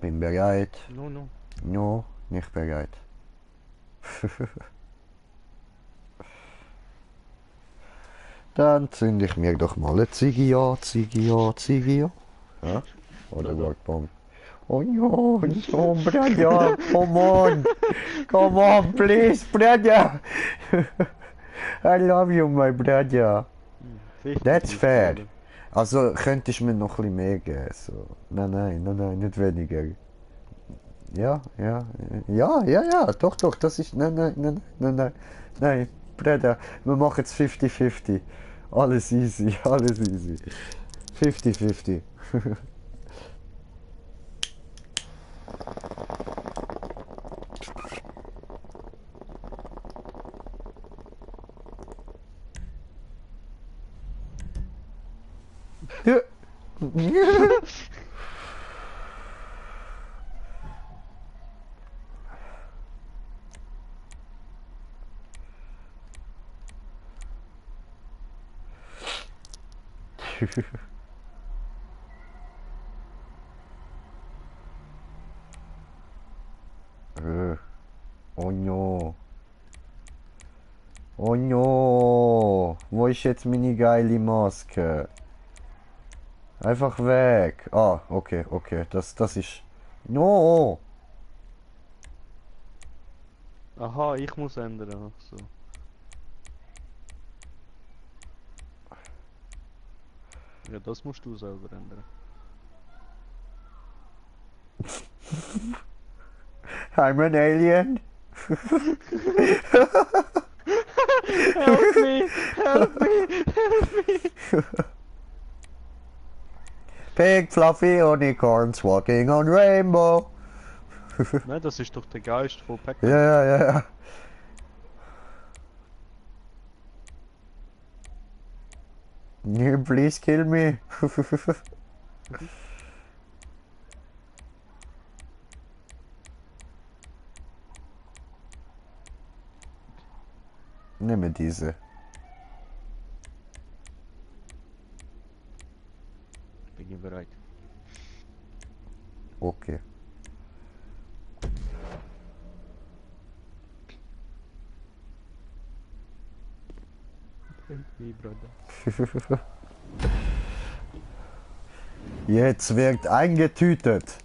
Bin bereit. No, no. No, nicht bereit. Dann zünde ich mir doch mal eine Ziege an, Ja? Oder Workbomb. Oh ja, so, Bradja, come on, please, Bradja. I love you, my Bradja. That's fair. Also, könntest du mir noch ein bisschen mehr geben? So. Nein, nicht weniger. Ja, doch, das ist... Nein, Bruder, wir machen jetzt 50-50. Alles easy, alles easy. 50-50. Oh no. Oh no. Wo ist jetzt meine geile Maske? Einfach weg. Ah, okay, okay. Das ist... No. Aha, ich muss ändern. Ach so. Ja, das musst du selber ändern. I'm an alien. Help me! Help me! Help me! Pink fluffy unicorns walking on rainbow. Nein, das ist doch der Geist von Pac. Ja, ja, ja, ja. Please kill me. Nehme diese. Bin ich bereit. Okay. Help me, Bruder. Jetzt wird eingetütet.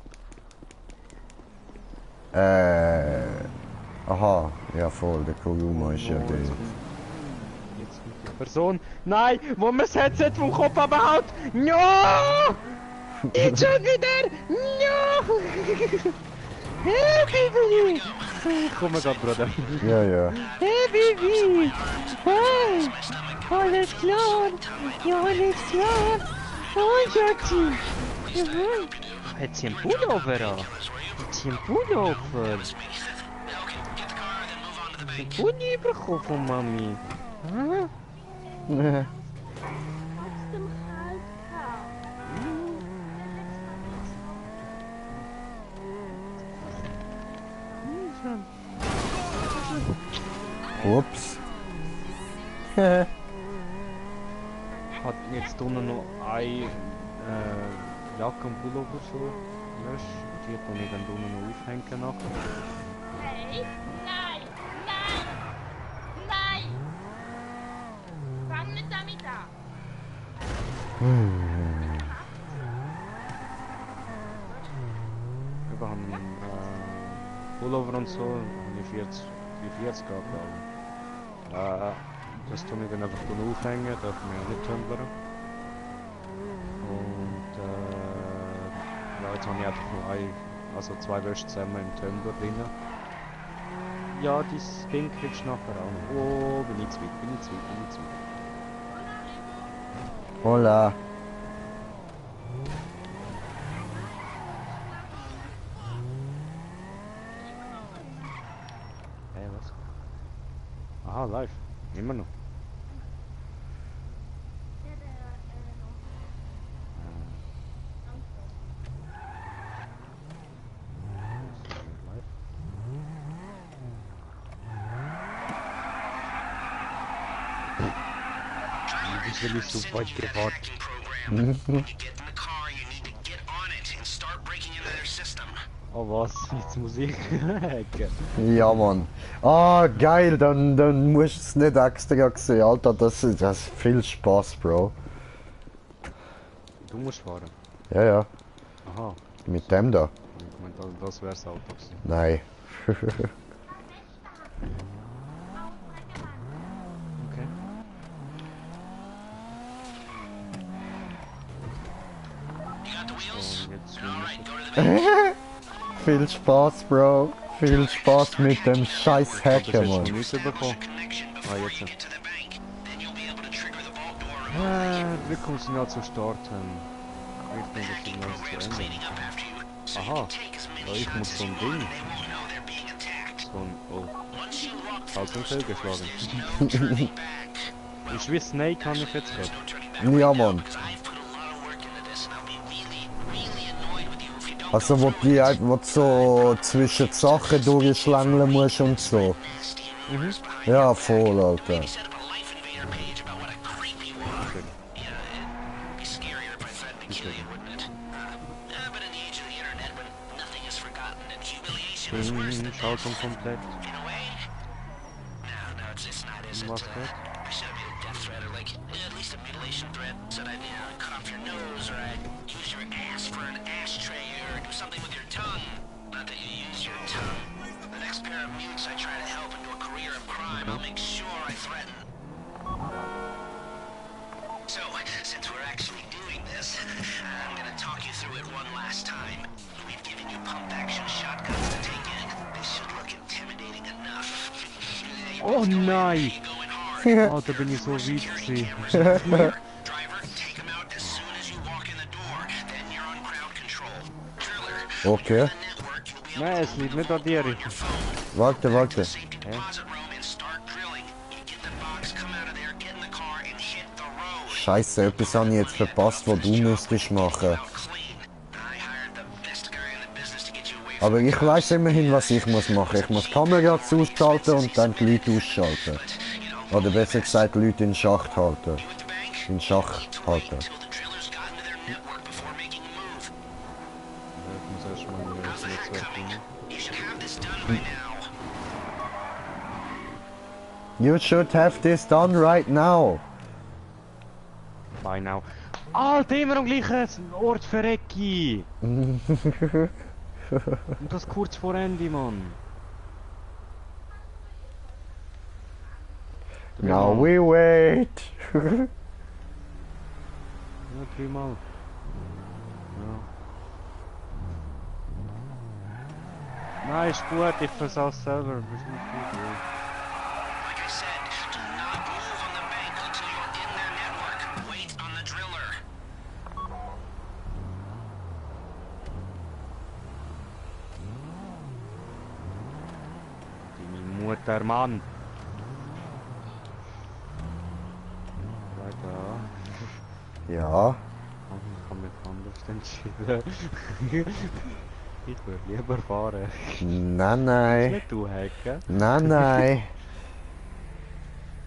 Aha, ja voll, der Kuruma ist ja Oh, der. jetzt kommt die Person. Nein, wo man das Headset vom Kopf abhaut! No! Jetzt schon wieder! No! Hey, Baby! Ich komme grad, Bruder. Ja, ja. Hey, Baby! Hey! Alles klar! Ja, alles klar! Oh, Schatzi! Hat sie einen Pullover an? Hat sie einen Pullover? Einen Pulli bekommen von Mami? Hm? Ups. Hat jetzt unten noch ein Jacke und Pullover so löscht. Die tue ich dann unten noch aufhängen nachher. Hey, nein, nein, nein! Fang nicht damit an! Wir haben Pullover und so, die 40 gehabt, aber das tue ich dann einfach aufhängen, darf man ja nicht tumblern. Und ja, jetzt habe ich einfach nur zwei Wäsche zusammen im Tumbler drin. Ja, dieses Ding kriegst du nachher auch noch. Oh, bin ich zu weit, bin ich zu weit, bin ich zu weit. Hola. Hä, was? Aha, live. Immer noch. Ich will nicht so weit gewartet. When you get in the car, you need to get on it and start breaking into their system. Oh was, jetzt muss ich hacken. Ja, Mann. Ah, geil, dann musst du es nicht extra sehen. Alter, das ist viel Spaß, Bro. Du musst fahren. Ja, ja. Aha. Mit dem da. Ich meine, das wär's Auto gewesen. Nein. Okay. You got the wheels? So, jetzt Alright, go to the bank. Viel Spaß, Bro. Viel Spaß mit dem scheiß das Hacker, hast du Mann. nicht bekommen. Connection Ah, before jetzt. you get to the bank. Then you'll be able to trigger the vault door Willkommenssignal zu starten. Ich denke, das Signal zu ändern. Aha. Ja, ich muss so ein Ding. So ein... Oh. Falsch im Fell geschlagen. Ist wie Snake kann ich jetzt gerade. Ja, Mann. Also, wo du so zwischen die Sachen durchschlängeln musst und so. Mhm. Ja, voll, Alter. Schaltung komplett. Was geht? So, since we're actually doing this, I'm gonna talk you through it one last time. We've given you pump-action shotguns to take in. They should look intimidating enough. Oh nein! Oh, da bin ich so weit gewesen. Driver, take them out as soon as you walk in the door. Then you're on crowd control. Driller, Okay. network, you'll be Nein, es liegt nicht an dir. Warte, warte. safety deposit room and start drilling. You get the box, come out of there, get in the car, and hit the road. Scheiße, etwas habe ich jetzt verpasst, was du müsstest machen. Clean. I hired the best guy in the business to get you away from Aber ich weiß immerhin, was ich muss machen. Ich muss die Kamera ausschalten und dann die Leute ausschalten. Oder besser gesagt, die Leute in Schacht halten. the bank. In Schach halten. Till the drillers got into their network before making a move. Ich muss erstmal in das Netzwerk gehen. You should have this done by now. You should have this done right now. By now. Alter, immer am gleichen Ort verrecki! Und das kurz vor Ende, Mann. Now we wait. Ja, dreimal. Ja. Nein, ist gut, ich versau's selber. Ist nicht gut, ja. Like I said, do not move on the bank until you're in their network. Wait on the driller. Deine Mutter, Mann. Weiter. Ja. Ich kann mich anders entschieden. Ich würde lieber fahren. Nein, nein. Nicht du hacken. Nein, nein.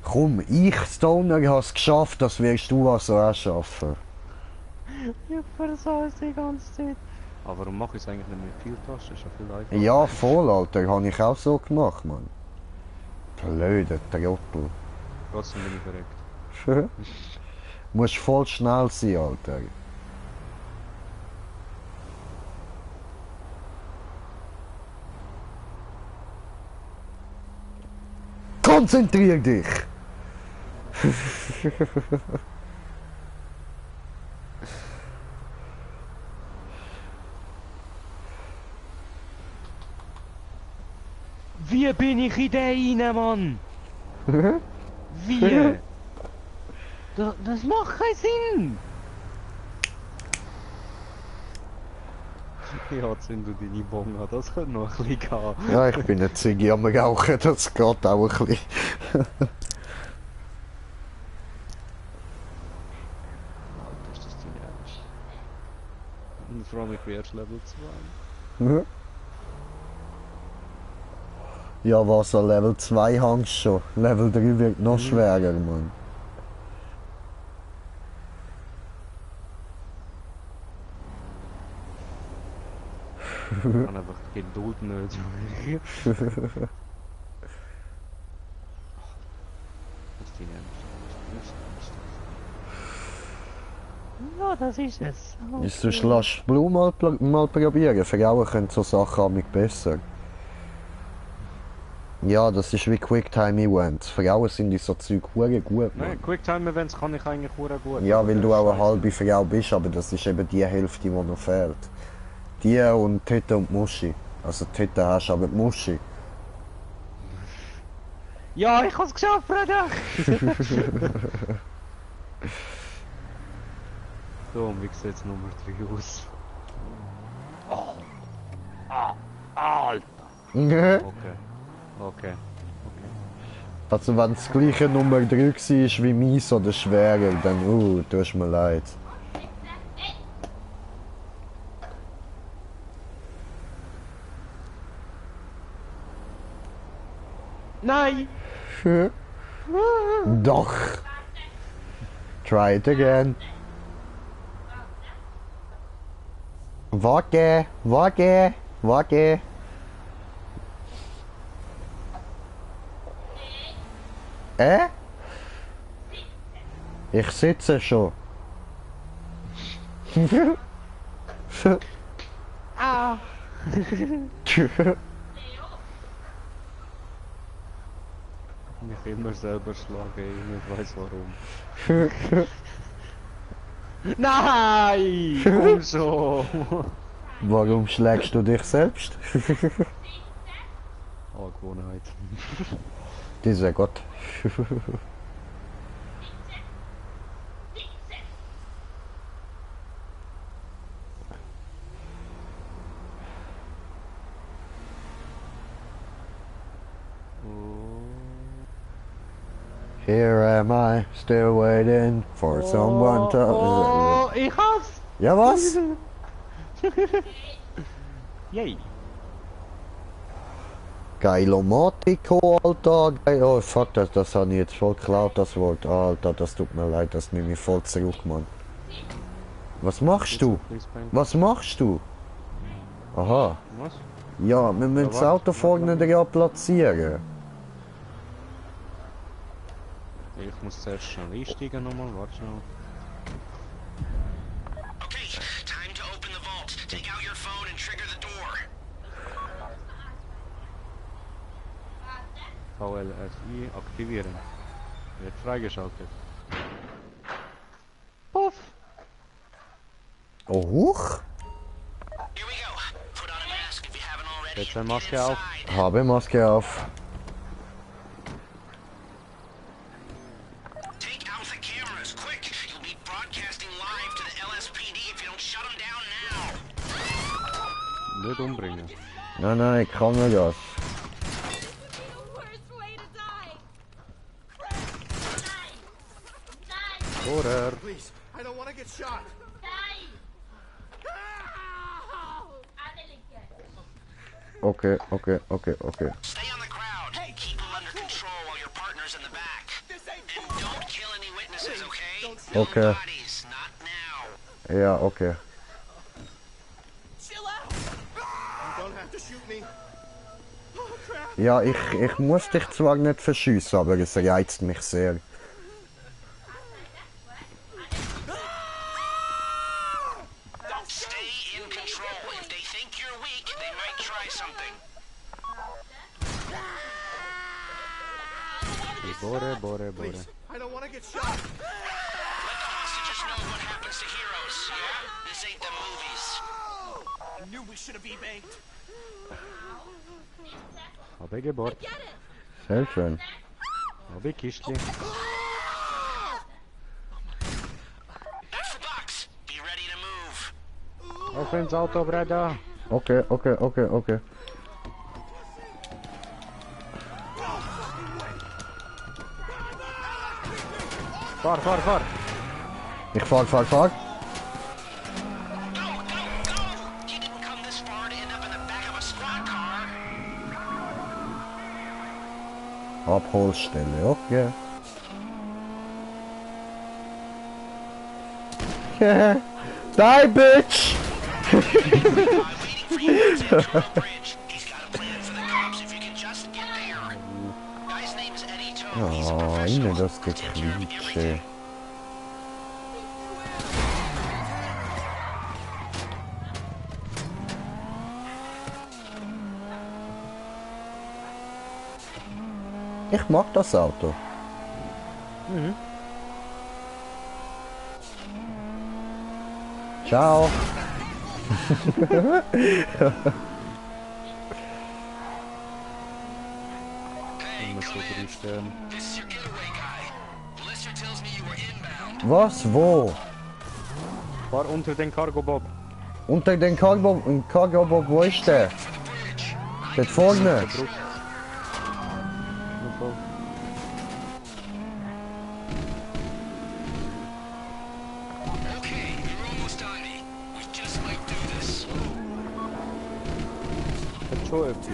Komm, ich, Stoner, hab's geschafft, das wirst du also auch schaffen. Ich versau's die ganze Zeit. Aber warum mache ich es eigentlich nicht mit viel Taschen? Ist ja viel einfacher. Ja, voll, Alter, habe ich auch so gemacht, Mann. Blöder Trottel. Trotzdem bin ich verreckt. Musst voll schnell sein, Alter. Konzentrier dich! Wie bin ich in den rein, Mann? Wie? Das macht keinen Sinn! Ja, zünd du deine Bonge an, das könnte noch ein bisschen gehen. Ja, ich bin eine Ziggy am Rauchen, das geht auch ein bisschen. Alter, ist das dein Ernst? Und vor allem, ich bin erst Level 2. Ja, was an Level 2 hängst schon. Level 3 wird noch schwerer, Mann. Ich habe einfach die Geduld nicht. Das ist dein Ernst. Ja, das ist es. Ist du lass Blue mal probieren. Frauen können so Sachen amig besser. Ja, das ist wie Quicktime-Events. Frauen sind in so Zeug hure gut, Nein, Mann. Quicktime-Events kann ich eigentlich hure gut. Ja, weil du auch eine halbe Frau bist, aber das ist eben die Hälfte, die noch fehlt. Die und Tete und Muschi. Also Tete hast du, aber die Muschi. Ja, ich hab's geschafft, Bruder! So, und wie sieht's Nummer 3 aus? Alter! Okay. Okay. Also wenn das gleiche Nummer 3 war wie meins oder schwerer, dann tut mir leid. Nein! Doch! Try it again. Wage, wage, wage. Ich sitze schon. Ah! Mich immer selber schlagen, ich nicht weiß warum. Nein! Komm schon! Warum schlägst du dich selbst? Angewohnheit. Dieser Gott. Here am I, still waiting for someone to... Oh, ich hasse! Ja, was? Yay! Geilomotico, Alter. Oh, fuck, das habe ich jetzt voll geklaut, das Wort. Alter, das tut mir leid, das nehme ich voll zurück, Mann. Was machst du? Was machst du? Aha. Was? Ja, wir müssen das Auto vorne dran platzieren. Ich muss zuerst schnell einsteigen nochmal, warte schnell. Okay, time to open the vault. Take out your phone and trigger the door. VLSI aktivieren. Wird freigeschaltet. Puff! Oh, huch. Here we go. Put on a mask if you haven't already. Setz eine Get Maske auf. inside. Habe Maske auf. Take out the cameras, quick! You'll be broadcasting live to the LSPD if you don't shut them down now. Nicht umbringen. Nein, nein, ich kann nicht das. Worst way to die. Oder? Please, I don't want to get shot. Okay, okay, okay, okay. Stay on the crowd. Keep them under control while your partner's in the back. And don't kill any witnesses, okay? No Okay. bodies, not now. Ja, okay. Chill out. You don't have to shoot me. Oh crap. Ja, ich muss dich zwar nicht verschiessen, aber es reizt mich sehr. Stay in control. If they think you're weak, they might try something. Bore, bore, bore. Please, I don't want to get shot. Let the hostages know what happens to heroes, yeah? This ain't the movies. I knew we should have e-banked. Habe gebohrt. Sehr schön. Habe Kistli. That's the box. Be ready to move. Auf ins Auto, Breda. Okay, okay, okay, okay. Fahr, fahr, fahr. Ich fahr. Go, go, go! You didn't come this far to end up in the back of a squad car. Abholstelle, okay. Die, bitch! I'm waiting for you at Central Bridge. He's got a plan for the cops if you can just get there. Guy's name is Eddie Toh. He's a Oh, professional. Ihnen das He'll take care of Gequietsche. everything. Ich mag das Auto. Ciao. Hey, Immer so come in. drei Sterne. This is your getaway guy. Lister tells me you were inbound. Was? Wo? Fahr unter den Cargo-Bob. Unter den Cargo-Bob, wo ist der? Dort vorne. Hat schon etwas.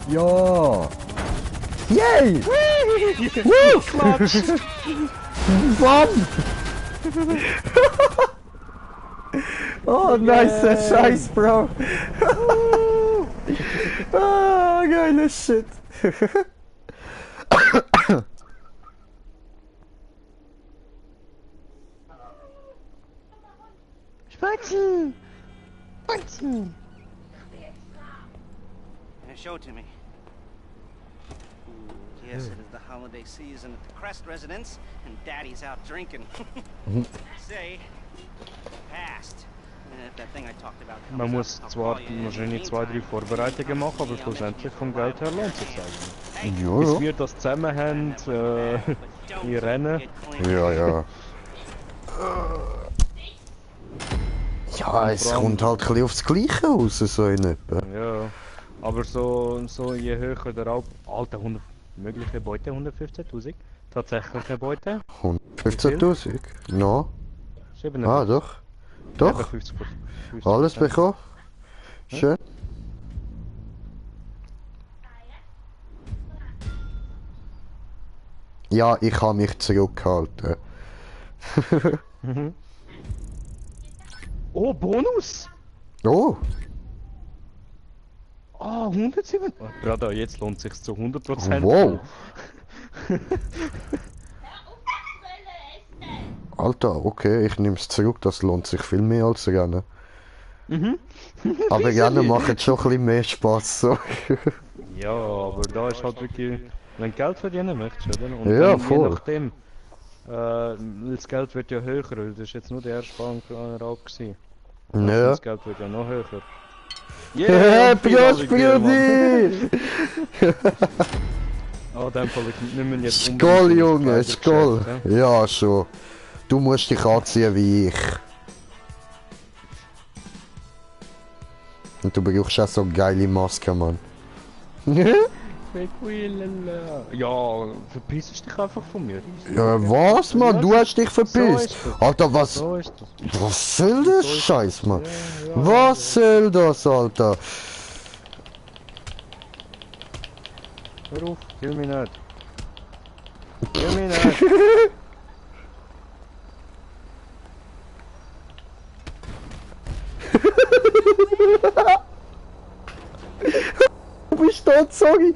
Ja. Yay! Woo! Klatsch! Bam! Oh, nice Scheiß, Bro. Ah, geiler Shit. Spazi! Spazi! Show it to me. Yes, it is the holiday season at the Crest residence, and Daddy's out drinking. Say, passed. If that thing I talked about comes Man up, muss I'll zwar call you. In the wahrscheinlich 2-3 meantime, Vorbereitungen machen, aber schlussendlich vom Geld her lohnt sich eigentlich. Ja, Bis ja. wir das zusammen haben, in Rennen. Ja, ja. Ja, es kommt halt ein bisschen aufs Gleiche raus, so in etwa. Ja, aber so je höher der Alter, mögliche Beute 115.000, tatsächliche Beute 115.000? No. 7. Ah, doch. Doch. 50%. Alles bekommen. Schön. Ja, ich kann mich zurückhalten. Oh, Bonus! Oh, Ah, 107. Oh, Brada, jetzt lohnt sich's zu 100%. wow. Quelle ist denn? Alter, okay, ich nehme es zurück, das lohnt sich viel mehr als Rennen. Aber Rennen machen schon ein bisschen mehr Spaß. So. Ja, aber da ist halt wirklich, wenn du Geld verdienen möchtest, oder? Und Ja, dann, voll. je nachdem, das Geld wird ja höher, weil das ist jetzt nur der erste Bankraub gewesen. Ja. Das Geld wird ja noch höher. Prost für dich! Oh, dem Fall, wir müssen jetzt Skoll, unbedingt Junge, ins Skoll. Kleidergeschäft, ja? Ja, schon. Du musst dich anziehen wie ich. Und du brauchst auch so geile Masken, Mann. Ja, verpiss dich einfach von mir. Ja, was, Mann? Du hast dich So verpisst. ist das. Alter, was? So ist das. Was soll das Scheiß, Mann? Was soll das, Alter? Hör auf, kill mich nicht. Kill mich nicht. Du bist tot, sorry.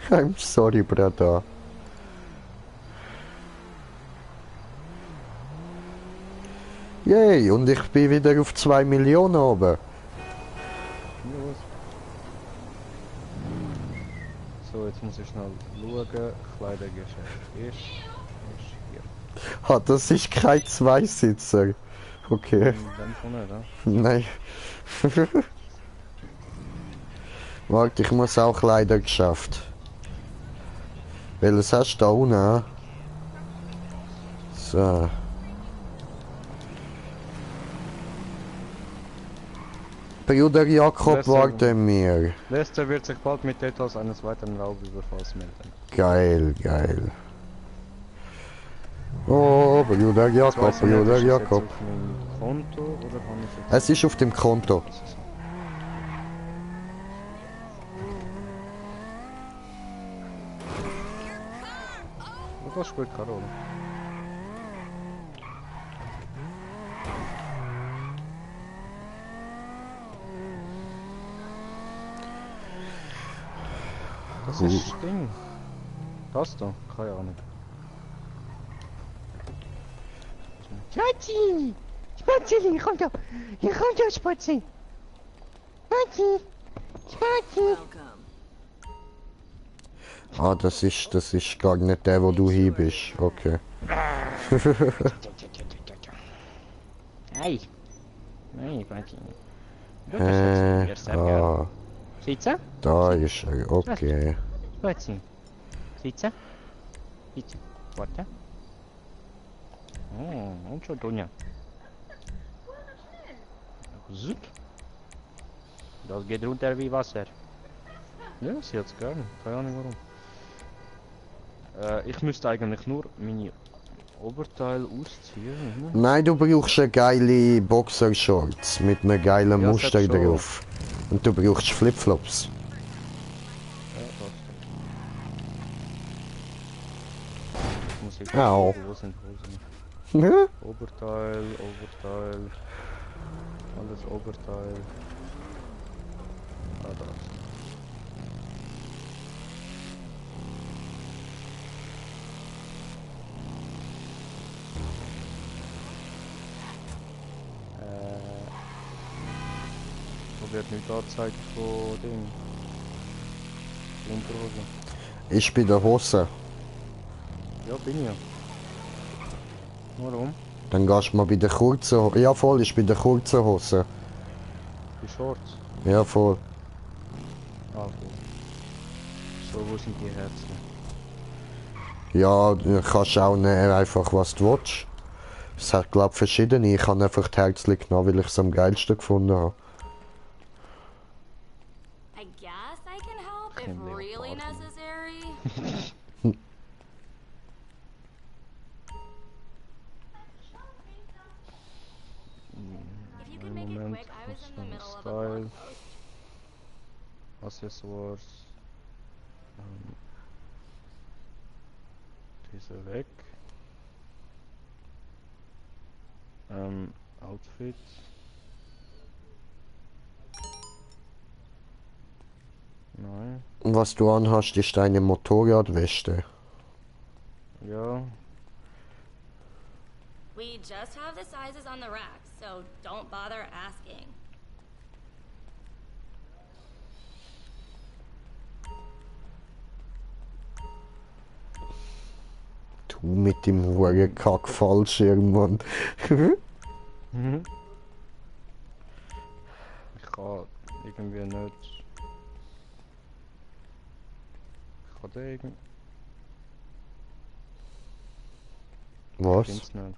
I'm sorry, brother. Yay, und ich bin wieder auf 2 Millionen oben. So, jetzt muss ich schnell schauen. Kleidergeschäft ist hier. Ah, das ist kein Zweisitzer. Okay. Dann von nicht, ja? Nein. Warte, ich muss auch leider geschafft. Welches hast du da unten? Ah? So. Bruder Jakob, Besser. warte mir. Lester wird sich bald mit Details eines weiteren Raubüberfalls melden. Geil, geil. Oh, Bruder Jetzt Jakob, weiss ich nicht, Bruder ist es jetzt Jakob. auf meinem Konto oder kann ich jetzt... Es ist auf dem Konto. Das spielt keine Rolle. Das ist das Ding. Das da, keine Ahnung. Spazi! Spazi, komm da! Hier kommt der Spazi! Spazi! Spazi! Welcome. Ah, das ist gar nicht der, wo du hier bist. Okay. Hey. Nein, Frankie. Du kannst jetzt sehr gerne. Ah, Sitzen? da ist er, okay. Spezi. Sitzen? Sitzen. Warte. Oh, und schon Dunja. Zup. Das geht runter wie Wasser. Ja, sie hat's gern. Keine Ahnung warum. Ich müsste eigentlich nur meine Oberteil ausziehen. Ne? Nein, du brauchst eine geile Boxershorts mit einem geilen Ja, Muster das schon. drauf. Und du brauchst Flipflops. Ja, passt. Ich muss jetzt Au. Wo sind Hosen? Ja? Oberteil, Oberteil. Alles Oberteil. Ah, das. Wo wird nicht angezeigt von Ding? Unterhose. Ich bin der Hose. Ja, bin ich ja. Warum? Dann gehst du mal bei der kurzen Hose. Ja voll, ich bin der kurzen Hose. Die Shorts. Ja voll. Ah, okay. So, wo sind die Herzen? Ja, du kannst auch nehmen, einfach was du willst. Es hat glaub verschiedene. Ich habe einfach die Herzchen genommen, weil ich es am geilsten gefunden habe. I guess I can help if Kein really Leopard. necessary. If you could make it Moment, quick, I was in the was middle of a Style. blog post. Accessoires. Diese weg. Outfit. Nein. Und was du anhast, ist deine Motorradweste. Ja. We just have the sizes on the rack, so don't bother asking. Du mit dem hohen Kack-Fallschirm, Mann. Mhm. Ich kann irgendwie nicht. Ich kann den irgendwie. Was? Find's nicht.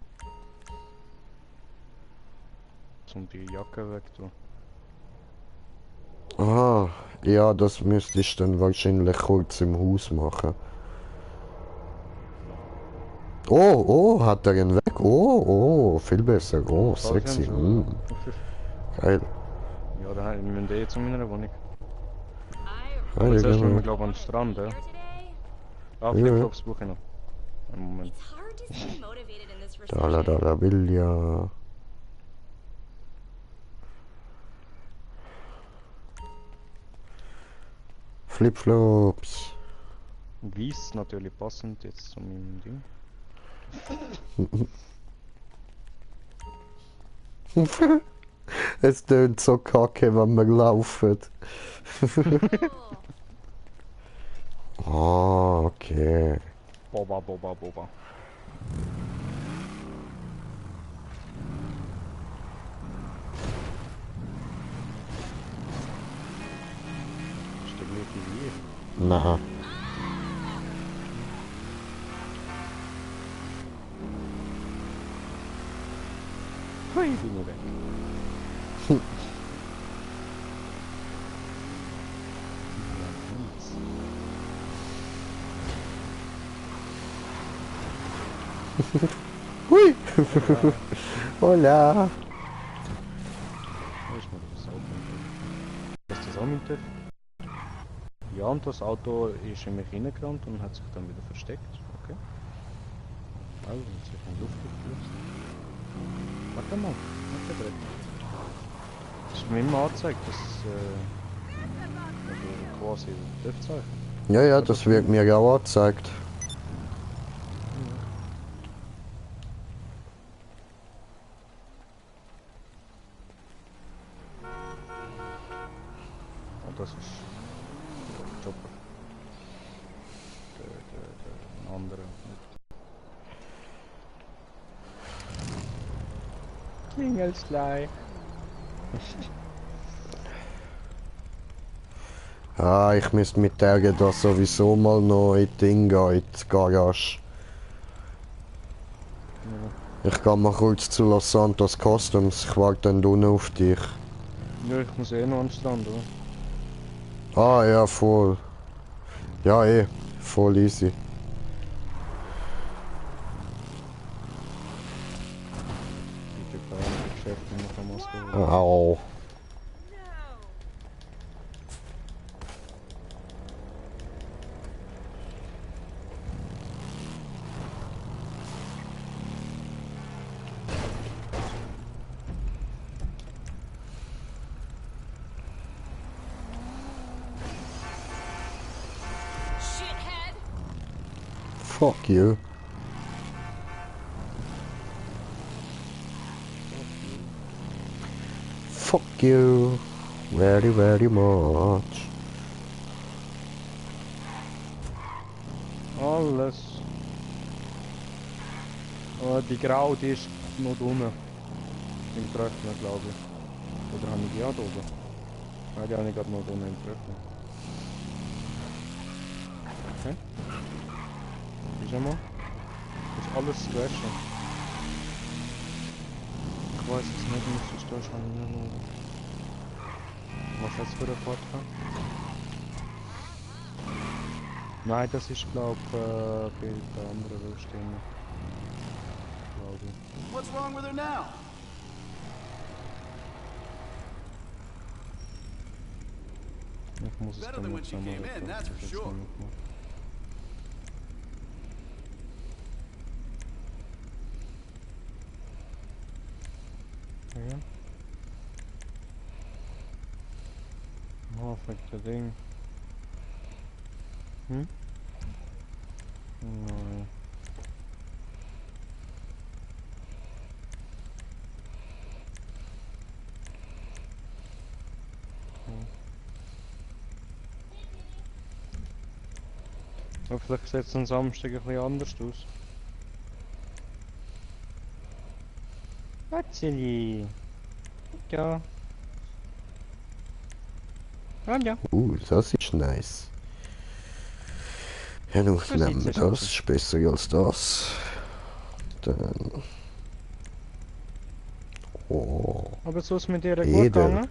Um die Jacke wegtun. Aha, ja, das müsste ich dann wahrscheinlich kurz im Haus machen. Oh, oh, hat er ihn weg? Oh, oh, viel besser. Oh, sexy. Geil. Ja, dann müssen wir jetzt zu meiner Wohnung. I Ja, Aber ja, zuerst müssen wir genau. glaube ich an den Strand, ja? here today. Ah, Ja. Flipflops brauche ich noch. Einen Moment. It's hard to stay motivated in this Dala, recession. dala, Bilja. Flipflops. Weiß natürlich passend jetzt zu meinem Ding. Es tönt so kacke, wenn wir laufen. Cool. Ah, okay. Boba, Boba, Boba. Ist der gleiche wie ich? Na. Hui, bin ich weg. Hui. Hola. Wo ist mir das Auto? Ist das auch mit TÜV? Ja, und das Auto ist in mich reingerannt und hat sich dann wieder versteckt. Okay. Also, hat sich in Luft geflüchtet. Warte mal, warte direkt. Das ist mir immer angezeigt, dass quasi TÜV-Zeichen. Ja, ja, das wird mir auch angezeigt. Und das ist der Chopper. Der andere. Klingelt's gleich. Ah, ich müsste mit Tagen da sowieso mal noch in die Dinge, in die Garage. Ich gehe mal kurz zu Los Santos Customs, ich warte dann unten auf dich. Ja, ich muss eh noch an den Strand, oder? Ah ja, voll. Ja voll easy. Bitte keine Geschäfte machen, muss gehen. Au. Fuck you. Fuck you. Very, very much. Alles. Oh, die Grau, die ist noch unten. Im Trockner, glaube ich. Oder habe ich die auch da oben? Nein, die habe ich gerade noch unten im Trockner. Okay. Ist einmal. Ist alles zu waschen. Ich weiß es nicht, muss ich da schon hinschauen. Was hat's für eine Fahrt gehabt? Nein, das ist glaube ich bei der anderen Röststelle. Glaube ich. What's wrong with her now? Ich muss es Better dann than noch when she zusammen came in, that's for sure. Ja. Oh, verrückter Ding. Hm? Nein. Aber vielleicht sieht es am Samstag ein bisschen anders aus. Watzeli! Ja. Ah ja. Das ist nice. Ja, nun So nehmen wir sieht's aus. das, ist besser als das. Dann... Oh, Aber so ist mit dir gut Edel. gegangen?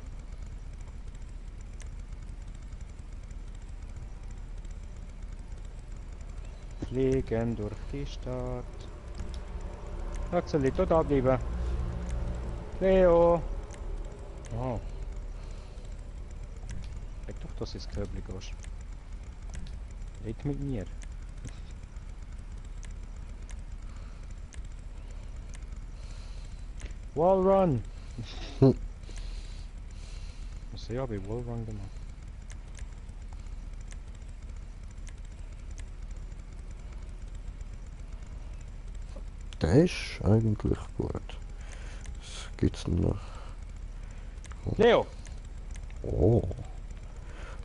Fliegen durch die Stadt. Watzeli, da bleiben. Leo! Oh. Sag doch, dass ins Köbli gehst. Red mit mir. Wallrun! Hm. Was habe ich Wallrun gemacht? der ist eigentlich gut. Was gibt's denn noch? Leo! Oh.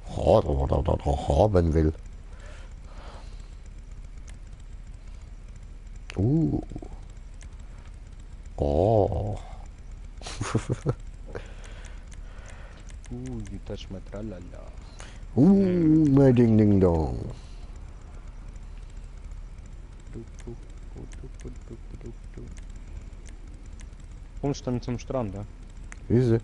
Haben will. Oh. Das ist mal tralala. Mein Ding Ding Dong. Kommst du dann zum Strand, ja? Easy.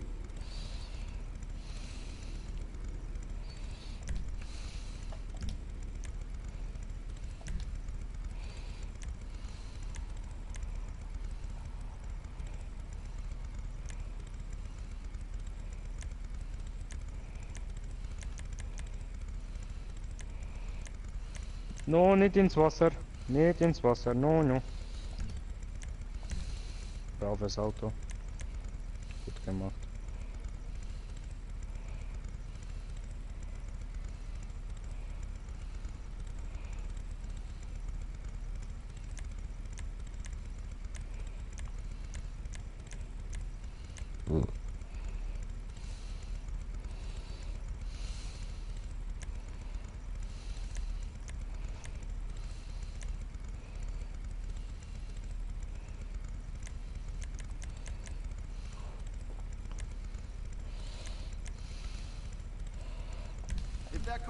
No, nicht ins Wasser. Nicht ins Wasser. No, no. Braves Auto. Gut gemacht.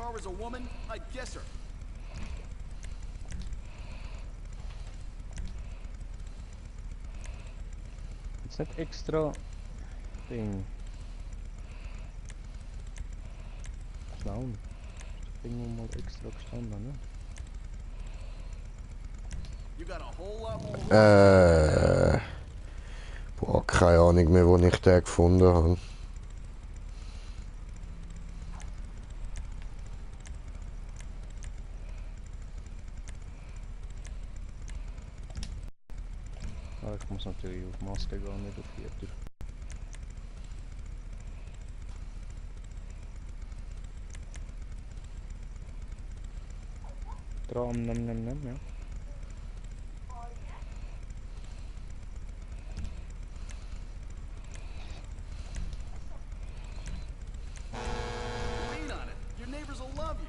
car was a woman, I'd guess her. Jetzt nicht extra Ding. Clown. Irgendwo mal extra gestanden, ne? You got a whole lot more. Boah, keine Ahnung mehr, wo ich den gefunden habe. Ah, ich muss natürlich auf Maske gehen, nicht auf Vierter. Dran, ja. Lean on it. Your neighbors will love you.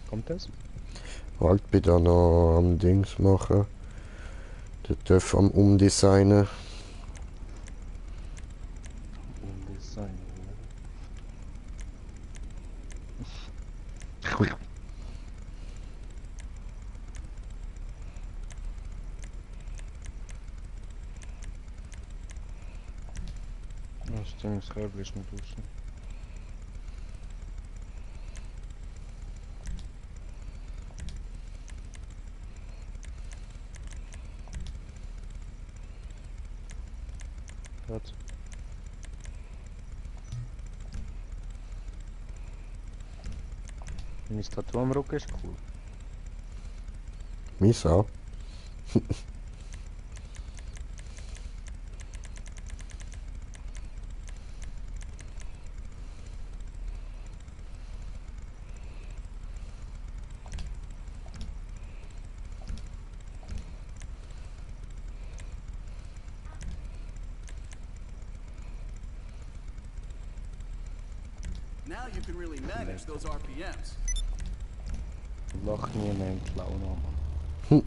Kommt das? Halt, bin da noch am Dings machen. Der darf am Umdesignen. Umdesign. Das Ding ist halblich mit draußen. Was? Mein Tattoo am Rücken ist cool. Meins auch. Now you can really manage those RPMs. Lach nie mehr einen Clown an.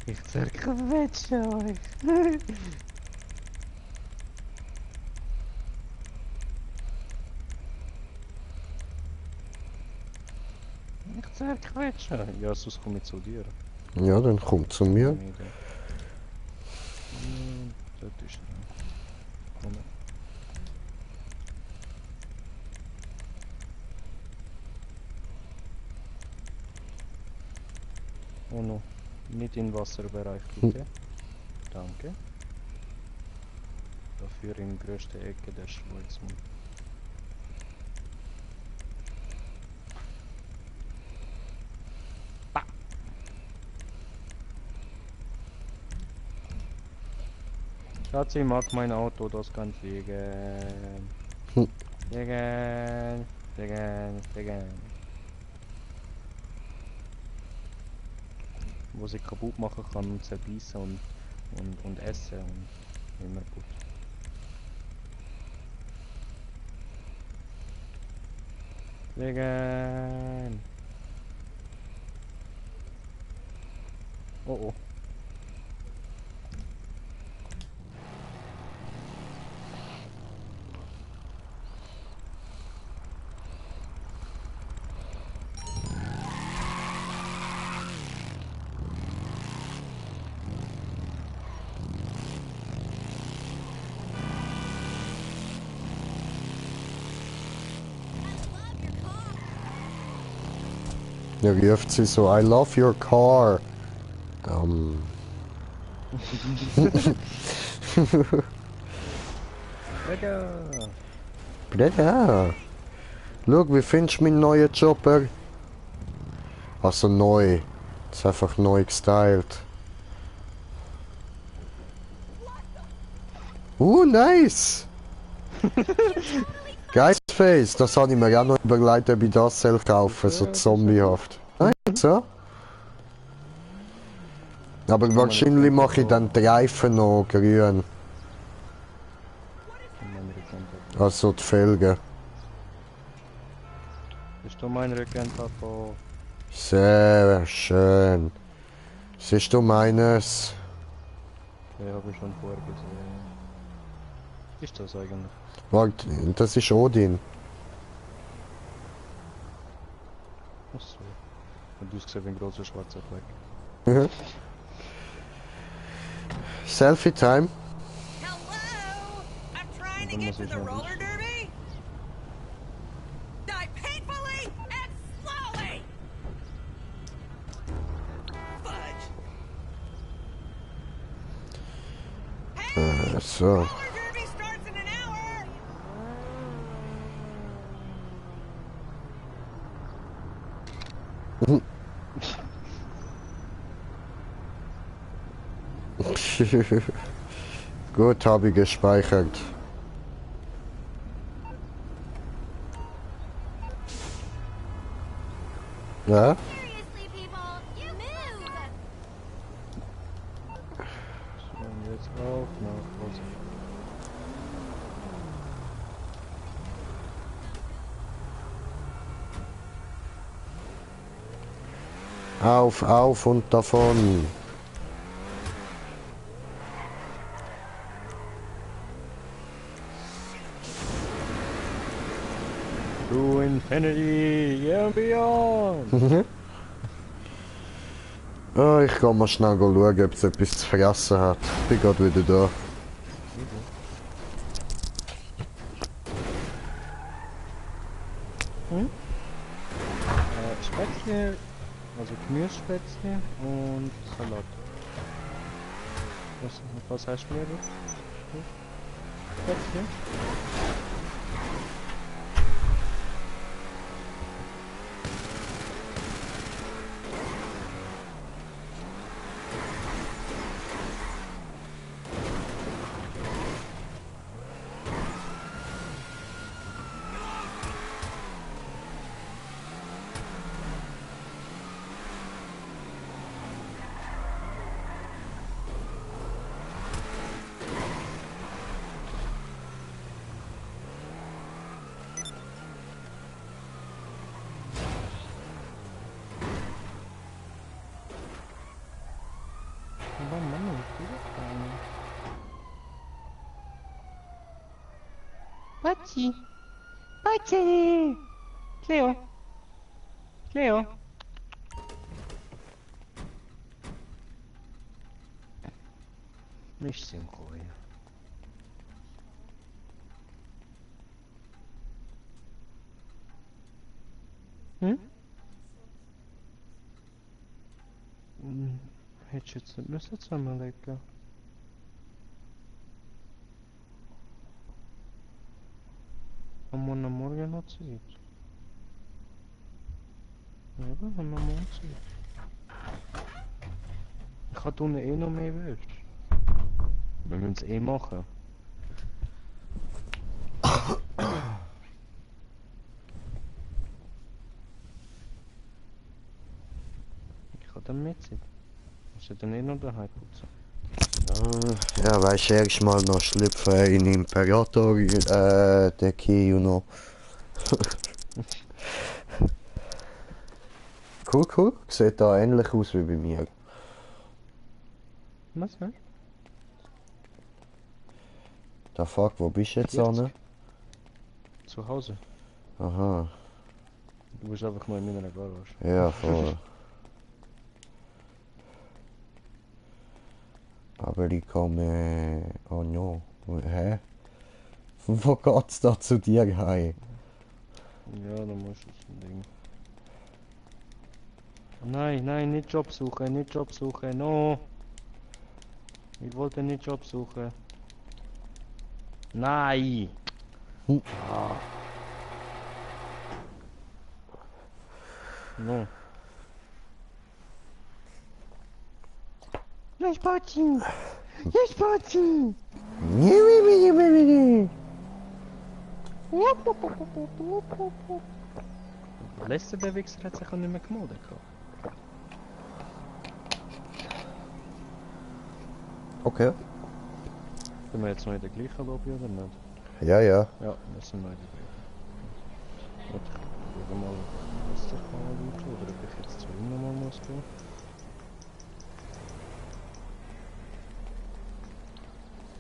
Ich zerquetsche euch. Ich zerquetsche. Ja, sonst komme ich zu dir. Ja, dann kommt zu mir. Dort ist er. Komm. Oh no, nicht im Wasserbereich bitte. Danke. Dafür in größter Ecke der Schwarzmund. Schatzi mag mein Auto, das kann fliegen. Fliegen, fliegen, fliegen. Wo sie kaputt machen kann und zerbeißen und essen und immer gut. Fliegen. Oh oh. Ja, wie oft sie so, I love your car. Breda. Schau, wie findest du meinen neuen Chopper? Also neu. Ist einfach neu gestylt. Nice! Geistface, das habe ich mir auch noch überlegt, ob ich das selbst kaufen, so zombiehaft. Nein, so. Aber wahrscheinlich mache ich dann die Reifen noch grün. Also die Felgen. du mein Rücken, Papa? Sehr schön. Siehst du meines? Ja, habe ich schon vorher gesehen. Was ist das eigentlich? Warte, das ist Odin. Achso. Und du hast gesehen wie ein grosser schwarzer Fleck. Mhm. Selfie Time. Hello? I'm trying to Dann get muss to ich the noch roller wissen. derby. Die painfully and slowly. Fudge. Hey, So. roller derby starts in an hour. Gut, habe ich gespeichert. Ja? Seriously, people, you move! So, und jetzt auf nach Hause. Auf und davon. To Infinity and Beyond! Ah, ich kann mal schnell schauen, ob es etwas zu fressen hat. Ich bin gerade wieder da. Spätzle, also Gemüsespätzle und Salat. Was hast du mir da? Spätzle? Aber Mann, ich tue das gar nicht. Patsy. Patsy. Cleo. Cleo. Nicht synchron. Hm? Hättest du jetzt nicht müssen zusammenlegen. Am Morgen noch Zeit. Ja, haben wir morgen Zeit. Ich habe unten eh noch mehr Wäsche. Wir müssen es eh machen. Ich habe dann mit Zeit. Ich muss dann eh noch daheim putzen. Ja, weißt du, erst mal noch schlüpfen in Imperator, der Key, Cool. Sieht da ähnlich aus wie bei mir. Was, hä? Da fuck, wo bist du jetzt 40. an? Zu Hause. Aha, Du bist einfach mal in meiner Garage. ja, voll. Aber ich komme... Oh no. Hä? Wo geht's da zu dir heim? Ja, dann musst du ein Ding. Nein, nicht Job suchen, no! Ich wollte nicht Job suchen. Nein! Ah. No. Yes, Patsy. Yes, Patsy. Der letzte Bewegser hat sich auch nicht mehr gemeldet. Okay. Sind wir jetzt noch in der gleichen Lobby oder nicht? Ja. Ja, wir sind noch in der gleichen. Gut, ich gucke mal. sich anschauen oder ob ich jetzt zu ihm nochmal muss gehen.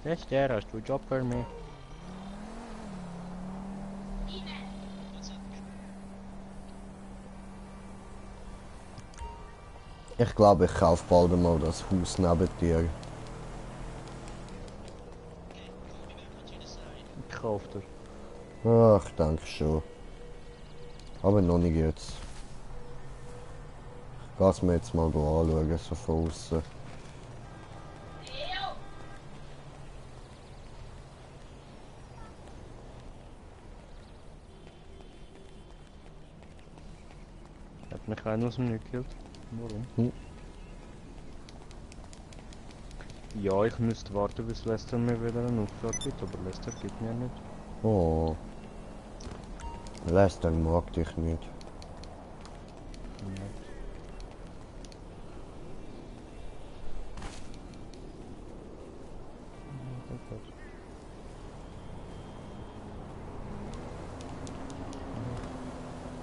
Yes, der, hast du einen Job für mich? Ich glaube, ich kaufe bald mal das Haus neben dir. Ich kaufe dir. Ach, danke schon. Aber noch nicht jetzt. Ich kann es mir jetzt mal anschauen, so von außen. Hat mich einer aus dem Nick gekillt. Warum? Ja, ich müsste warten, bis Lester mir wieder einen Auftrag gibt, aber Lester gibt mir nicht. Oh. Lester mag dich nicht.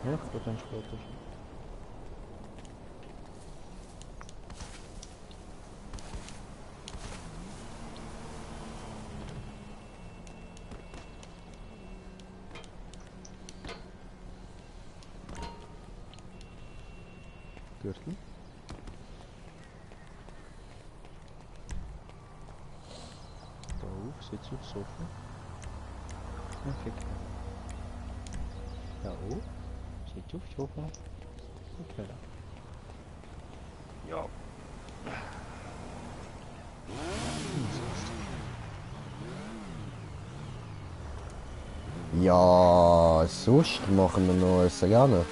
Ja, ich bin dann später. Gürtel. Da auf, sitzt aufs Sofa. Okay. Da auf, sitzt aufs Sofa. Okay. Ja. Ja, sonst machen wir noch etwas gerne.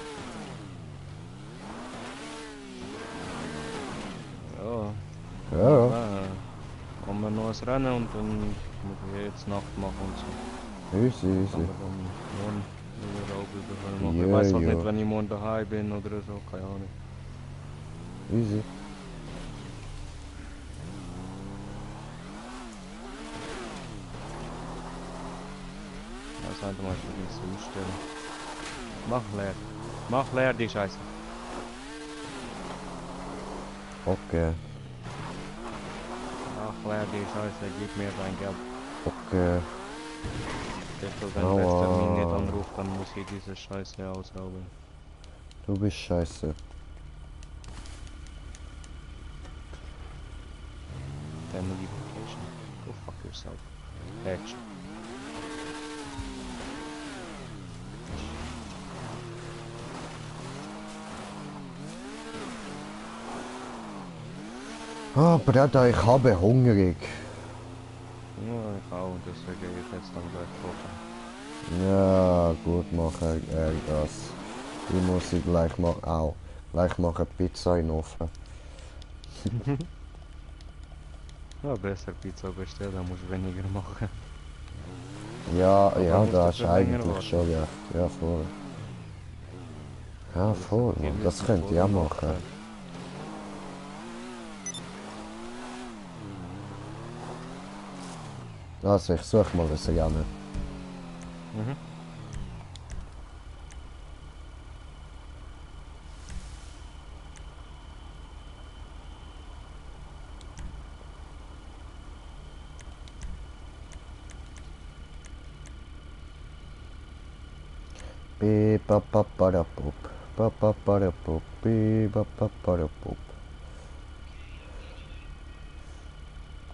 Ja. Ja. Kommen wir noch ein Rennen und dann müssen wir jetzt Nacht machen und so. Easy, Kann easy. man dann morgen wieder auch wieder machen. Ja, Ich weiß halt ja. nicht, wenn ich morgen daheim bin oder so, keine Ahnung. Easy. Das sollte man schon nicht so ausstellen. Mach leer. Mach leer die Scheiße. Okay. Mach leer die Scheiße, gib mir dein Geld. Okay. Wenn Aua. Lester mich nicht anruft, dann muss ich diese Scheiße ausrauben. Du bist scheiße. Family vacation. Go fuck yourself. Hedge. Ah, Bruder, ich habe hungrig. Ja, ich auch, deswegen gehe ich jetzt dann gleich kochen. Ja, gut, mache das. Ich muss ich gleich machen. Au. Gleich machen Pizza in den Ofen. Ja, besser Pizza bestellen, dann musst du weniger machen. Ja, Aber ja, musst da du ist für länger eigentlich warten. schon recht. Ja, voll. Ja, voll, Mann. Das könnt ihr auch machen. Also, ich suche mal was gerne. Mhm. Beep-a-pa-pa-da-poop. Pa-pa-pa-da-poop. Beep-a-pa-pa-da-poop.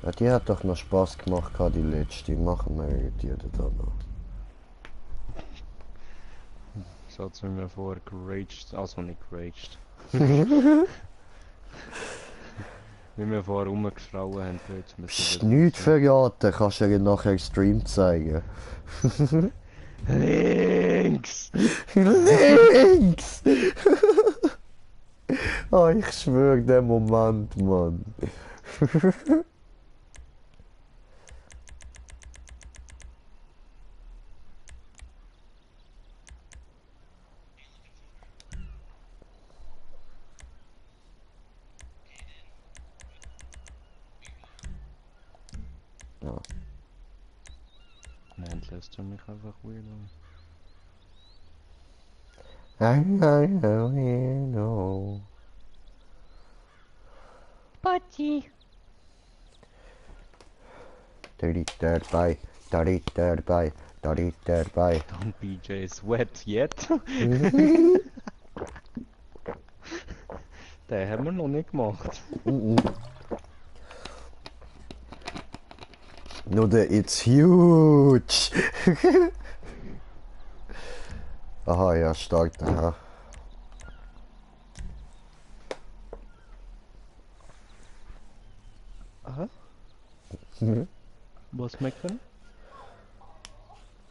Ja, die hat doch noch Spaß gemacht, die letzte. Machen wir die dann noch. So hat mir vorher geraged, also nicht geraged. Wie wir vorher rumgeschrauen haben, jetzt müssen Psst, wir nichts verraten, kannst du dir nachher im Stream zeigen. Links! Links! Oh, ich schwöre, der Moment, Mann. Ja. Nein, lässt du mich einfach weird an. I know. Spotty. 33rd by, 33rd by, 33rd by. Don't BJ sweat yet. Den haben wir noch nicht gemacht. No, it's huge. Aha, ja, stark. Aha. Aha. Was meckern?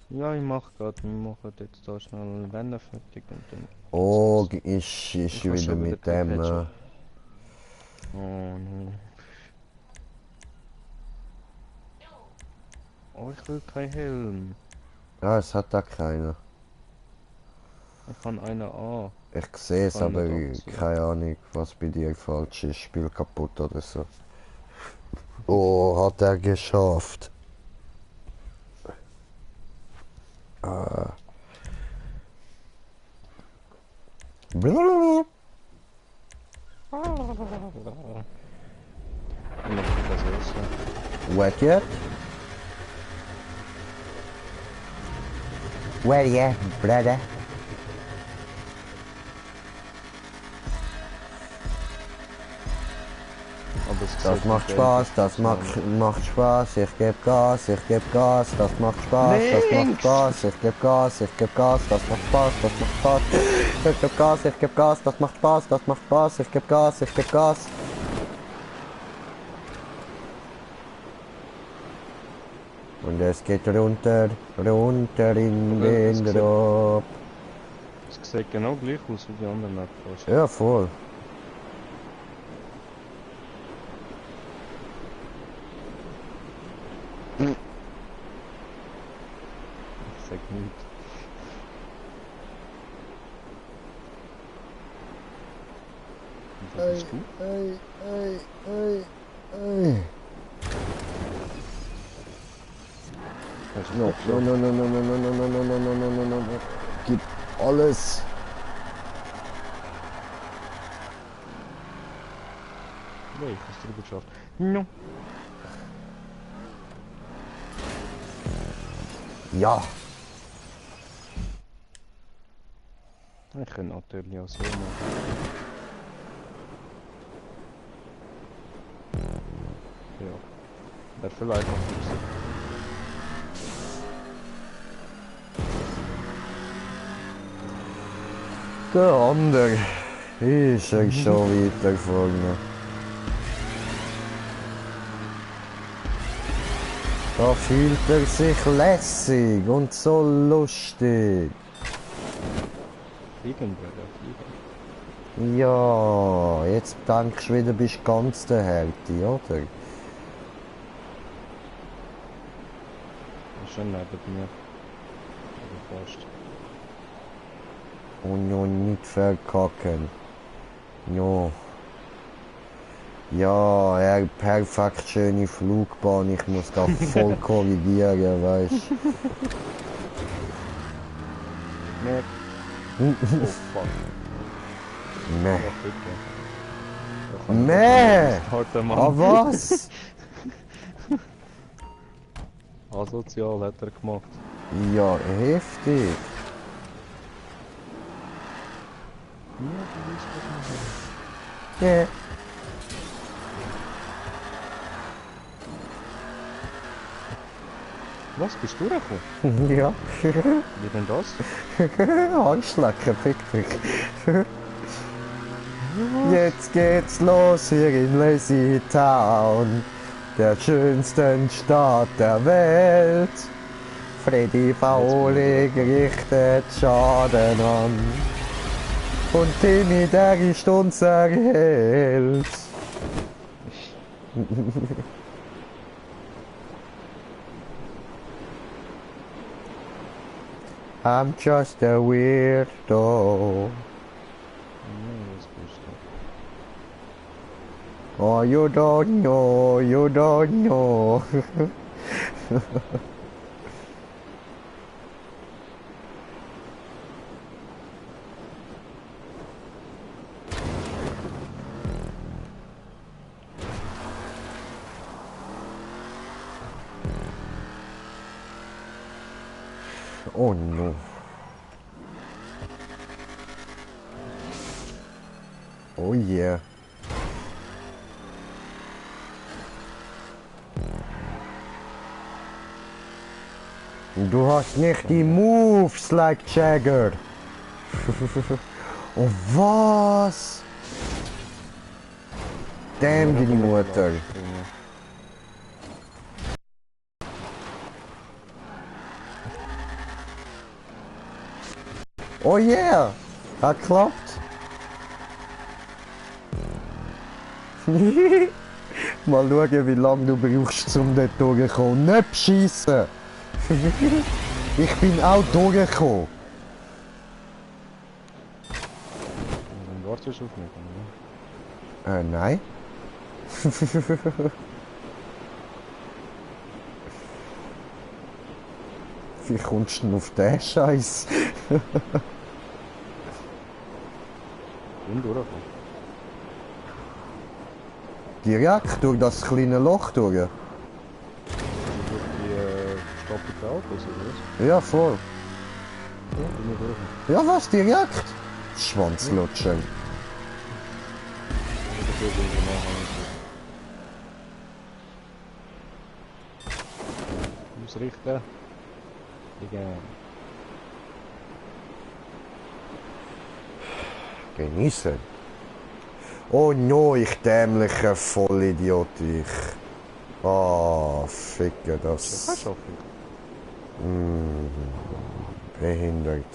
Ja, ich mach grad, wir machen jetzt da schnell Wände fertig und dann... Oh, ich kann wieder schon wieder mit dem. quetschen. Oh nein. Oh, ich will keinen Helm. Ja, es hat da keiner. Ich kann einen an. Ich sehe es, Kann aber nicht anziehen. keine Ahnung, was bei dir falsch ist. Spiel kaputt oder so. Oh, hat er geschafft. Blablabla. Ich mach das so. What yet? Where you, brother? Aber es Das sieht macht nicht Spaß, ähnlich das aus. macht Spaß, ich geb Gas, das macht Spaß, das macht Links! Spaß, ich geb Gas, das macht Spaß, das macht Spaß. Ich geb Gas, das macht Spaß, ich geb Gas. Und es geht runter in den Drop. Es sieht genau gleich aus wie die anderen Map fast. Ja, voll. Ich sag nichts. Und wer bist du? Hast du No, abgeschlagen? no. Gib alles. Nee, ich hab's drüber geschafft. No. Ja. Ich kann natürlich auch so machen. Ja. Wäre vielleicht noch gewesen. Der andere ist schon weitergefahren. Da fühlt er sich lässig und so lustig. Fliegen, Bruder, fliegen. Ja, jetzt denkst du wieder, bist ganz der Härte, oder? Ist schon neben mir. Aber fast. Und noch nicht verkacken. No. Ja, er perfekt schöne Flugbahn, ich muss da voll korrigieren, weißt Nee. du? Oh fuck. Meh. Ja, bitte. Meh! Harter Mann. Ah, was? Asozial hat er gemacht. Ja, heftig. Ja, du weißt, was man Ja. Was, bist du gekommen? Ja. Wie denn das? Handschlecken, Fick. Jetzt geht's los hier in Lazy Town, der schönsten Stadt der Welt. Freddy Faulig richtet Schaden an und Timmy, der ist unser Held. I'm just a weirdo. Nee, was bist du? Oh, you don't know, you don't know. Oh no. Oh yeah. Du hast nicht die Moves like Jagger. Oh was? Damn die Mutter. Oh yeah! Hat klappt. Mal schauen, wie lange du brauchst, um dort durchzukommen. Nicht beschissen! Ich bin auch durchgekommen. Dann wartest du auf mich, oder? Nein. Wie kommst du denn auf den Scheiß? Und durchkommen. Direkt durch das kleine Loch durch? Durch die verstopften Autos, oder was? Ja, voll. Ja, bin ich durchkommen. Ja, was? Direkt? Schwanzlutscher. Ausrichten. Genießen. Oh no, ich dämlicher Vollidiot, ich. Ah, ficke das. Das schaffe ich. Behindert.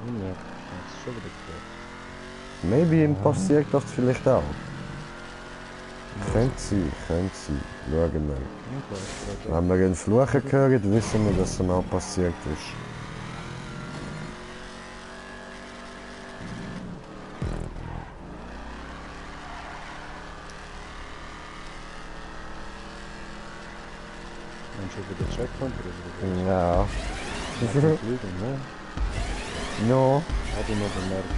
Ja, das ist schon wieder geklärt. Maybe ihm passiert das vielleicht auch. Könnte sein, könnte sein. Schauen wir. Ja, klar. Wenn wir ihn fluchen hören, wissen wir, dass es mal passiert ist. Und schon wieder Checkpoint oder so. Ja. Fliegen, ne? No. Hab ich noch bemerkt.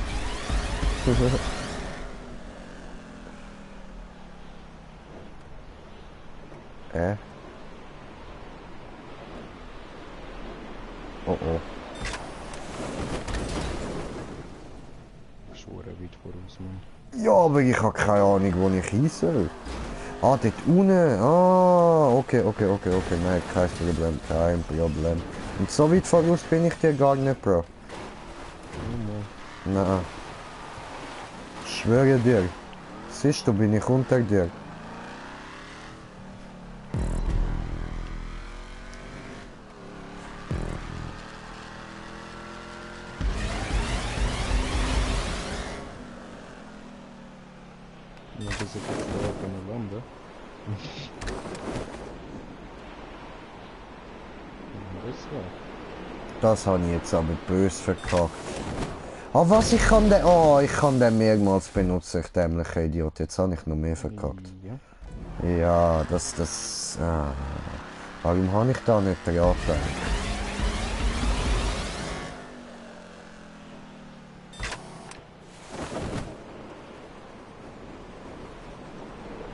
Oh oh. Schon weit voraus, Mann. Ja, aber ich habe keine Ahnung, wo ich hin soll. Ah, dort unten. Ah, okay. Nein, kein Problem, kein Problem. Und so weit voraus bin ich dir gar nicht, Bro. Nein. Ich schwöre dir. Siehst du, bin ich unter dir. Ja, das ist jetzt da keine Wände. Das habe ich jetzt aber böse verkackt. Ah, was? Ich kann den... Oh, ich kann den mehrmals benutzen, ich dämlicher Idiot. Jetzt habe ich noch mehr verkackt. Ja. Ja, das... Ah. Warum habe ich da nicht geraten?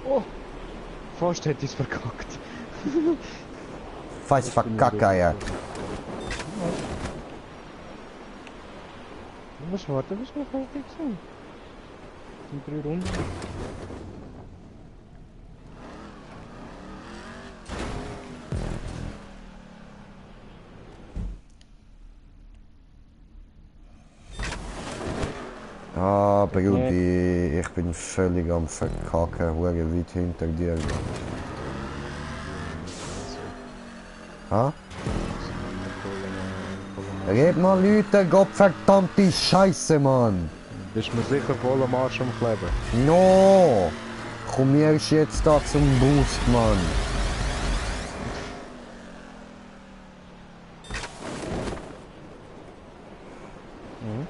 Oh! Fast hätte ich es verkackt. Fast verkackt, ja. Du musst warten, bis wir fertig sind. In 3 Runden. Ah, Brudi, ich bin völlig am Verkacken, hure weit hinter dir. Ha? Red mal Leute, gottverdammte Scheiße, Mann! Bist du mir sicher voll am Arsch am Kleben? No! Komm erst jetzt da zum Boost, Mann! Mhm.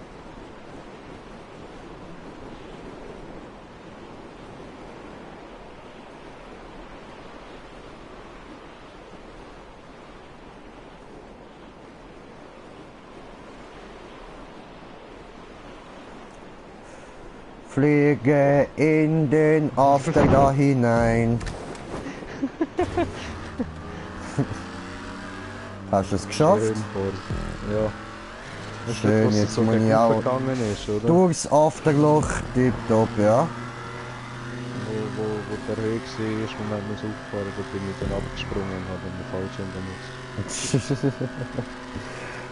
Fliege in den After da hinein. Hast du es geschafft? Schön voll. Ja. Weißt du, Schön, was jetzt so muss gegen ich auch gegangen ist, oder? durchs Afterloch, tipptopp, ja. Wo der Höhe war, und man muss auffahren, da bin ich dann abgesprungen und habe den Fallschirm benutzt.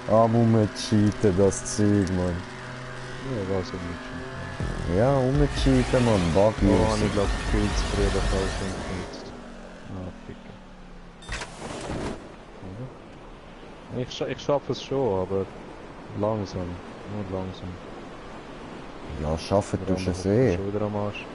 Rumcheaten, das Zeug, Mann. Ja, war so nicht schön. Ja, rumcheaten, Mann, Oh, Buggy. ich glaube, viel zu früh den Fallschirm benutzt. Ah, ficken. Ja. Ich schaffe es schon, aber langsam. Nur langsam. Ja, schaffen Der tust du es andere eh. ist schon wieder am Arsch.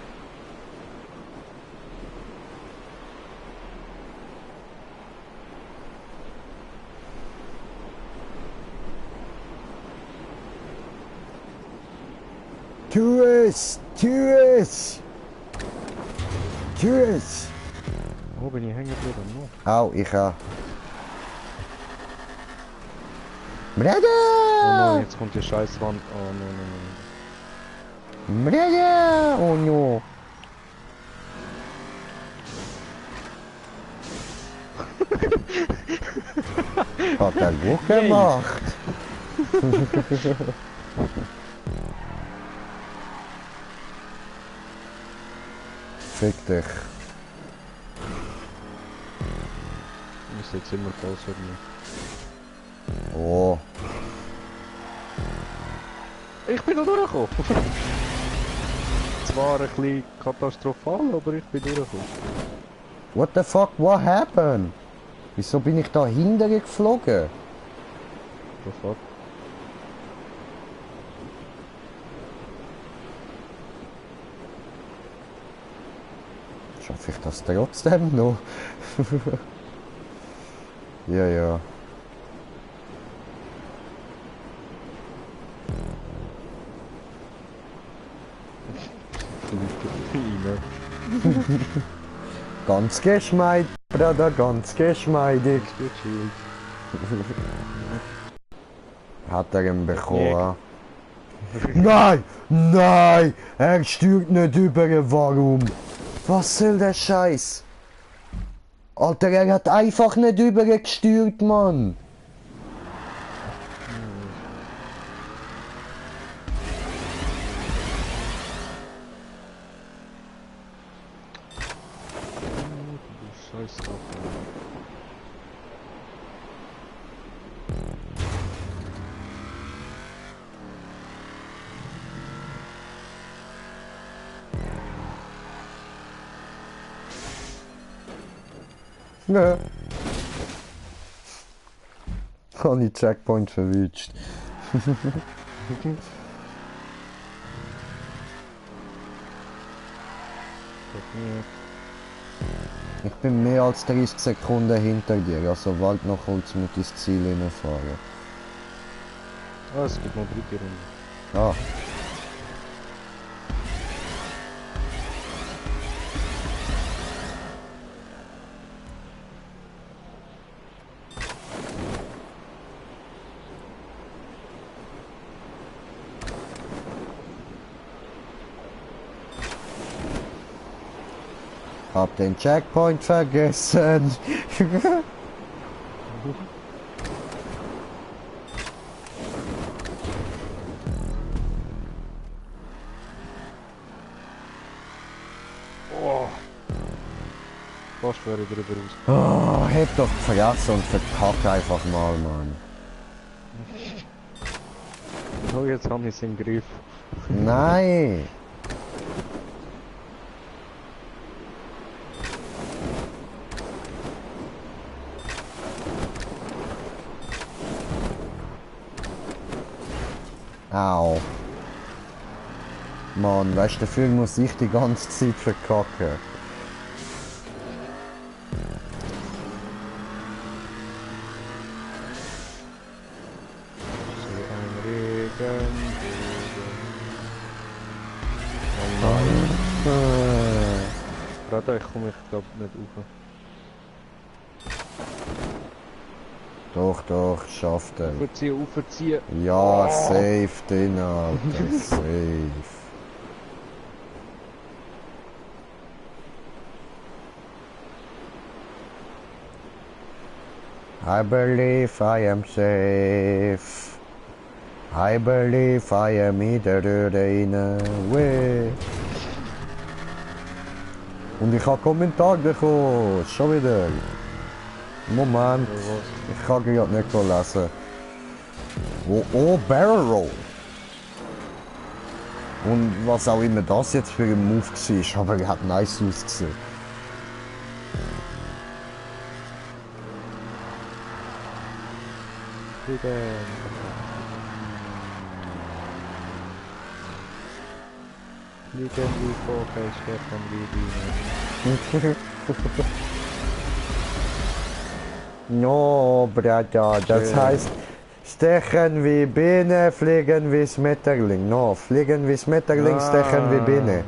Tu es! Tu es! Tu es! Wo bin ich hängen geblieben? No. Au, ich auch. Oh nein, Brother! jetzt kommt die Scheißwand. Oh nein, nein, Brother! Oh no! Hat er gut gemacht! Fick dich. Ich muss jetzt immer Fallschirm nehmen. Oh. Ich bin da durchgekommen. Zwar ein bisschen katastrophal, aber ich bin durchgekommen. What the fuck, what happened? Wieso bin ich da hinten geflogen? The fuck? Schaffe ich das trotzdem noch? Ja, ja. Ganz geschmeidig, Bruder, ganz geschmeidig. Gechillt. Hat er ihn bekommen? Nein! Nein! Er steuert nicht über, warum? Was soll der Scheiß? Alter, er hat einfach nicht übergesteuert, Mann! Scheiß drauf. Nö. Habe ich Checkpoint verwünscht. Ich bin mehr als 30 Sekunden hinter dir, also bald noch kurz mit ins Ziel hineinfahren. Ah, es gibt noch eine dritte Runde. Ah. Hab den Checkpoint vergessen. Oh. Fast wäre ich drüber raus. Oh, heb doch die Fresse und verkack einfach mal, Mann. Oh, jetzt habe ich es im Griff. Nein. Au. Mann, weißt du, dafür muss ich die ganze Zeit verkacken. So ein Regenbogen. Oh nein. Gerade ich komme ich glaube nicht rauf. Doch, doch, schafft er. Aufziehen, aufziehen. Ja, safe den, Alter, safe. I believe I am safe. I believe I am either in a way. Und ich habe Kommentar bekommen. Schon wieder. Moment. Ich kann gerade nicht lesen. Oh, Barrel Roll. Und was auch immer das jetzt für ein Move war, aber er hat nice ausgesehen. Fliegen wie Vogel, Stefan wie Biene. No, Brada, das heißt stechen wie Biene, fliegen wie Schmetterling. No, fliegen wie Schmetterling, stechen wie Biene.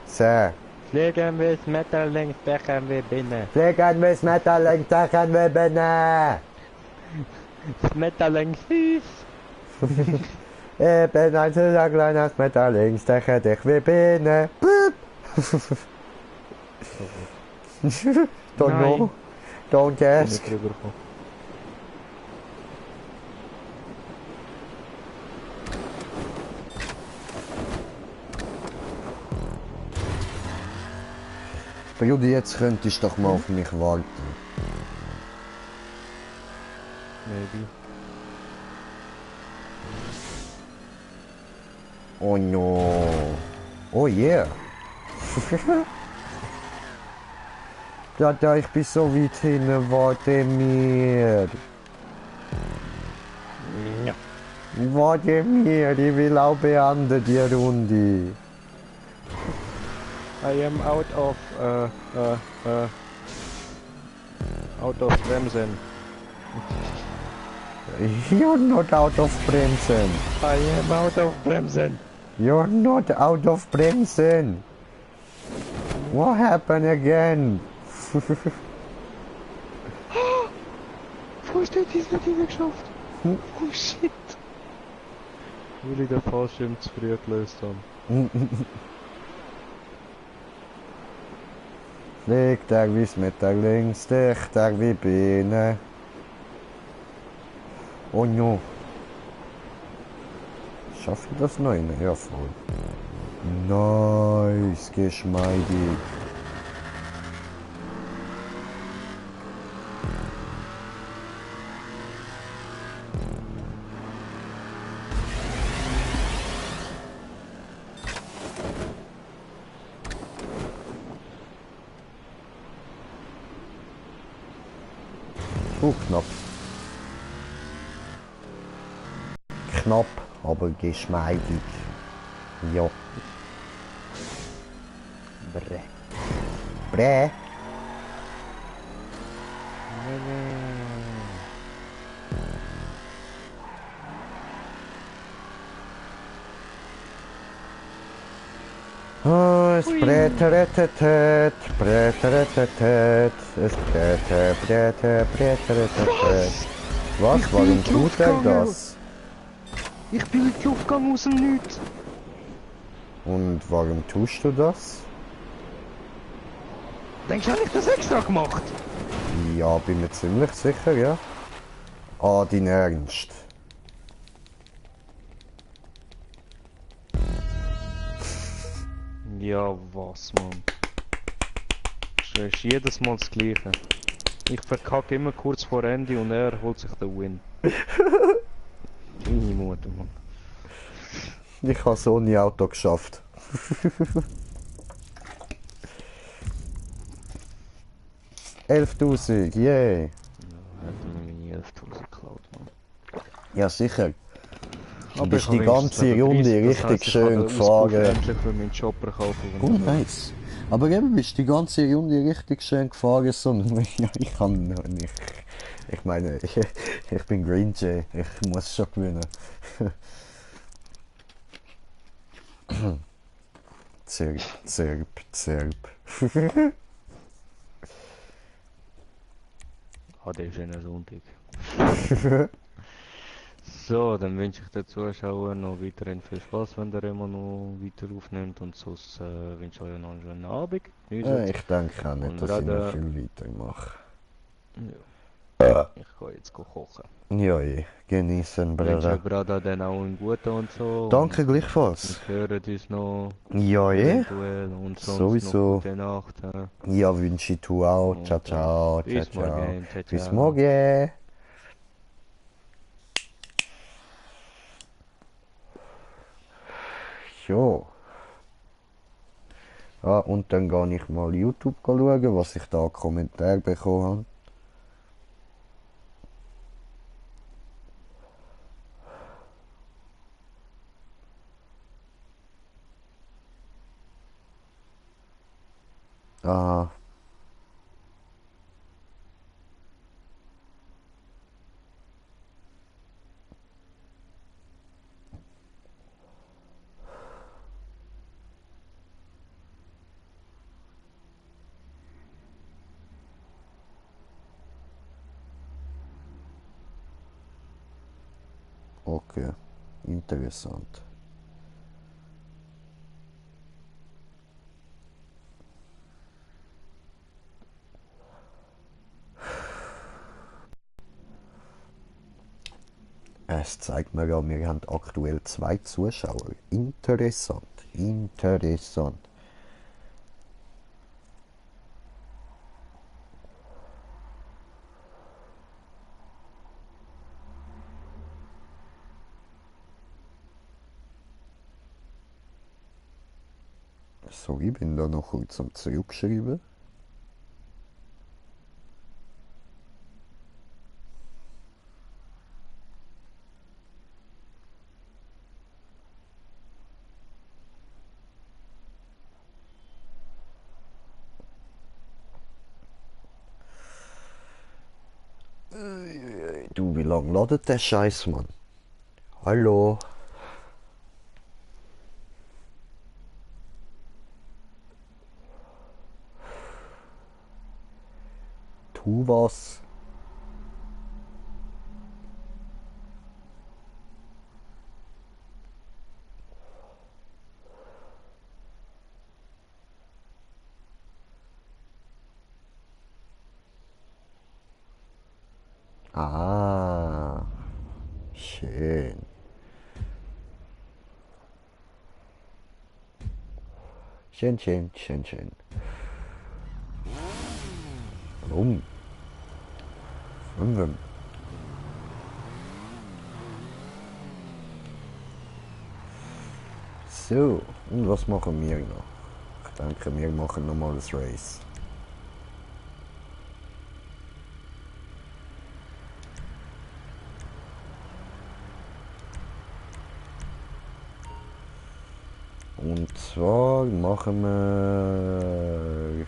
So. Fliegen wie Schmetterling, stechen wie Biene. Fliegen wie Schmetterling, stechen wie Biene. Schmetterling süß. Ich bin ein süßer kleiner Schmetterling, steche dich wie Biene. Don't know. Don't ask. Brudi, jetzt könntest du doch mal auf mich warten. Maybe. Oh no. Oh yeah. Da, ich bin so weit hinten, warte mir. Ja. Warte mir, ich will auch beenden die Runde. I am out of Bremsen. You're not out of Bremsen. I am out of Bremsen. You're not out of Bremsen. What happened again? Wo steht diese Dinge geschafft? Oh shit. Weil ich den Fallschirm zu früh gelöst habe. Flieg der wie Schmetterling, stich der wie Biene. Oh no. Schaffe ich das noch? Ja, voll. Nice, geschmeidig. Knapp. Knapp, aber geschmeidig. Ja. Brä. Brä. Oh, es bräteretetet, bräteretetet, es bräteretetet. Was? Warum tut er das? Ich bin in die Luft gegangen aus dem Nichts. Und warum tust du das? Denkst du, habe ich das extra gemacht? Ja, bin mir ziemlich sicher, ja. Ah, dein Ernst. Ja, was, Mann. Das ist jedes Mal das Gleiche. Ich verkacke immer kurz vor Ende und er holt sich den Win. Meine Mutter, Mann. Ich habe so ohne Auto geschafft. $11.000, yeah. Ja, hat mir meine 11.000 geklaut, Mann. Ja, sicher. Du Aber bist ich die habe ganze wenigstens Runde Preis, das richtig heisst, ich schön kann den Auspuff gefahren. endlich für meinen Chopper kaufen. Oh, nice. Aber eben bist die ganze Runde richtig schön gefahren. So. Ja, ich kann nicht. Ich meine, ich bin Green Jay. Ich muss schon gewinnen. Zerb. Der ist ein Sonntag. So, dann wünsche ich den Zuschauern noch weiterhin viel Spaß, wenn der immer noch weiter aufnimmt, und sonst wünsche ich euch noch einen schönen Abend. Ich denke auch nicht, Und dass ich noch gerade- viel weitermache. Ja. Ich gehe jetzt kochen. Ja, genießen, Ich wünsche Bruder. Bruder dann auch einen guten und so. Danke gleichfalls. Wir hören uns noch Ja, eventuell und sonst sowieso. noch gute Nacht. Ja, wünsche ich du auch. Ciao, Und, ciao, ciao, bis ciao. morgen. Ciao, Bis ciao. morgen. Ja. Ah, und dann gehe ich mal YouTube schauen, was ich da Kommentar bekommen habe. Ah. Okay, interessant. Es zeigt mir ja, wir haben aktuell 2 Zuschauer. Interessant, interessant. So, ich bin da noch kurz am Zurückschreiben. Du, wie lange ladet der Scheiß, Mann? Hallo? Tu was? Ah, schön. Schön, schön, schön, schön. Warum? Warum? So, und was machen wir noch? Ich denke, wir machen nochmal das Race. Und zwar machen wir...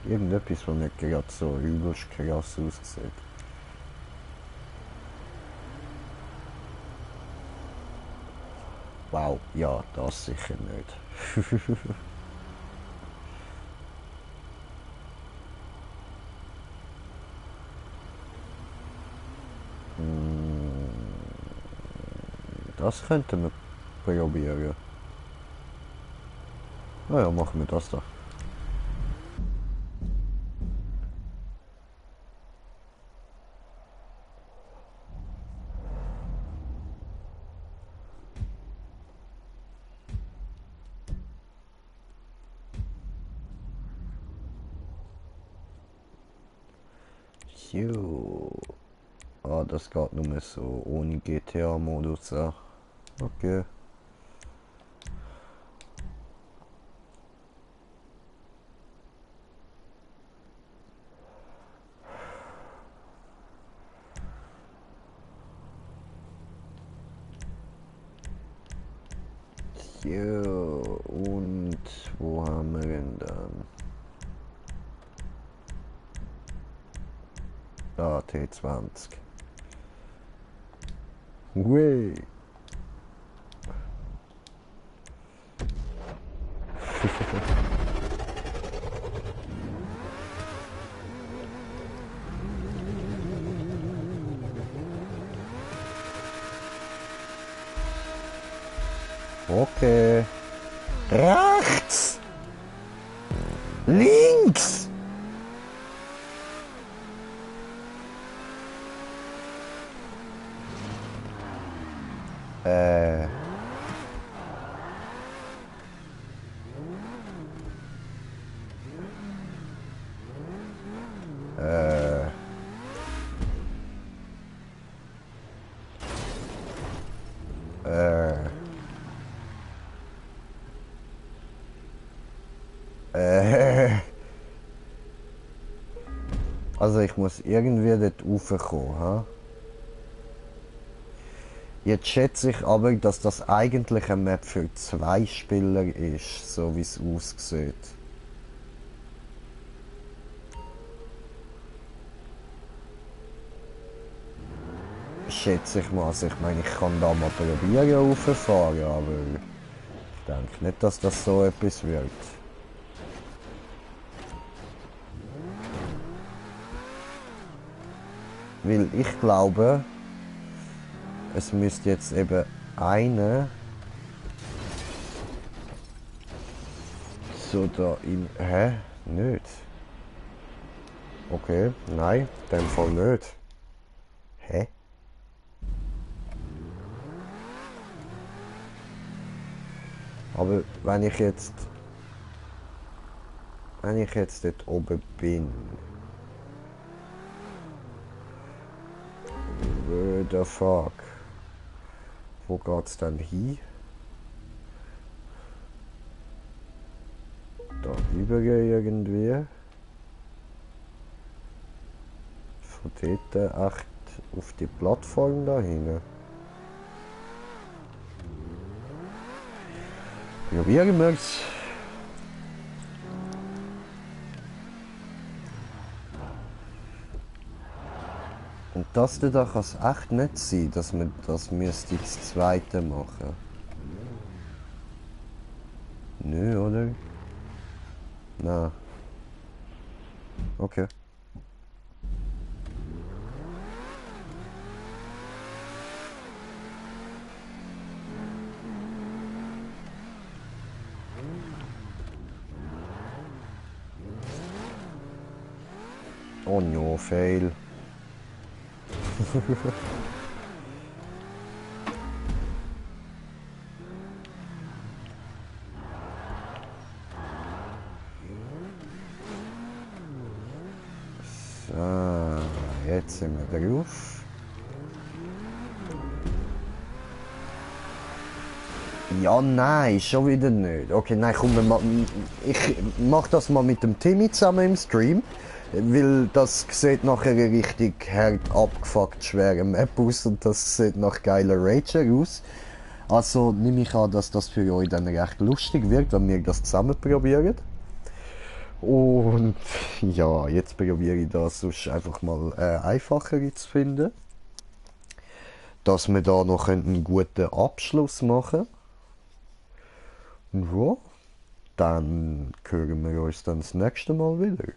Irgendetwas, was nicht gerade so übelst krass aussieht. Wow, ja, das sicher nicht. Das könnten wir probieren. Naja, machen wir das doch. Jo. Ah, das geht nur so ohne GTA-Modus. Okay. Jo, und wo haben wir denn dann? Ah, T20. Way. Okay. Rechts! Links! Äh... Also ich muss irgendwie dort raufkommen, ha? Jetzt schätze ich aber, dass das eigentlich eine Map für 2 Spieler ist, so wie es aussieht. Schätze ich mal, also ich meine, ich kann da mal probieren rauffahren, aber ich denke nicht, dass das so etwas wird. Weil ich glaube, es müsste jetzt eben eine so da in... Hä? Nicht? Okay, nein, in dem Fall nicht. Hä? Aber wenn ich jetzt dort oben bin, the fuck, wo geht's dann hin? Da rüber irgendwie. Von dort echt auf die Plattform da hinten. Probieren wir es. Und das da kann es echt nicht sein, dass wir das müsste das zweite machen. Nö, oder? Na. Okay. Oh no, fail. So, jetzt sind wir drauf. Ja, nein, schon wieder nicht. Okay, nein, komm, ich mach das mal mit dem Timmy zusammen im Stream. Weil das sieht nachher richtig hart abgefuckt schwere Map aus und das sieht nach geiler Rager aus. Also nehme ich an, dass das für euch dann recht lustig wird, wenn wir das zusammen probieren. Und ja, jetzt probiere ich das sonst einfach mal einfacher zu finden. Dass wir da noch einen guten Abschluss machen. Und ja, dann hören wir uns dann das nächste Mal wieder.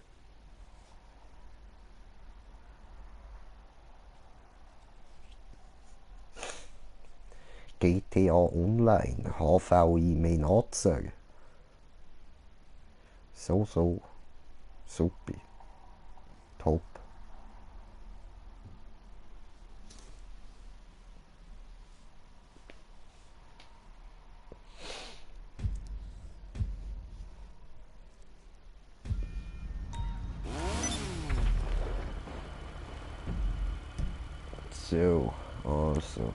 GTA Online, HVI Menazer. So, super. Top. So, also.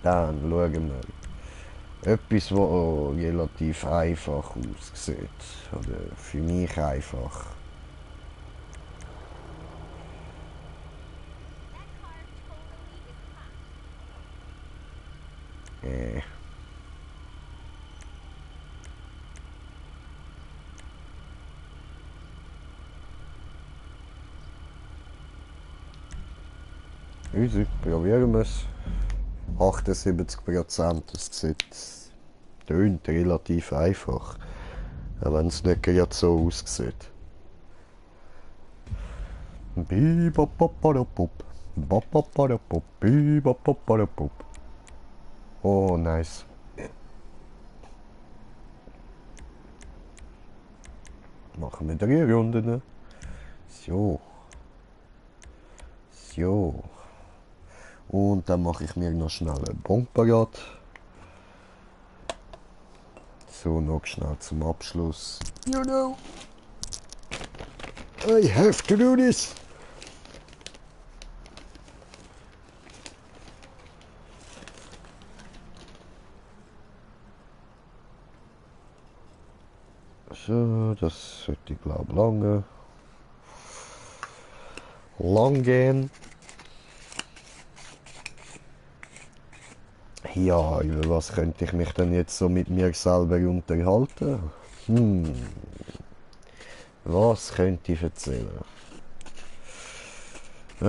Dann schauen wir. Etwas, was relativ einfach aussieht. Oder für mich einfach. Easy, probieren wir es. 78%, das tönt relativ einfach, auch wenn es nicht gerade so aussieht. Oh, nice. Machen wir 3 Runden. So. So. Und dann mache ich mir noch schnell einen Bon parat. So, noch schnell zum Abschluss. You know, I have to do this. So, das sollte ich glaube lang gehen. Ja, über was könnte ich mich denn jetzt so mit mir selber unterhalten? Was könnte ich erzählen? In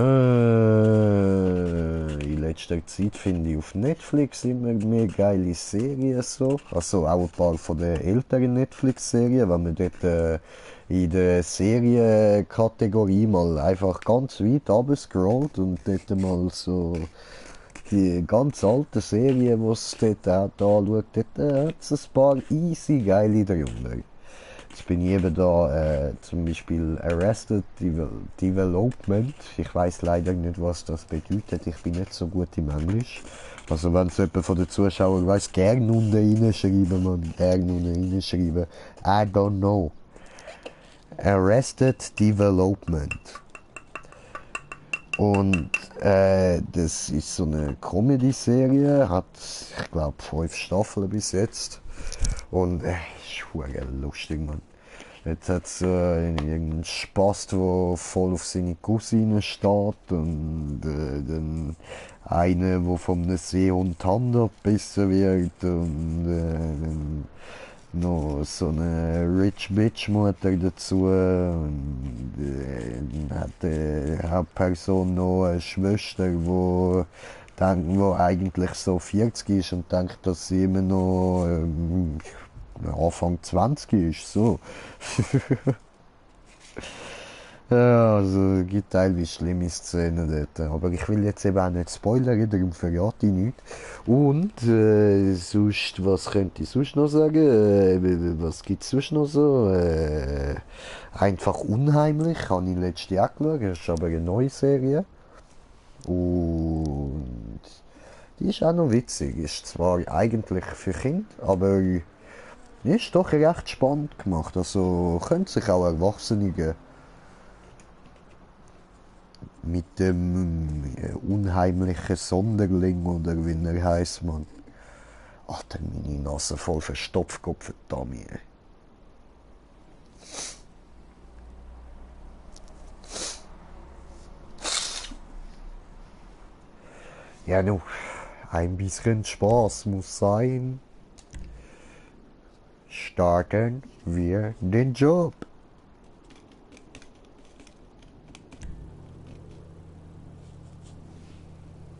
letzter Zeit finde ich auf Netflix immer mehr geile Serien so. Also auch ein paar von den älteren Netflix-Serien, wenn man dort in der Serienkategorie mal einfach ganz weit runter scrollt und dort mal so die ganz alten Serien, die es dort auch anschaut, dort hat es ein paar easy geile drunter. Jetzt bin ich eben da zum Beispiel Arrested Development. Ich weiß leider nicht, was das bedeutet. Ich bin nicht so gut im Englisch. Also wenn es jemand von den Zuschauern weiss, gerne unten reinschreiben, man. Gerne unten reinschreiben. I don't know. Arrested Development. Und das ist so eine Comedy-Serie, hat, ich glaube, 5 Staffeln bis jetzt. Und ist verdammt lustig, man. Jetzt hat es irgendeinen Spast, der voll auf seine Cousine steht und dann einer, der von einem Seehund die Hand abgebissen wird und dann noch so eine Rich Bitch Mutter dazu und dann hat die Hauptperson noch eine Schwester, wo eigentlich so 40 ist und denkt, dass sie immer noch Anfang 20 ist, so. Ja, also es gibt teilweise schlimme Szenen dort, aber ich will jetzt eben auch nicht spoilern, darum verrate ich nichts. Und sonst, was könnte ich sonst noch sagen? Was gibt es sonst noch so? Einfach unheimlich, habe ich letztes Jahr geschaut, das ist aber eine neue Serie. Und die ist auch noch witzig, ist zwar eigentlich für Kinder, aber ist doch recht spannend gemacht, also können sich auch Erwachsene geben. Mit dem unheimlichen Sonderling oder wie er heisst, man. Ach, dann meine Nase voll verstopft, Gott verdammt. Ja, nu, ein bisschen Spaß muss sein. Starten wir den Job.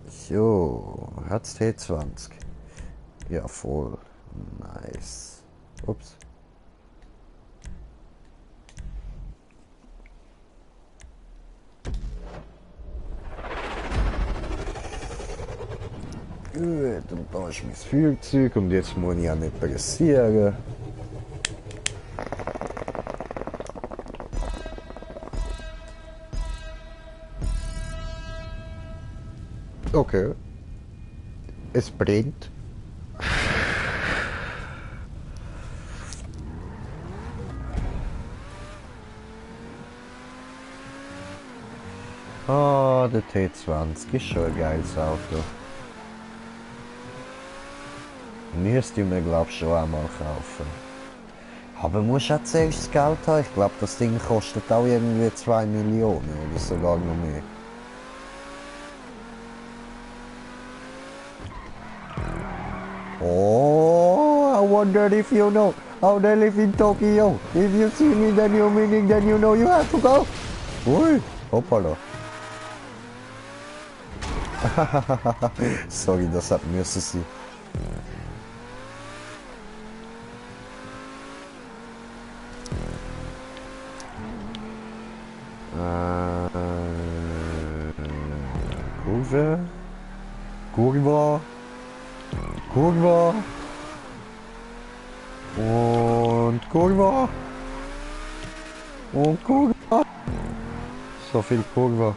So, hat's T20. Ja, voll. Nice. Ups. Gut, und da ist mein Feuerzeug und jetzt muss ich auch nicht pressieren. Okay. Es brennt. Ah, der T20 ist schon ein geiles Auto. Müsste ich mir, glaube ich, schon einmal kaufen. Aber musst auch zuerst das Geld haben. Ich glaube, das Ding kostet auch irgendwie 2 Millionen oder sogar noch mehr. Oh, I wonder if you know how they live in Tokyo. If you see me, then you meaning, then you know you have to go. Ui, hoppala. Sorry, das hat müssen sein. Kurve. Kurva. Kurva. Und Kurva. Und Kurve. So viel Kurve.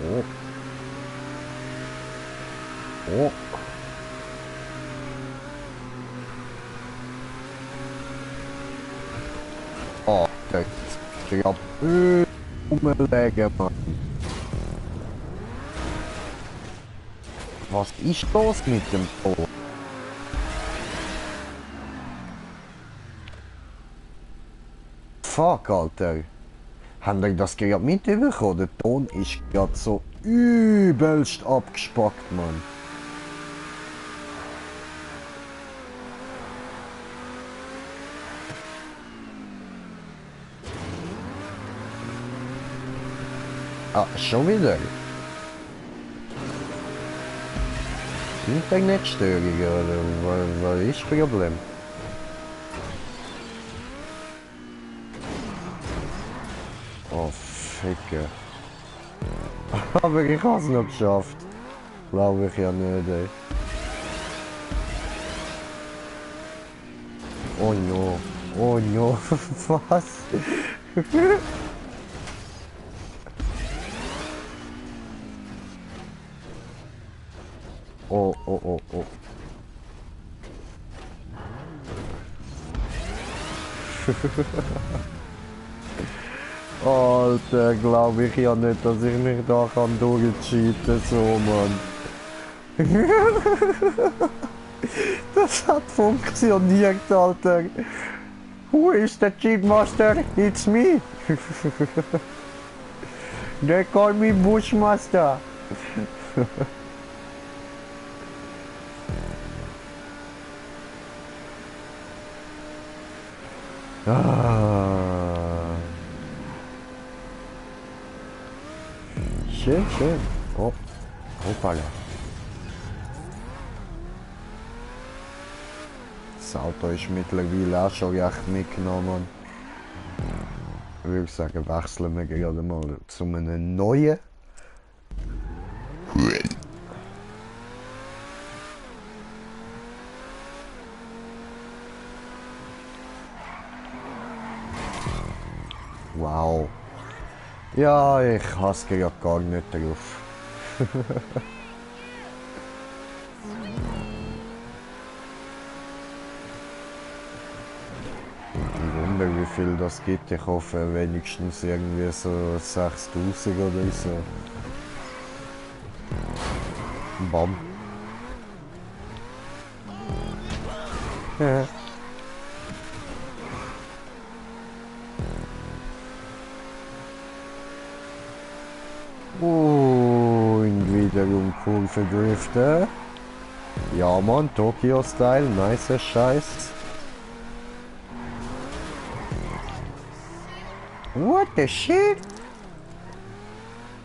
Oh. Oh. Oh, das ist ja umlegen, Mann. Was ist los mit dem Ton? Fuck, Alter. Habt ihr das gerade mitbekommen? Der Ton ist gerade so übelst abgespackt, Mann. Ah, schon wieder? Internetstörung oder was ist das Problem? Oh, Ficke. Aber ich hab's noch geschafft. Glaube ich ja nicht, ey. Oh no. Oh no. Was? Oh, oh, oh, oh. Alter, glaube ich ja nicht, dass ich mich da kann durchcheaten, so, Mann. Das hat funktioniert, Alter. Who is the cheat master? It's me. They call me Bushmaster. Ah. Schön, schön. Oh, hoppala. Das Auto ist mittlerweile auch schon recht mitgenommen. Ich würde sagen, wechseln wir gerade mal zu einem neuen. Wow. Ja, ich hasse ja gar nicht drauf. Ich wundere, wie viel das gibt. Ich hoffe wenigstens irgendwie so 6000 oder so. Bam. Ja. Und wiederum Kurve driften. Ja, Mann, Tokyo-Style, nice Scheiß. What the shit?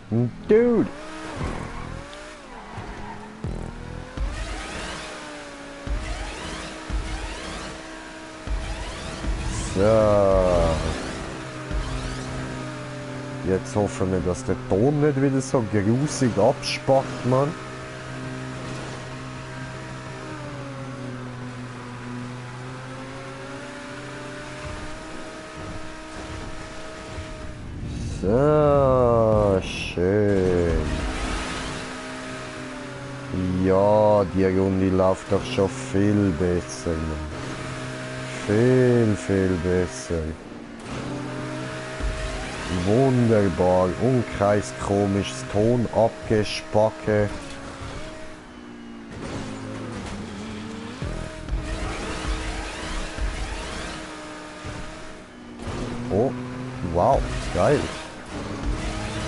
Dude. So. Jetzt hoffen wir, dass der Ton nicht wieder so grusig abspackt, Mann. So, schön. Ja, die Runde läuft doch schon viel besser, Mann. Viel, viel besser. Wunderbar, Umkreis komisches Ton abgespacke. Oh, wow, geil.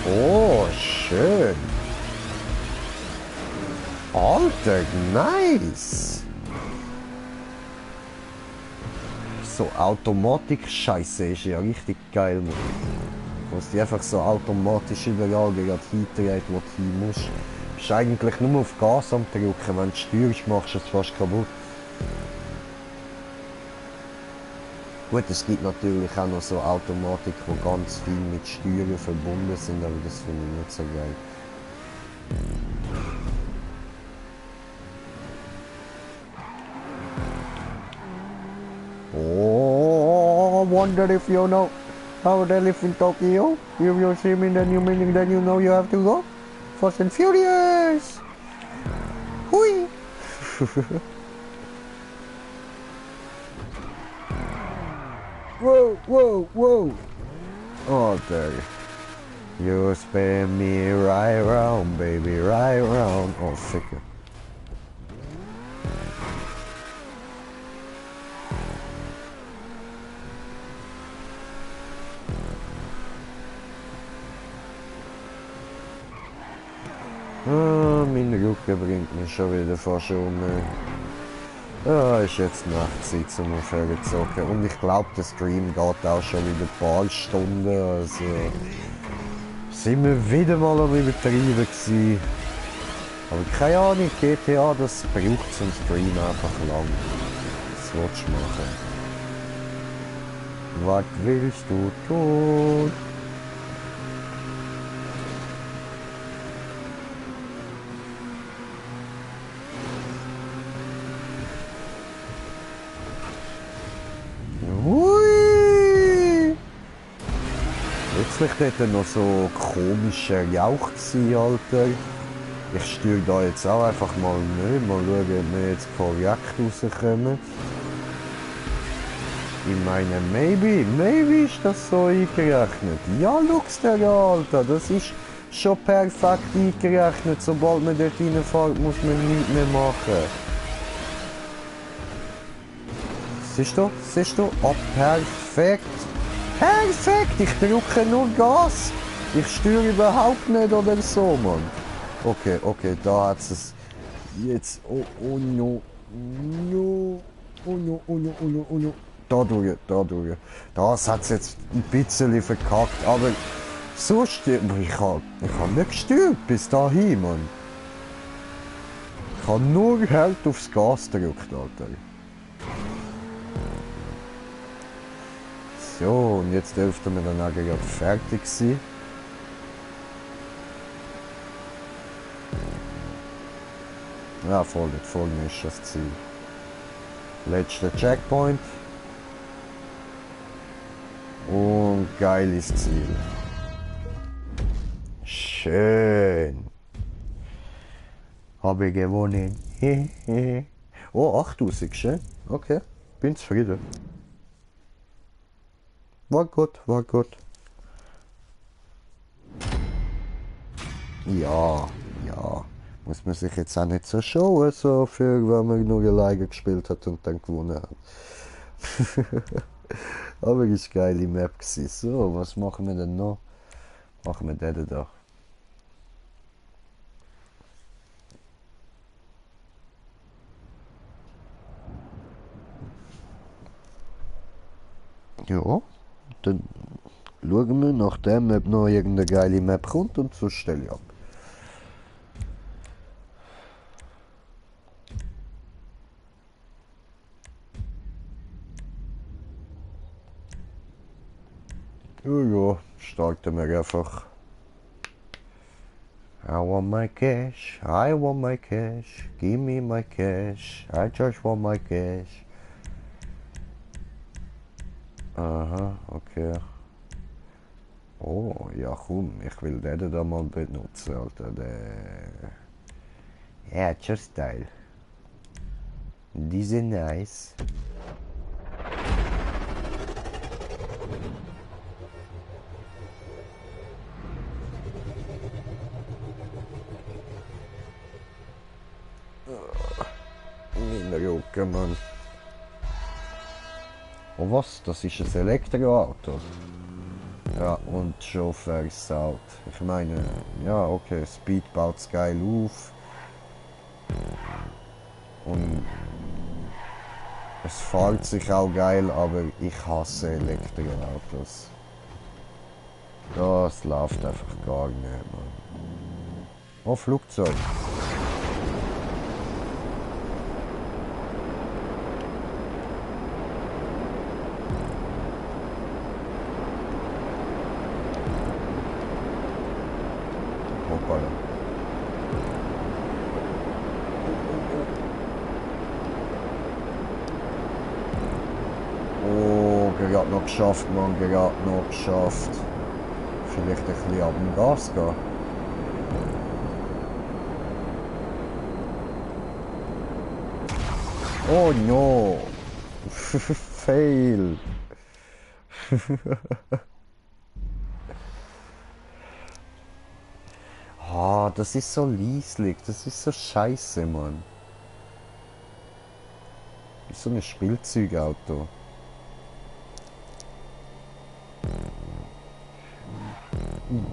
Oh, schön. Alter, nice. So Automatik-Scheiße ist ja richtig geil, Mann. Was die einfach so automatisch überall gerade hinträgt, wo du hin musst. Du bist eigentlich nur auf Gas am drücken, wenn du steuerst, machst du es fast kaputt. Gut, es gibt natürlich auch noch so Automatik, die ganz viel mit Steuern verbunden sind, aber das finde ich nicht so geil. Oh, wonder if you know how they live in Tokyo. If you see me, then you meaning that you know you have to go. Fast and Furious. Hui. Whoa, whoa, whoa. Oh, there. You spin me right round, baby, right round. Oh, ficker. Ah, mein Rücken bringt mich schon wieder fast um. Ja, ist jetzt Nachtzeit zum Aufhören zu zocken. Und ich glaube, der Stream geht auch schon wieder ein paar Stunden. Also sind wir wieder mal am Übertreiben gewesen. Aber keine Ahnung, GTA, das braucht zum Stream einfach lang. Was willst du machen? Was willst du tun? Hui! Plötzlich dort noch so komischer Jauch gewesen, Alter. Ich steuere da jetzt auch einfach mal nicht. Mal schauen, ob wir jetzt korrekt rauskommen. Ich meine, maybe ist das so eingerechnet. Ja, schau's dir, Alter, das ist schon perfekt eingerechnet. Sobald man dort reinfährt, muss man nichts mehr machen. Siehst du? Oh, perfekt. Perfekt, ich drücke nur Gas. Ich steuere überhaupt nicht oder so, Mann. Okay, da hat es jetzt. Oh no. Da durch. Das hat es jetzt ein bisschen verkackt, aber sonst. Ich hab nicht gesteuert bis dahin, Mann. Ich habe nur hart aufs Gas gedrückt, Alter. So, und jetzt dürften wir dann auch gerade fertig sein. Ja, voll ist das Ziel. Letzter Checkpoint. Und geiles Ziel. Schön. Habe ich gewonnen. Oh, 8000, schön. Okay, bin zufrieden. War gut. Ja. Muss man sich jetzt auch nicht so schauen, so für wenn man nur alleine gespielt hat und dann gewonnen hat. Aber es war eine geile Map gewesen. So, was machen wir denn noch? Machen wir den da. Ja, dann schauen wir nach dem, ob noch irgendeine geile Map kommt und so stelle ich ab. Ja, starten wir einfach. I want my cash, give me my cash, I just want my cash. Aha, okay. Oh, ja komm, ich will den da mal benutzen, Alter, ja, just style. Diese nice. Mein Rücken, Mann. Oh was? Das ist ein Elektroauto. Ja, und schon versaut. Ich meine, ja okay, Speed baut's geil auf. Und es fährt sich auch geil, aber ich hasse Elektroautos. Das läuft einfach gar nicht, Mann. Oh, Flugzeug. gerade noch geschafft, man, gerade noch geschafft. Vielleicht ein bisschen ab dem Gas gehen. Oh no! Fail! Ah, das ist so lieslig, das ist so scheiße, Mann. Wie so ein Spielzeugauto.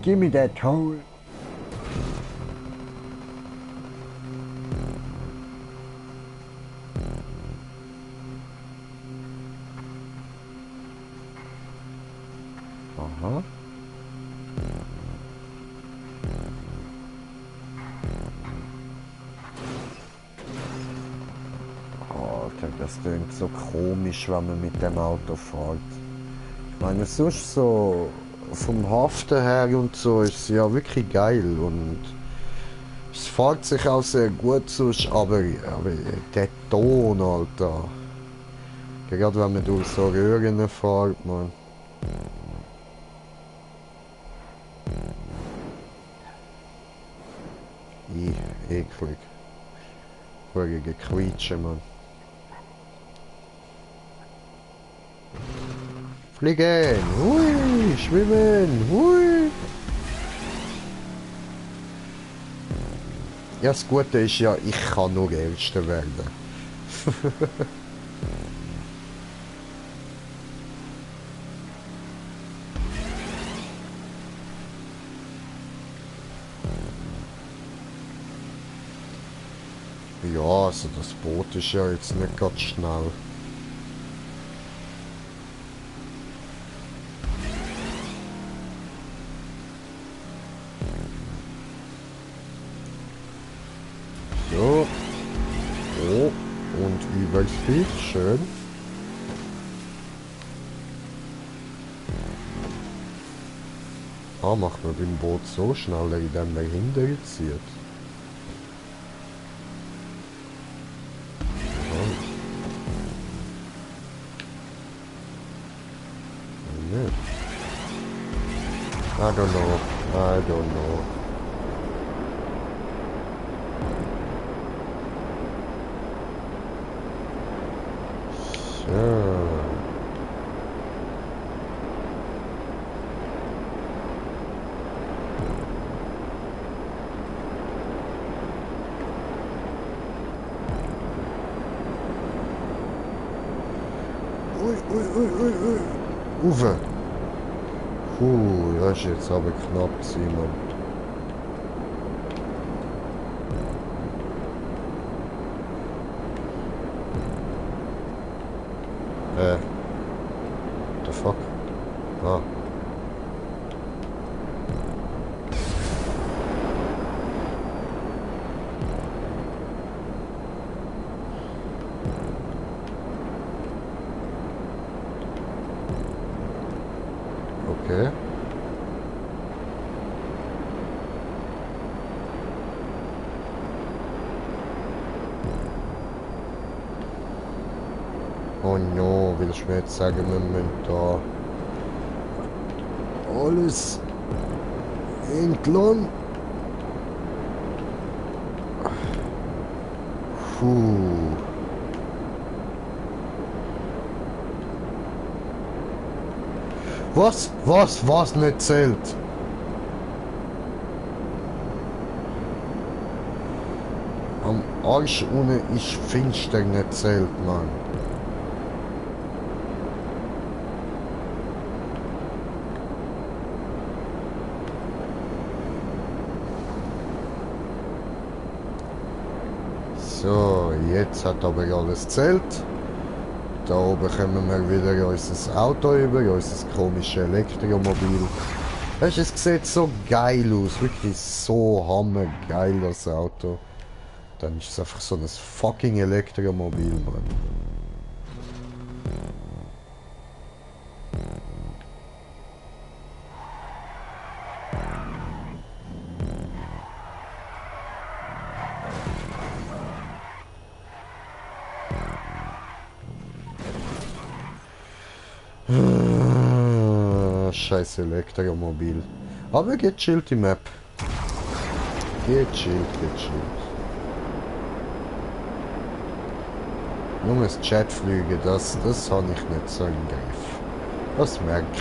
Give me that hole. Aha. Alter, das klingt so komisch, wenn man mit dem Auto fährt. Ich meine, sonst so vom Haften her und so ist es ja wirklich geil und es fährt sich auch sehr gut sonst, aber der Ton, Alter. Gerade wenn man durch so Röhren fährt, man. Eklig. Vorige Quietsche, man. Fliegen! Hui! Schwimmen! Hui! Ja, das Gute ist ja, ich kann nur Erster werden. Ja, also das Boot ist ja jetzt nicht ganz schnell. So. Oh, und Übungsspeed, schön. Ah, macht man beim Boot so schnell, indem man hinterher zieht. I don't know. I don't know. So. Ui. Uwe. Das ist jetzt aber knapp, Simon. What the fuck? Ah. Okay. Oh no, willst du mir jetzt sagen, wir müssen da alles entlang? Puh. Was nicht zählt? Am Arsch ohne ist finster nicht zählt, Mann. So, jetzt hat aber alles zählt. Da oben kommen wir wieder unser Auto über, unser komisches Elektromobil. Weißt, es sieht so geil aus, wirklich so hammergeil, das Auto. Dann ist es einfach so ein fucking Elektromobil, Mann. scheiß Elektromobil. Aber gechillt die Map. Gechillt. Nur das Jetflüge, das habe ich nicht so im Griff. Das merke ich.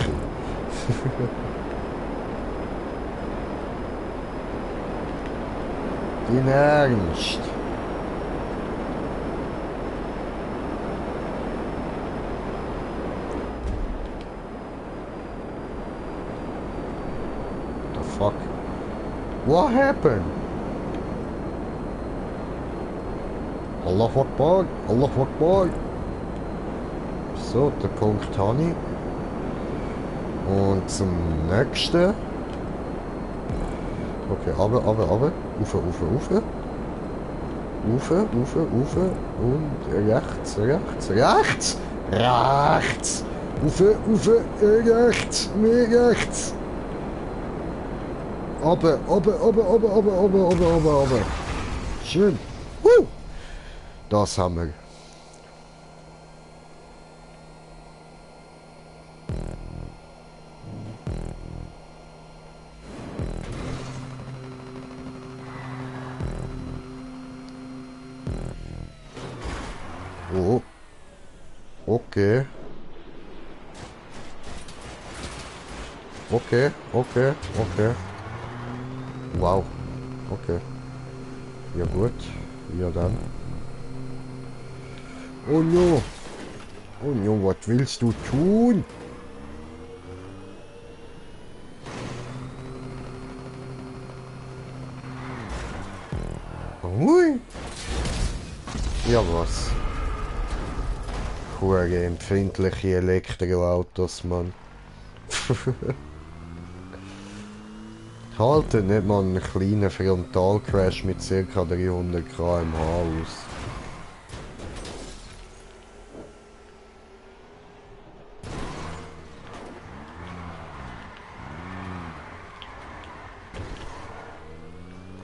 Dein Ernst? The fuck? What happened? Allah Akbar, Allah Akbar. So, den Punkt habe ich. Und zum nächsten. Okay, runter. Ufe. Ufe. Und rechts. Rechts. Ufe. Rechts. Mehr rechts. Runter. Schön. Das haben wir. Oh. Okay. Wow. Okay. Ja gut. Ja dann. Oh no, was willst du tun? Hui. Ja was? Hure empfindliche Elektroautos, Mann. Halten nicht mal einen kleinen Frontalcrash mit ca. 300 km/h aus.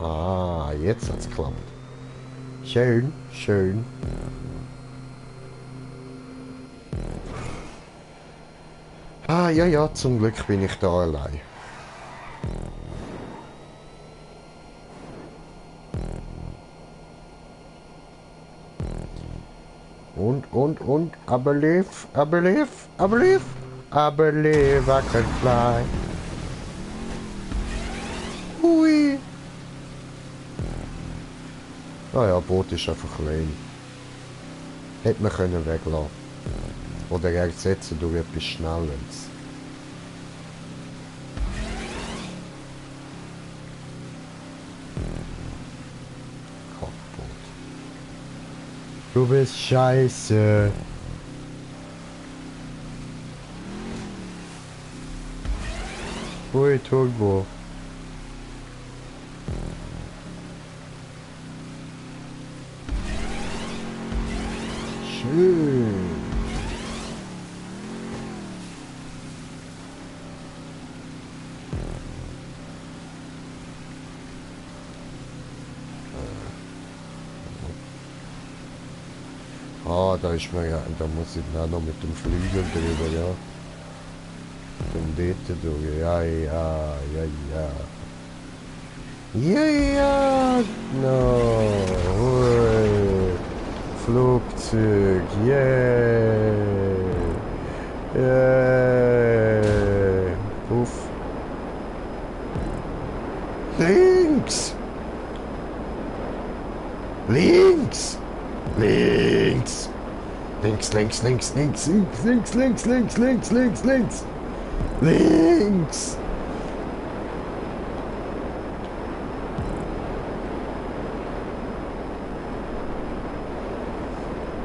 Ah, jetzt hat's geklappt. Schön. Ah, ja, zum Glück bin ich da allein. Und, I believe, I can fly. Hui. Ah ja, Boot ist einfach klein. Hätte man können weglassen. Oder ersetzen durch etwas Schnelles. Kackboot. Du bist scheiße. Ui, Turbo. Schön. Ah, da ist man ja, da muss ich dann noch mit dem Flügel drüber, ja. Dann dort durch, ja, no, hui. Flugzeug, yeah, Puff. Links!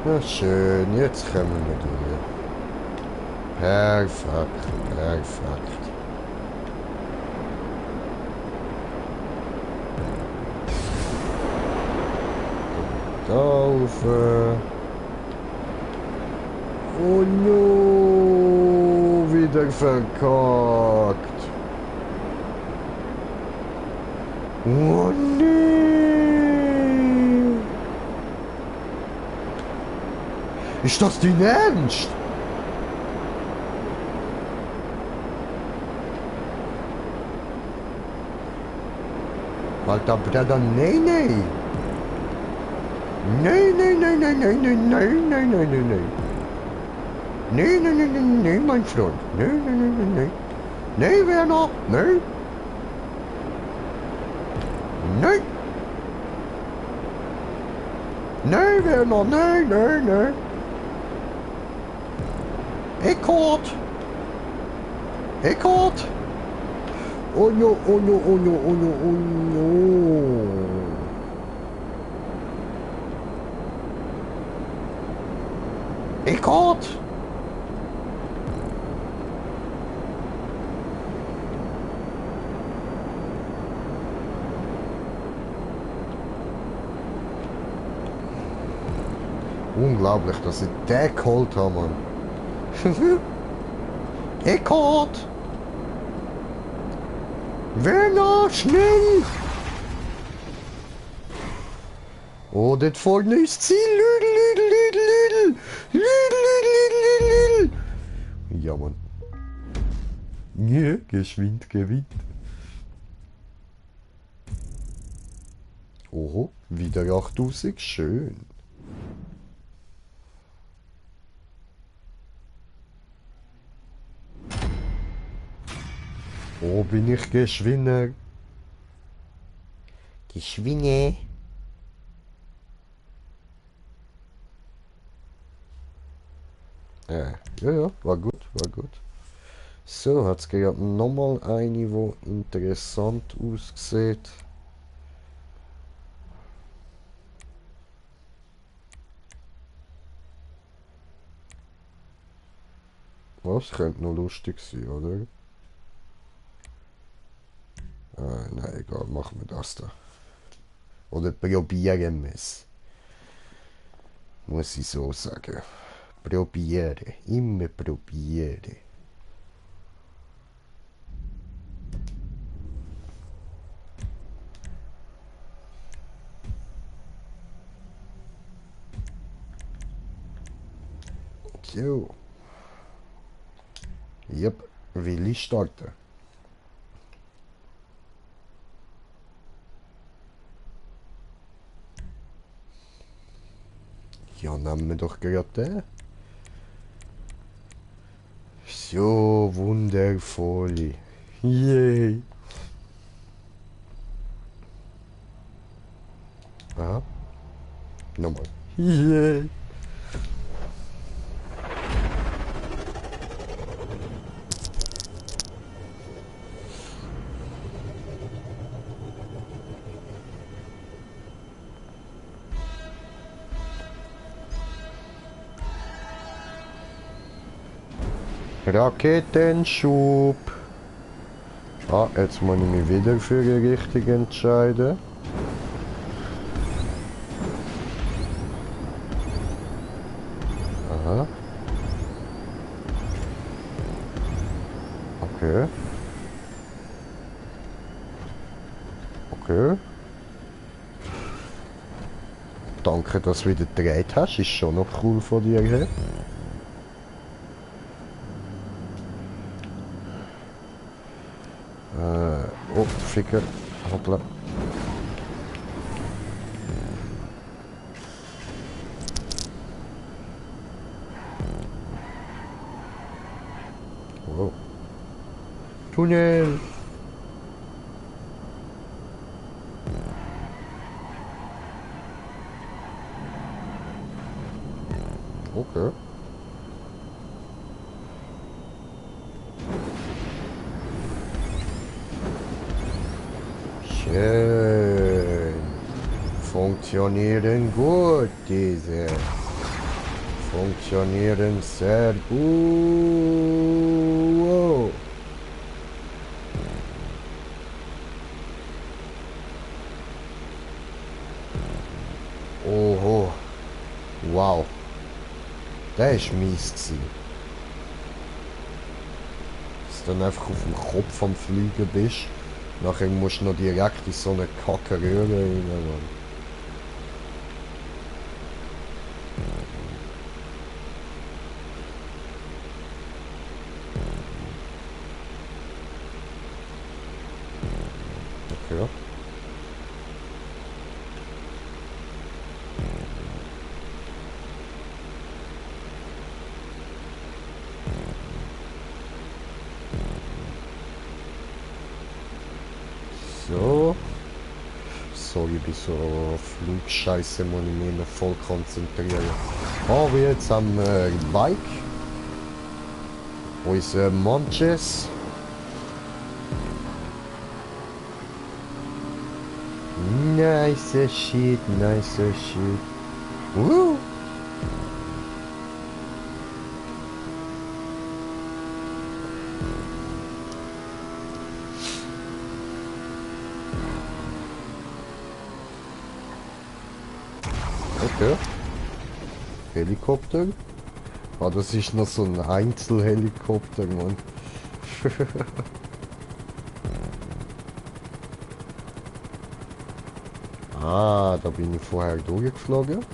Na schön, jetzt kommen wir durch. Perfekt. Da rauf. Oh no, wieder verkackt. Oh nee. Ist das dein Ernst? Alter Bruder, nein, nein. Nein, nein, nein, nein, nein, nein, nein, nein, nein, nein, nein. Nein, nein, nein, nein, nein, mein Freund. Nein, nein, nein, nein, nein. Nein, Werner, nein. Nein. Nein, Werner, nein, nein, nein. Eckhart. Eckhart. Oh no, oh no, oh no, oh no, oh no. Eckhart. Unglaublich, dass ich den geholt habe, Mann. Eckhart! Werner, schnell! Oh, das vorne ist Ziel! Lüdel, Lüdel, Lüdel, Lüdel! Lüdel, Lüdel, Lüdel, Lüdel! Ja, Mann. Ja, geschwind gewinnt. Oho, wieder 8000, schön. Oh, bin ich Geschwinner. Geschwinne. Ja, ja, war gut, war gut. So, hat es gerade nochmal eine, wo interessant aussieht. Was könnte noch lustig sein, oder? Ah, nein, egal, machen wir das da. Oder probieren wir es. Muss ich so sagen. Probieren, immer probieren. So. Yep, will ich starten. Ja, nehmen wir doch gerade den. So wundervoll. Yay. Aha. Nochmal. Yay. Raketenschub. Ah, jetzt muss ich mich wieder für die Richtung entscheiden. Aha. Okay. Okay. Danke, dass du wieder gedreht hast. Ist schon noch cool von dir her. Oh, Ficker. Hoppla. Wow. Tunnel. Okay. Schön. Funktionieren gut, diese. Funktionieren sehr gut. Oho. Wow. Der ist mies gewesen. Dass du dann einfach auf dem Kopf am Fliegen bist. Nachher musst du noch direkt in so eine Kacke Röhre rein, Mann. Okay. sorry, bei so Flugscheiße muss ich mich noch voll konzentrieren. Aber jetzt am Bike. Unser Monches. Nice shit, nice shit. Woo! Okay. Helikopter. Ah, das ist noch so ein Einzelhelikopter, Mann. Ah, da bin ich vorher durchgeflogen.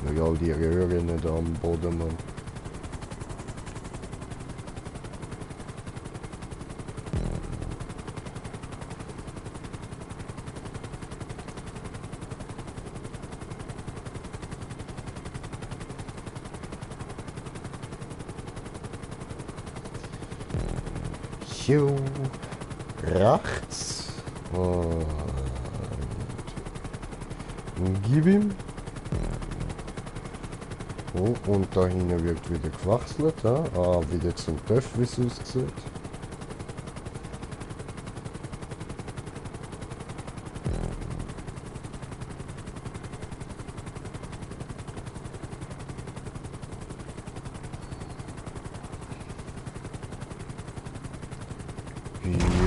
Über all die Röhren da am Boden, Mann. Jo, rechts und gib ihm. Oh, und da hinten wird wieder gewachselt. Ja? Ah, wieder zum Töff, wie es aussieht.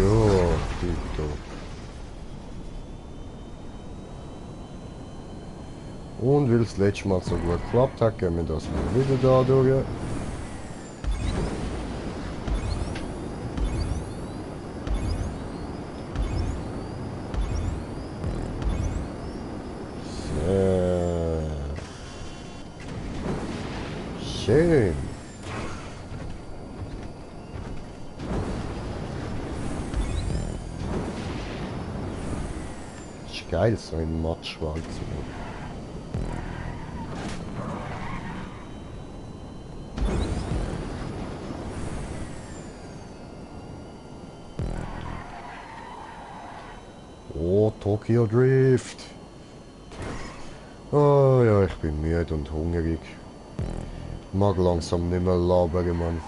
Jo, tipptopp. Und weil es letztes Mal so gut geklappt hat, gehen wir das mal wieder da durch. So. Schön. Ist geil, so ein Matschwald zu machen. Oh, Tokyo Drift. Oh ja, ich bin müde und hungrig. Mag langsam nicht mehr labern, Mann.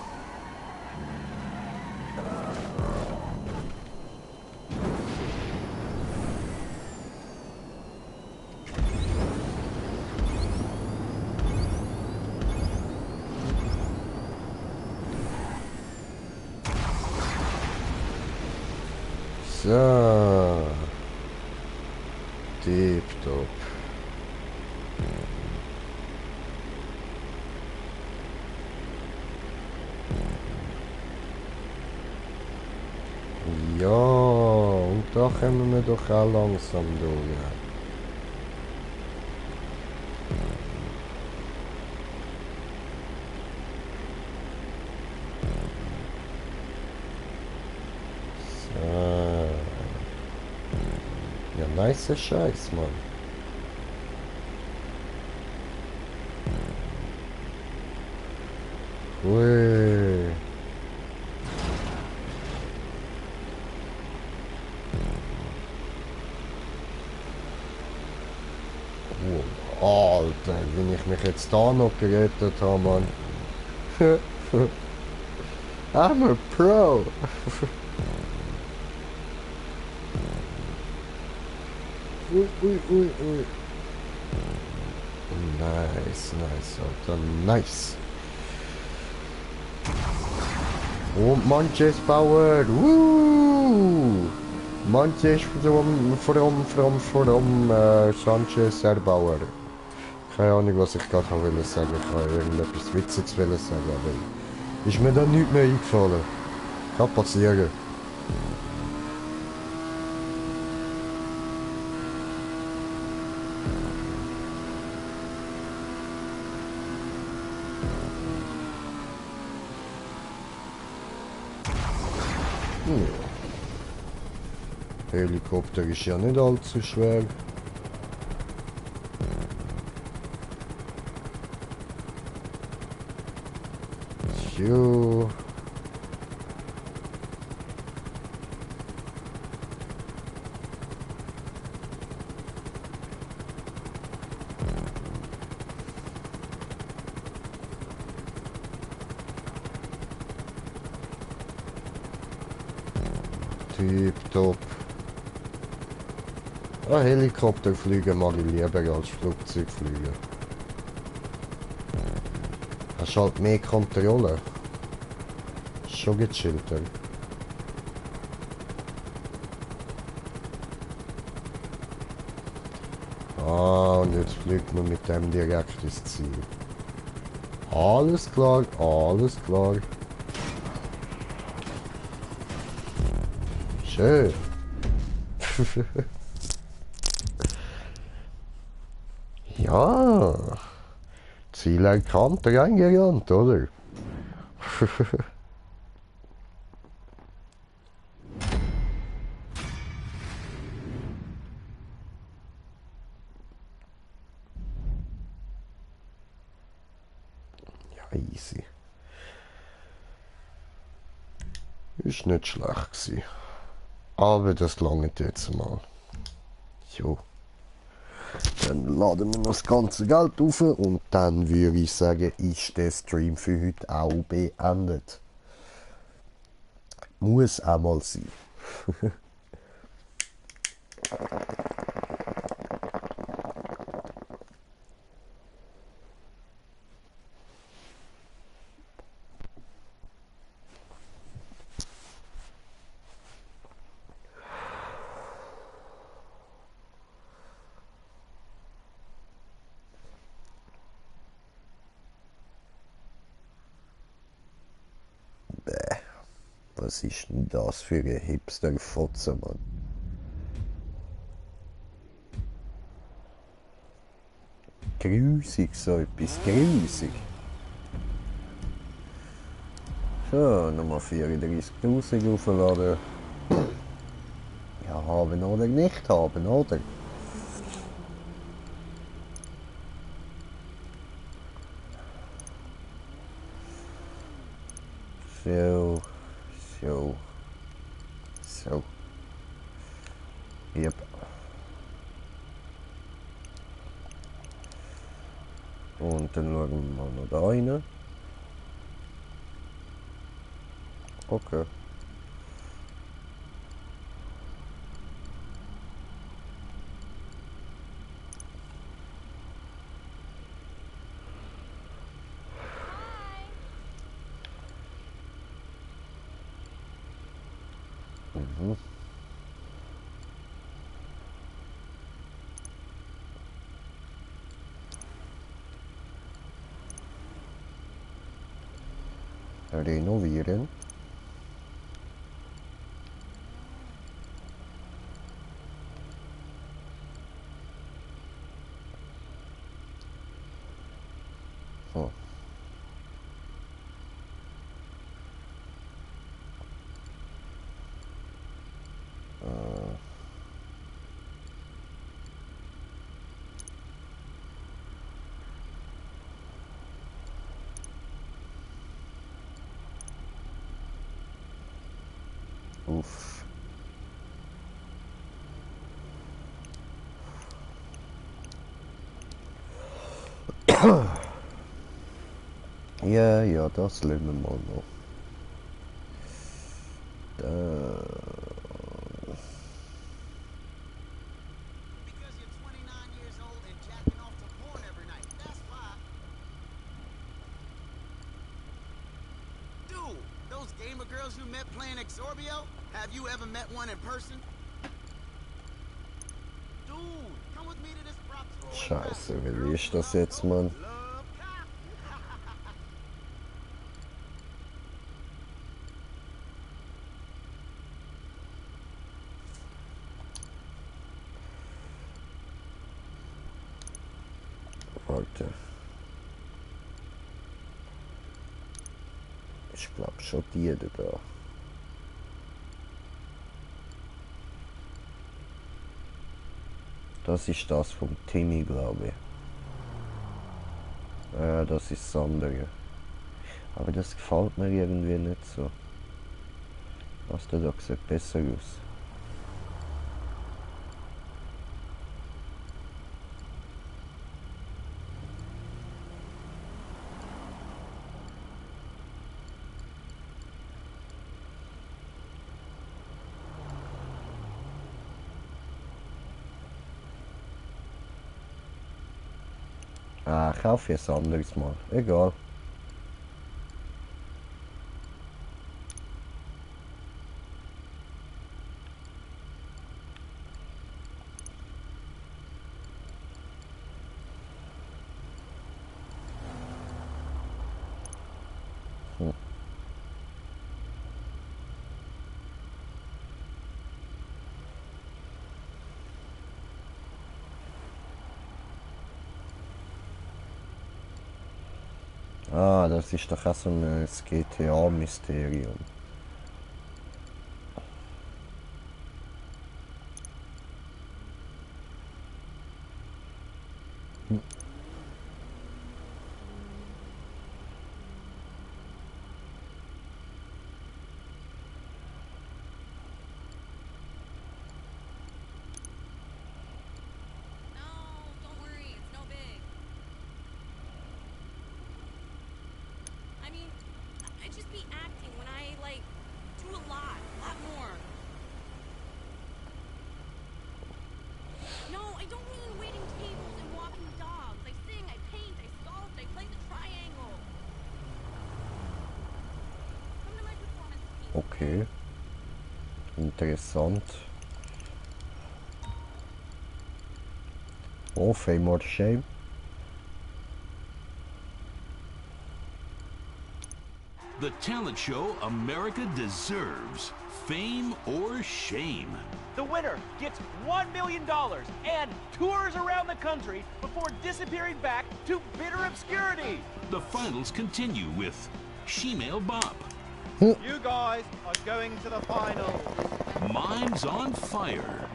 So. Tipptopp. Ja, und da kommen wir doch auch langsam durch. So. Ja, nice Scheiß, Mann. Ui. Oh, Alter, wenn ich mich jetzt da noch gerettet habe, Mann. I'm a Pro. Ui, ui, ui, ui. Nice, nice, Alter, nice. Und Manches Power. Woo! Manches from Sanchez Erbauer. Keine Ahnung, was ich gerade wollte sagen. Ich wollte irgendetwas Witziges sagen, aber ist mir dann nichts mehr eingefallen. Kann passieren. Helikopter ist ja nicht allzu schwer. So. Tipptopp. Helikopter fliegen mag ich lieber als Flugzeug fliegen. Hast halt mehr Kontrolle. Schon gechillter. Ah, und jetzt fliegt man mit dem direkt ins Ziel. Alles klar, alles klar. Schön. Ja. Ziel erkannt, reingerannt, oder? Ja, easy. Ist nicht schlecht gewesen. Aber das langt jetzt mal. Jo. Dann laden wir noch das ganze Geld auf und dann würde ich sagen, ist der Stream für heute auch beendet. Muss auch mal sein. Was ist denn das für ein Hipster-Fotze, Mann? Grusig, so etwas grusig. So, nochmal 34.000 aufladen. Ja, haben oder nicht haben, oder? So. So. So. Yep. Und dann schauen wir mal noch da rein. Okay. Mhm. Renovieren. So. Uff. Ja, ja, das lassen wir mal noch. Da. Because you're 29 years old and jacking off to porn every night. That's why. Dude, those gamer girls you met playing Exorbio, have you ever met one in person? Dude, come with me to this prop store. Scheiße, wie ist das jetzt, Mann? Warte. Ich glaube schon die da. Das ist das vom Timmy, glaube ich. Das ist das andere. Aber das gefällt mir irgendwie nicht so. Was da sieht besser aus. Ah, kauf jetzt anderes Mal. Egal. Ah, das ist doch auch so ein GTA-Mysterium. No, don't worry, it's no big. I mean, I just be acting when I, like, do a lot more. No, I don't mean waiting tables and walking dogs. I sing, I paint, I sculpt, I play the triangle. Come to my performance piece. Okay. Interessant. Oh, Fame or Shame. The talent show America deserves. Fame or shame. The winner gets $1 million and tours around the country before disappearing back to bitter obscurity. The finals continue with Shemale Bop, You guys are going to the finals. Minds on Fire,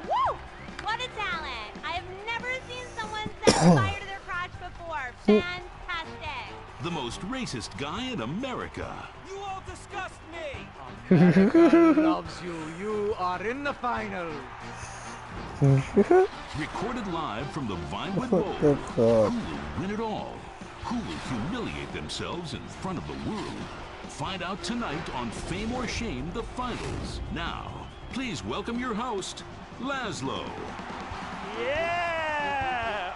Woo! What a talent! I have never seen someone set fire to their crotch before. Fantastic! the most racist guy in America, You all disgust me! America loves you. You are in the final. recorded live from the Vinewood Bowl. What the fuck? Who will win it all? Who will humiliate themselves in front of the world? Find out tonight on Fame or Shame, the finals. Now, please welcome your host, Laszlo. Yeah!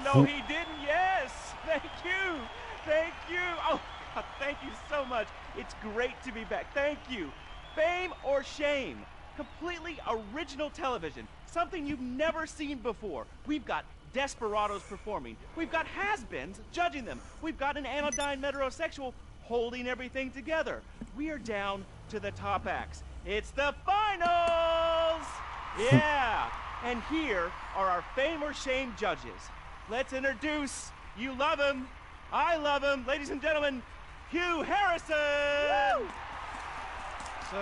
No, he didn't. Yes! Thank you! Thank you! Oh, God, thank you so much. It's great to be back. Thank you. Fame or Shame? Completely original television. Something you've never seen before. We've got desperados performing. We've got has-beens judging them. We've got an anodyne metrosexual holding everything together. We are down to the top acts. It's the finals! Yeah! And here are our Fame or Shame judges. Let's introduce, you love him, I love him, ladies and gentlemen, Hugh Harrison! So,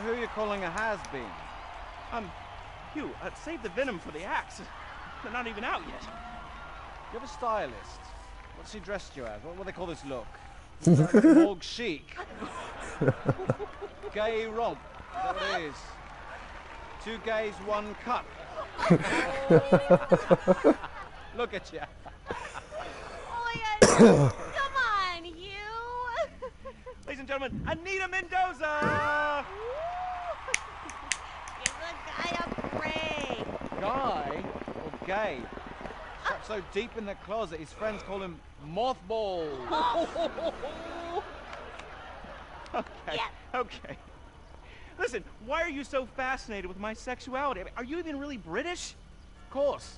who are you calling a has-been? Hugh, save the venom for the acts. They're not even out yet. You have a stylist. What's he dressed you as? What do they call this look? Morgue chic. Gay romp. Is that what it is? Two gays, one cup. Look at you. Oh my God! Come on, Hugh! Ladies and gentlemen, Anita Mendoza! Give the guy a break! Guy or gay? Trapped so deep in the closet, his friends call him Mothball. Okay, okay. Listen, why are you so fascinated with my sexuality? I mean, are you even really British? Of course.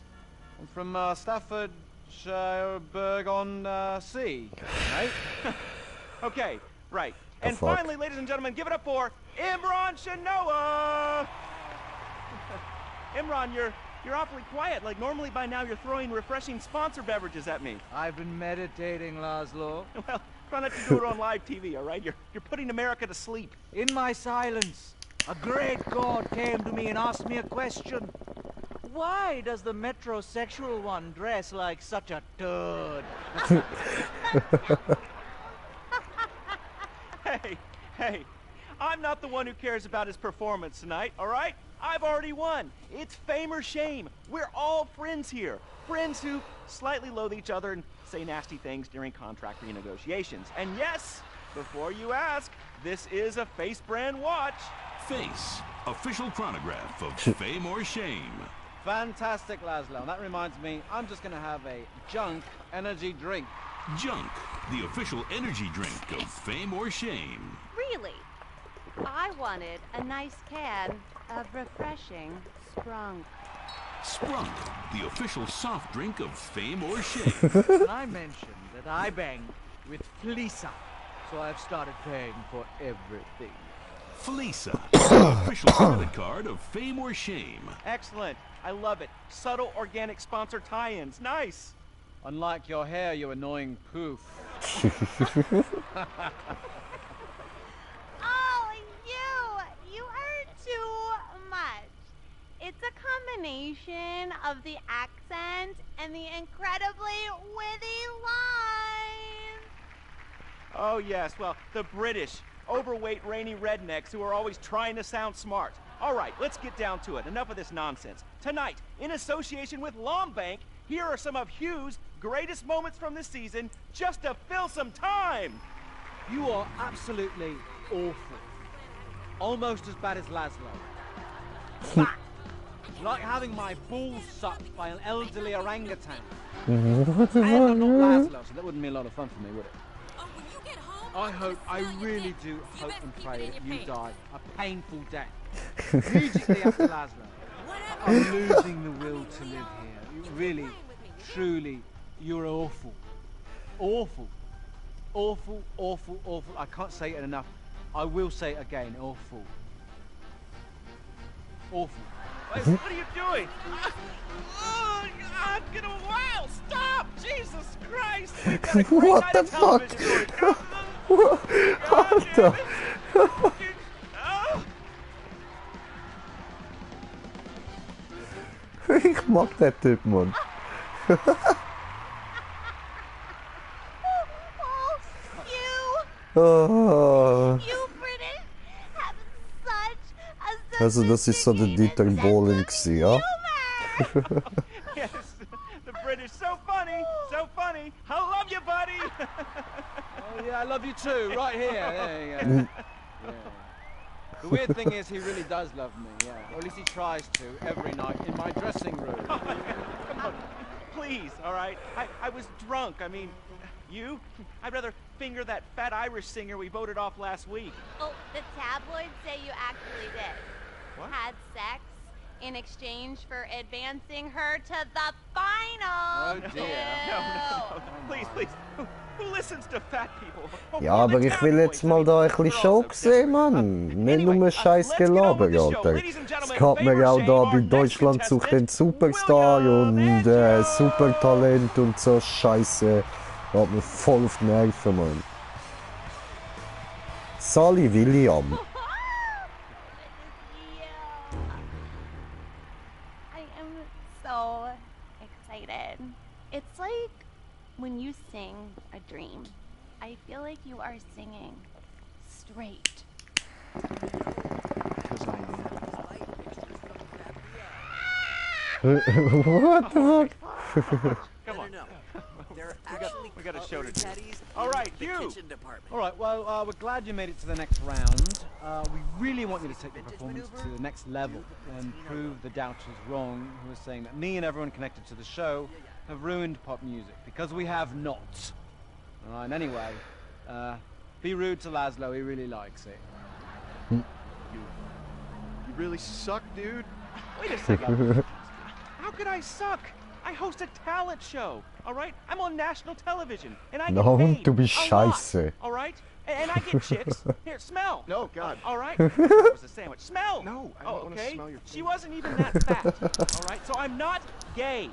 I'm from Staffordshire on Sea, right? Okay, right. And fuck? finally, ladies and gentlemen, give it up for Imran Shanoa! Imran, you're awfully quiet. Like, normally by now you're throwing refreshing sponsor beverages at me. I've been meditating, Laszlo. Well, try not to do it on live TV, all right? You're putting America to sleep. In my silence, a great god came to me and asked me a question. Why does the metrosexual one dress like such a turd? Hey, I'm not the one who cares about his performance tonight, all right? I've already won. It's Fame or Shame. We're all friends here. Friends who slightly loathe each other and say nasty things during contract renegotiations. And yes, before you ask, this is a Face brand watch. Face, official chronograph of Fame or Shame. Fantastic, Laszlo. And that reminds me, I'm just going to have a junk energy drink. Junk, the official energy drink of Fame or Shame. Really? I wanted a nice can of refreshing Sprunk. Sprunk, the official soft drink of Fame or Shame. I mentioned that I banged with Felisa, so I've started paying for everything. Felisa, the official credit card of Fame or Shame. Excellent. I love it. Subtle organic sponsor tie-ins. Nice. Unlike your hair, you annoying poof. Oh, you are too much. It's a combination of the accent and the incredibly witty lines. Oh, yes. Well, the British, overweight, rainy rednecks who are always trying to sound smart. All right, let's get down to it. Enough of this nonsense. Tonight, in association with Lombank, here are some of Hugh's greatest moments from this season, just to fill some time. You are absolutely awful. Almost as bad as Laszlo. Fat. Like having my balls sucked by an elderly orangutan. And I'm not Laszlo, so that wouldn't be a lot of fun for me, would it? I really do hope and pray that you die a painful death. Immediately after Laszlo. I'm losing the will to live here. You really, truly, you're awful. Awful. Awful, awful, awful. I can't say it enough. I will say it again. Awful. Awful. What are you doing? Oh, God, get a while! Stop! Jesus Christ! We've got a great What night the of fuck? television for you. What the? Ich mag den Typ, Mann. Oh. Also das ist so der Dieter Bohlen gewesen, ja? Yes, the British, so funny, so funny. I love you, buddy. Oh yeah, I love you too, right here. There you go. Yeah. The weird thing is, he really does love me, yeah. Or at least he tries to, every night, in my dressing room. Come on, please, all right? I was drunk, I mean, you? I'd rather finger that fat Irish singer we voted off last week. Oh, the tabloids say you actually did. What? Had sex in exchange for advancing her to the final. Oh dear. No. Please, please. Who listens to fat people? Ja, aber ich will jetzt mal da ein bisschen Show sehen, Mann. Nicht nur scheiß Gelaber, Alter. Es gab mir ja auch da bei Deutschland sucht den Superstar und Supertalent und so Scheiße. Hat mir voll auf die Nerven, Mann. Sally William. I am so excited. It's like when you sing a dream. I feel like you are singing straight. What the fuck? Come on. We got a show to do. All right, Hugh. All right, well, we're glad you made it to the next round. We really want you to take your performance to the next level and prove the doubters wrong who are saying that me and everyone connected to the show have ruined pop music, because we have not. All right, and anyway, be rude to Laszlo, he really likes it. You really suck, dude. Wait a second. How could I suck? I host a talent show, all right? I'm on national television, and I get paid du bist a lot, scheiße. all right? And I get chicks. Here, smell. No, God. All right? That was a sandwich. Smell. No, I don't want to okay? smell your She food. wasn't even that fat, all right? So I'm not gay.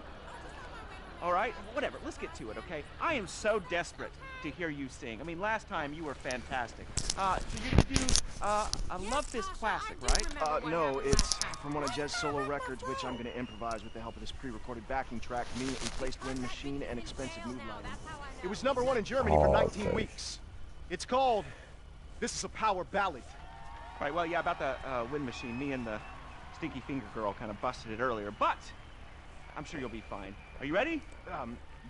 All right? Whatever. Let's get to it, okay? I am so desperate to hear you sing. I mean, last time you were fantastic. So you do I Love This Classic, right? No, it's from one of Jed's solo records, which I'm going to improvise with the help of this pre-recorded backing track, me, replaced wind machine, and expensive mood lighting. It was #1 in Germany for 19 weeks. It's called This Is a Power Ballad. Right, well, yeah, about the wind machine, me and the Stinky Finger Girl kind of busted it earlier, but I'm sure you'll be fine. Are you ready?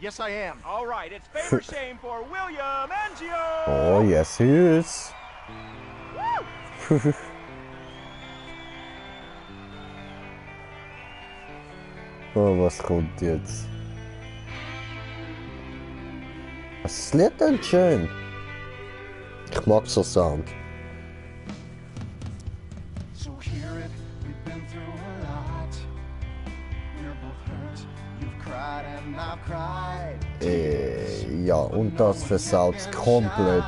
Yes, I am. All right, it's Fame or Shame for William Angio! Oh, yes, he is. Oh, was kommt jetzt? Das Lied klingt schön. Ich mag so Sound. So hear it, we've been through a lot. We're both hurt, you've cried and I've cried. Ja, und das versaut's komplett.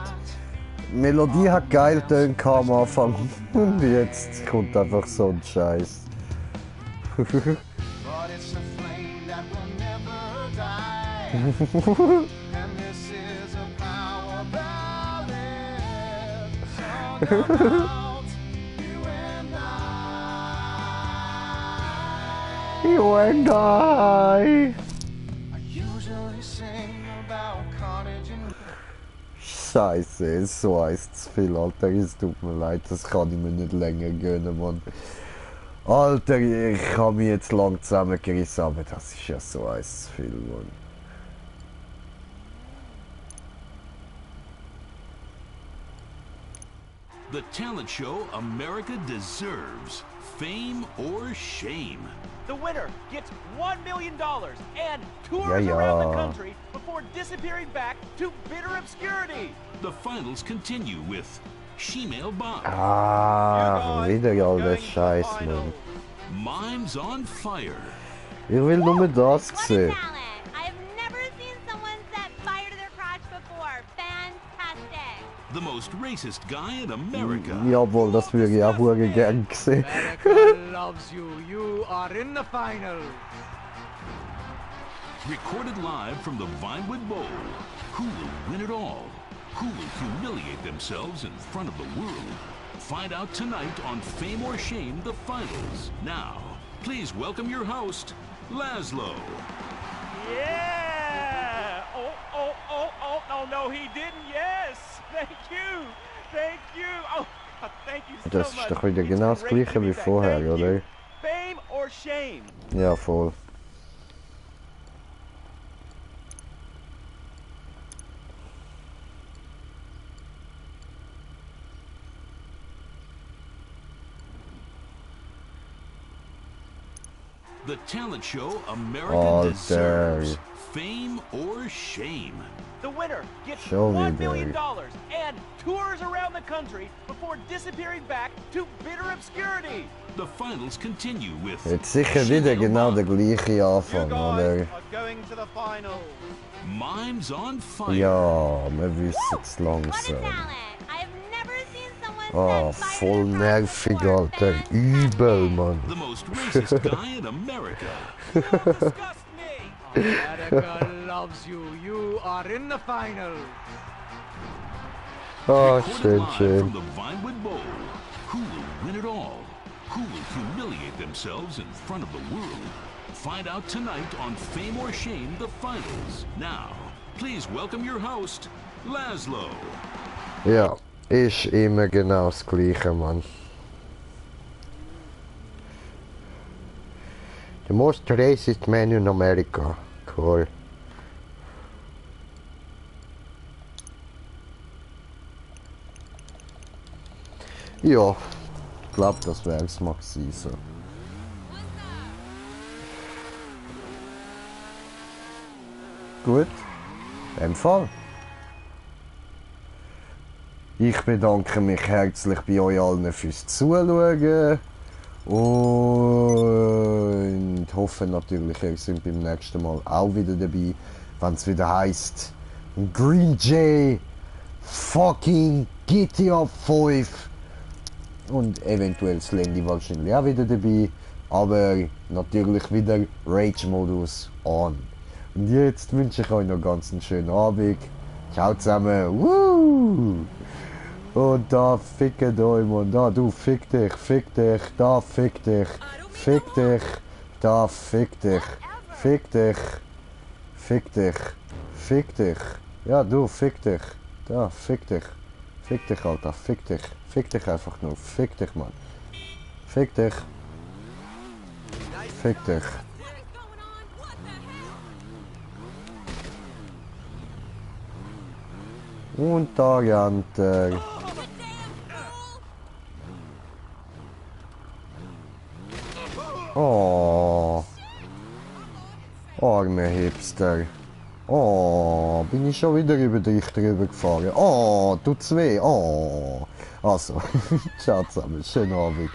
Die Melodie hat geil getönt am Anfang und jetzt kommt einfach so ein Scheiß. But it's a flame that will never die. And this is a power ballad sung about you and I. You and I. I usually sing about carnage and Scheiße, so heißt's viel, Alter. Es tut mir leid, das kann ich mir nicht länger gönnen, Mann. Alter, ich habe mich jetzt lang zusammengerissen, aber das ist ja so heiß viel, Mann. The talent show America deserves. Fame or shame. The winner gets $1 million and tours Yeah, around the yeah. country before disappearing back to bitter obscurity. The finals continue with Shemale Bob. Ah, wieder all der Scheiß, Mann. Mimes on Fire. Ich will nur das sehen. I've never seen someone set fire to their crotch before. Fantastic. The most racist guy in America. Jawohl, das würde ich auch hure gern sehen. America loves you. You are in the final. Recorded live from the Vinewood Bowl. Who will win it all? Who will humiliate themselves in front of the world? Find out tonight on Fame or Shame, the finals. Now, please welcome your host, Laszlo. Yeah! No, he didn't. Yes! Thank you! Thank you! Oh, thank you so Das ist much. doch wieder It's genau das great to gleiche be wie back. vorher, Thank you. oder? Fame or shame? Ja, voll. The talent show America Alter. deserves. Fame or shame. The winner gets Show me, $1 million baby. and tours around the country before disappearing back to bitter obscurity. The finals continue with Jetzt sicher wieder genau der gleiche Anfang, oder? Are going to the final. Mimes on Fire. Ja, wir wissen es langsam. Ah, voll nervig, Alter. Übel, Mann. The most racist guy in America. America loves you. You are in the final. Ah, Recorded schön, live schön. from the Vinewood Bowl. Who will win it all? Who will humiliate themselves in front of the world? Find out tonight on Fame or Shame, the finals. Now, please welcome your host, Laszlo. Ja, ist immer genau das gleiche, Mann. The most racist man in America. Cool. Ja, ich glaube, das wäre es mal gewesen. So. Gut, in dem Fall. Ich bedanke mich herzlich bei euch allen fürs Zuschauen und hoffe natürlich, ihr seid beim nächsten Mal auch wieder dabei, wenn es wieder heisst Green Jay fucking GTA 5 und eventuell Slendy wahrscheinlich auch wieder dabei, aber natürlich wieder Rage-Modus on. Und jetzt wünsche ich euch noch ganz einen schönen Abend. Ciao zusammen. Woo! Und da fickt euch, Mann. Da, du, fick dich, da, fick dich, da, fick dich, fick dich. Ja, du, fick dich, da, fick dich, Alter, fick dich einfach nur, fick dich, Mann. Fick dich. Und da rennt er. Oh. Arme Hipster. Oh, bin ich schon wieder über dich drüber gefahren. Oh, tut's weh. Oh. Also, ciao zusammen, schönen Abend.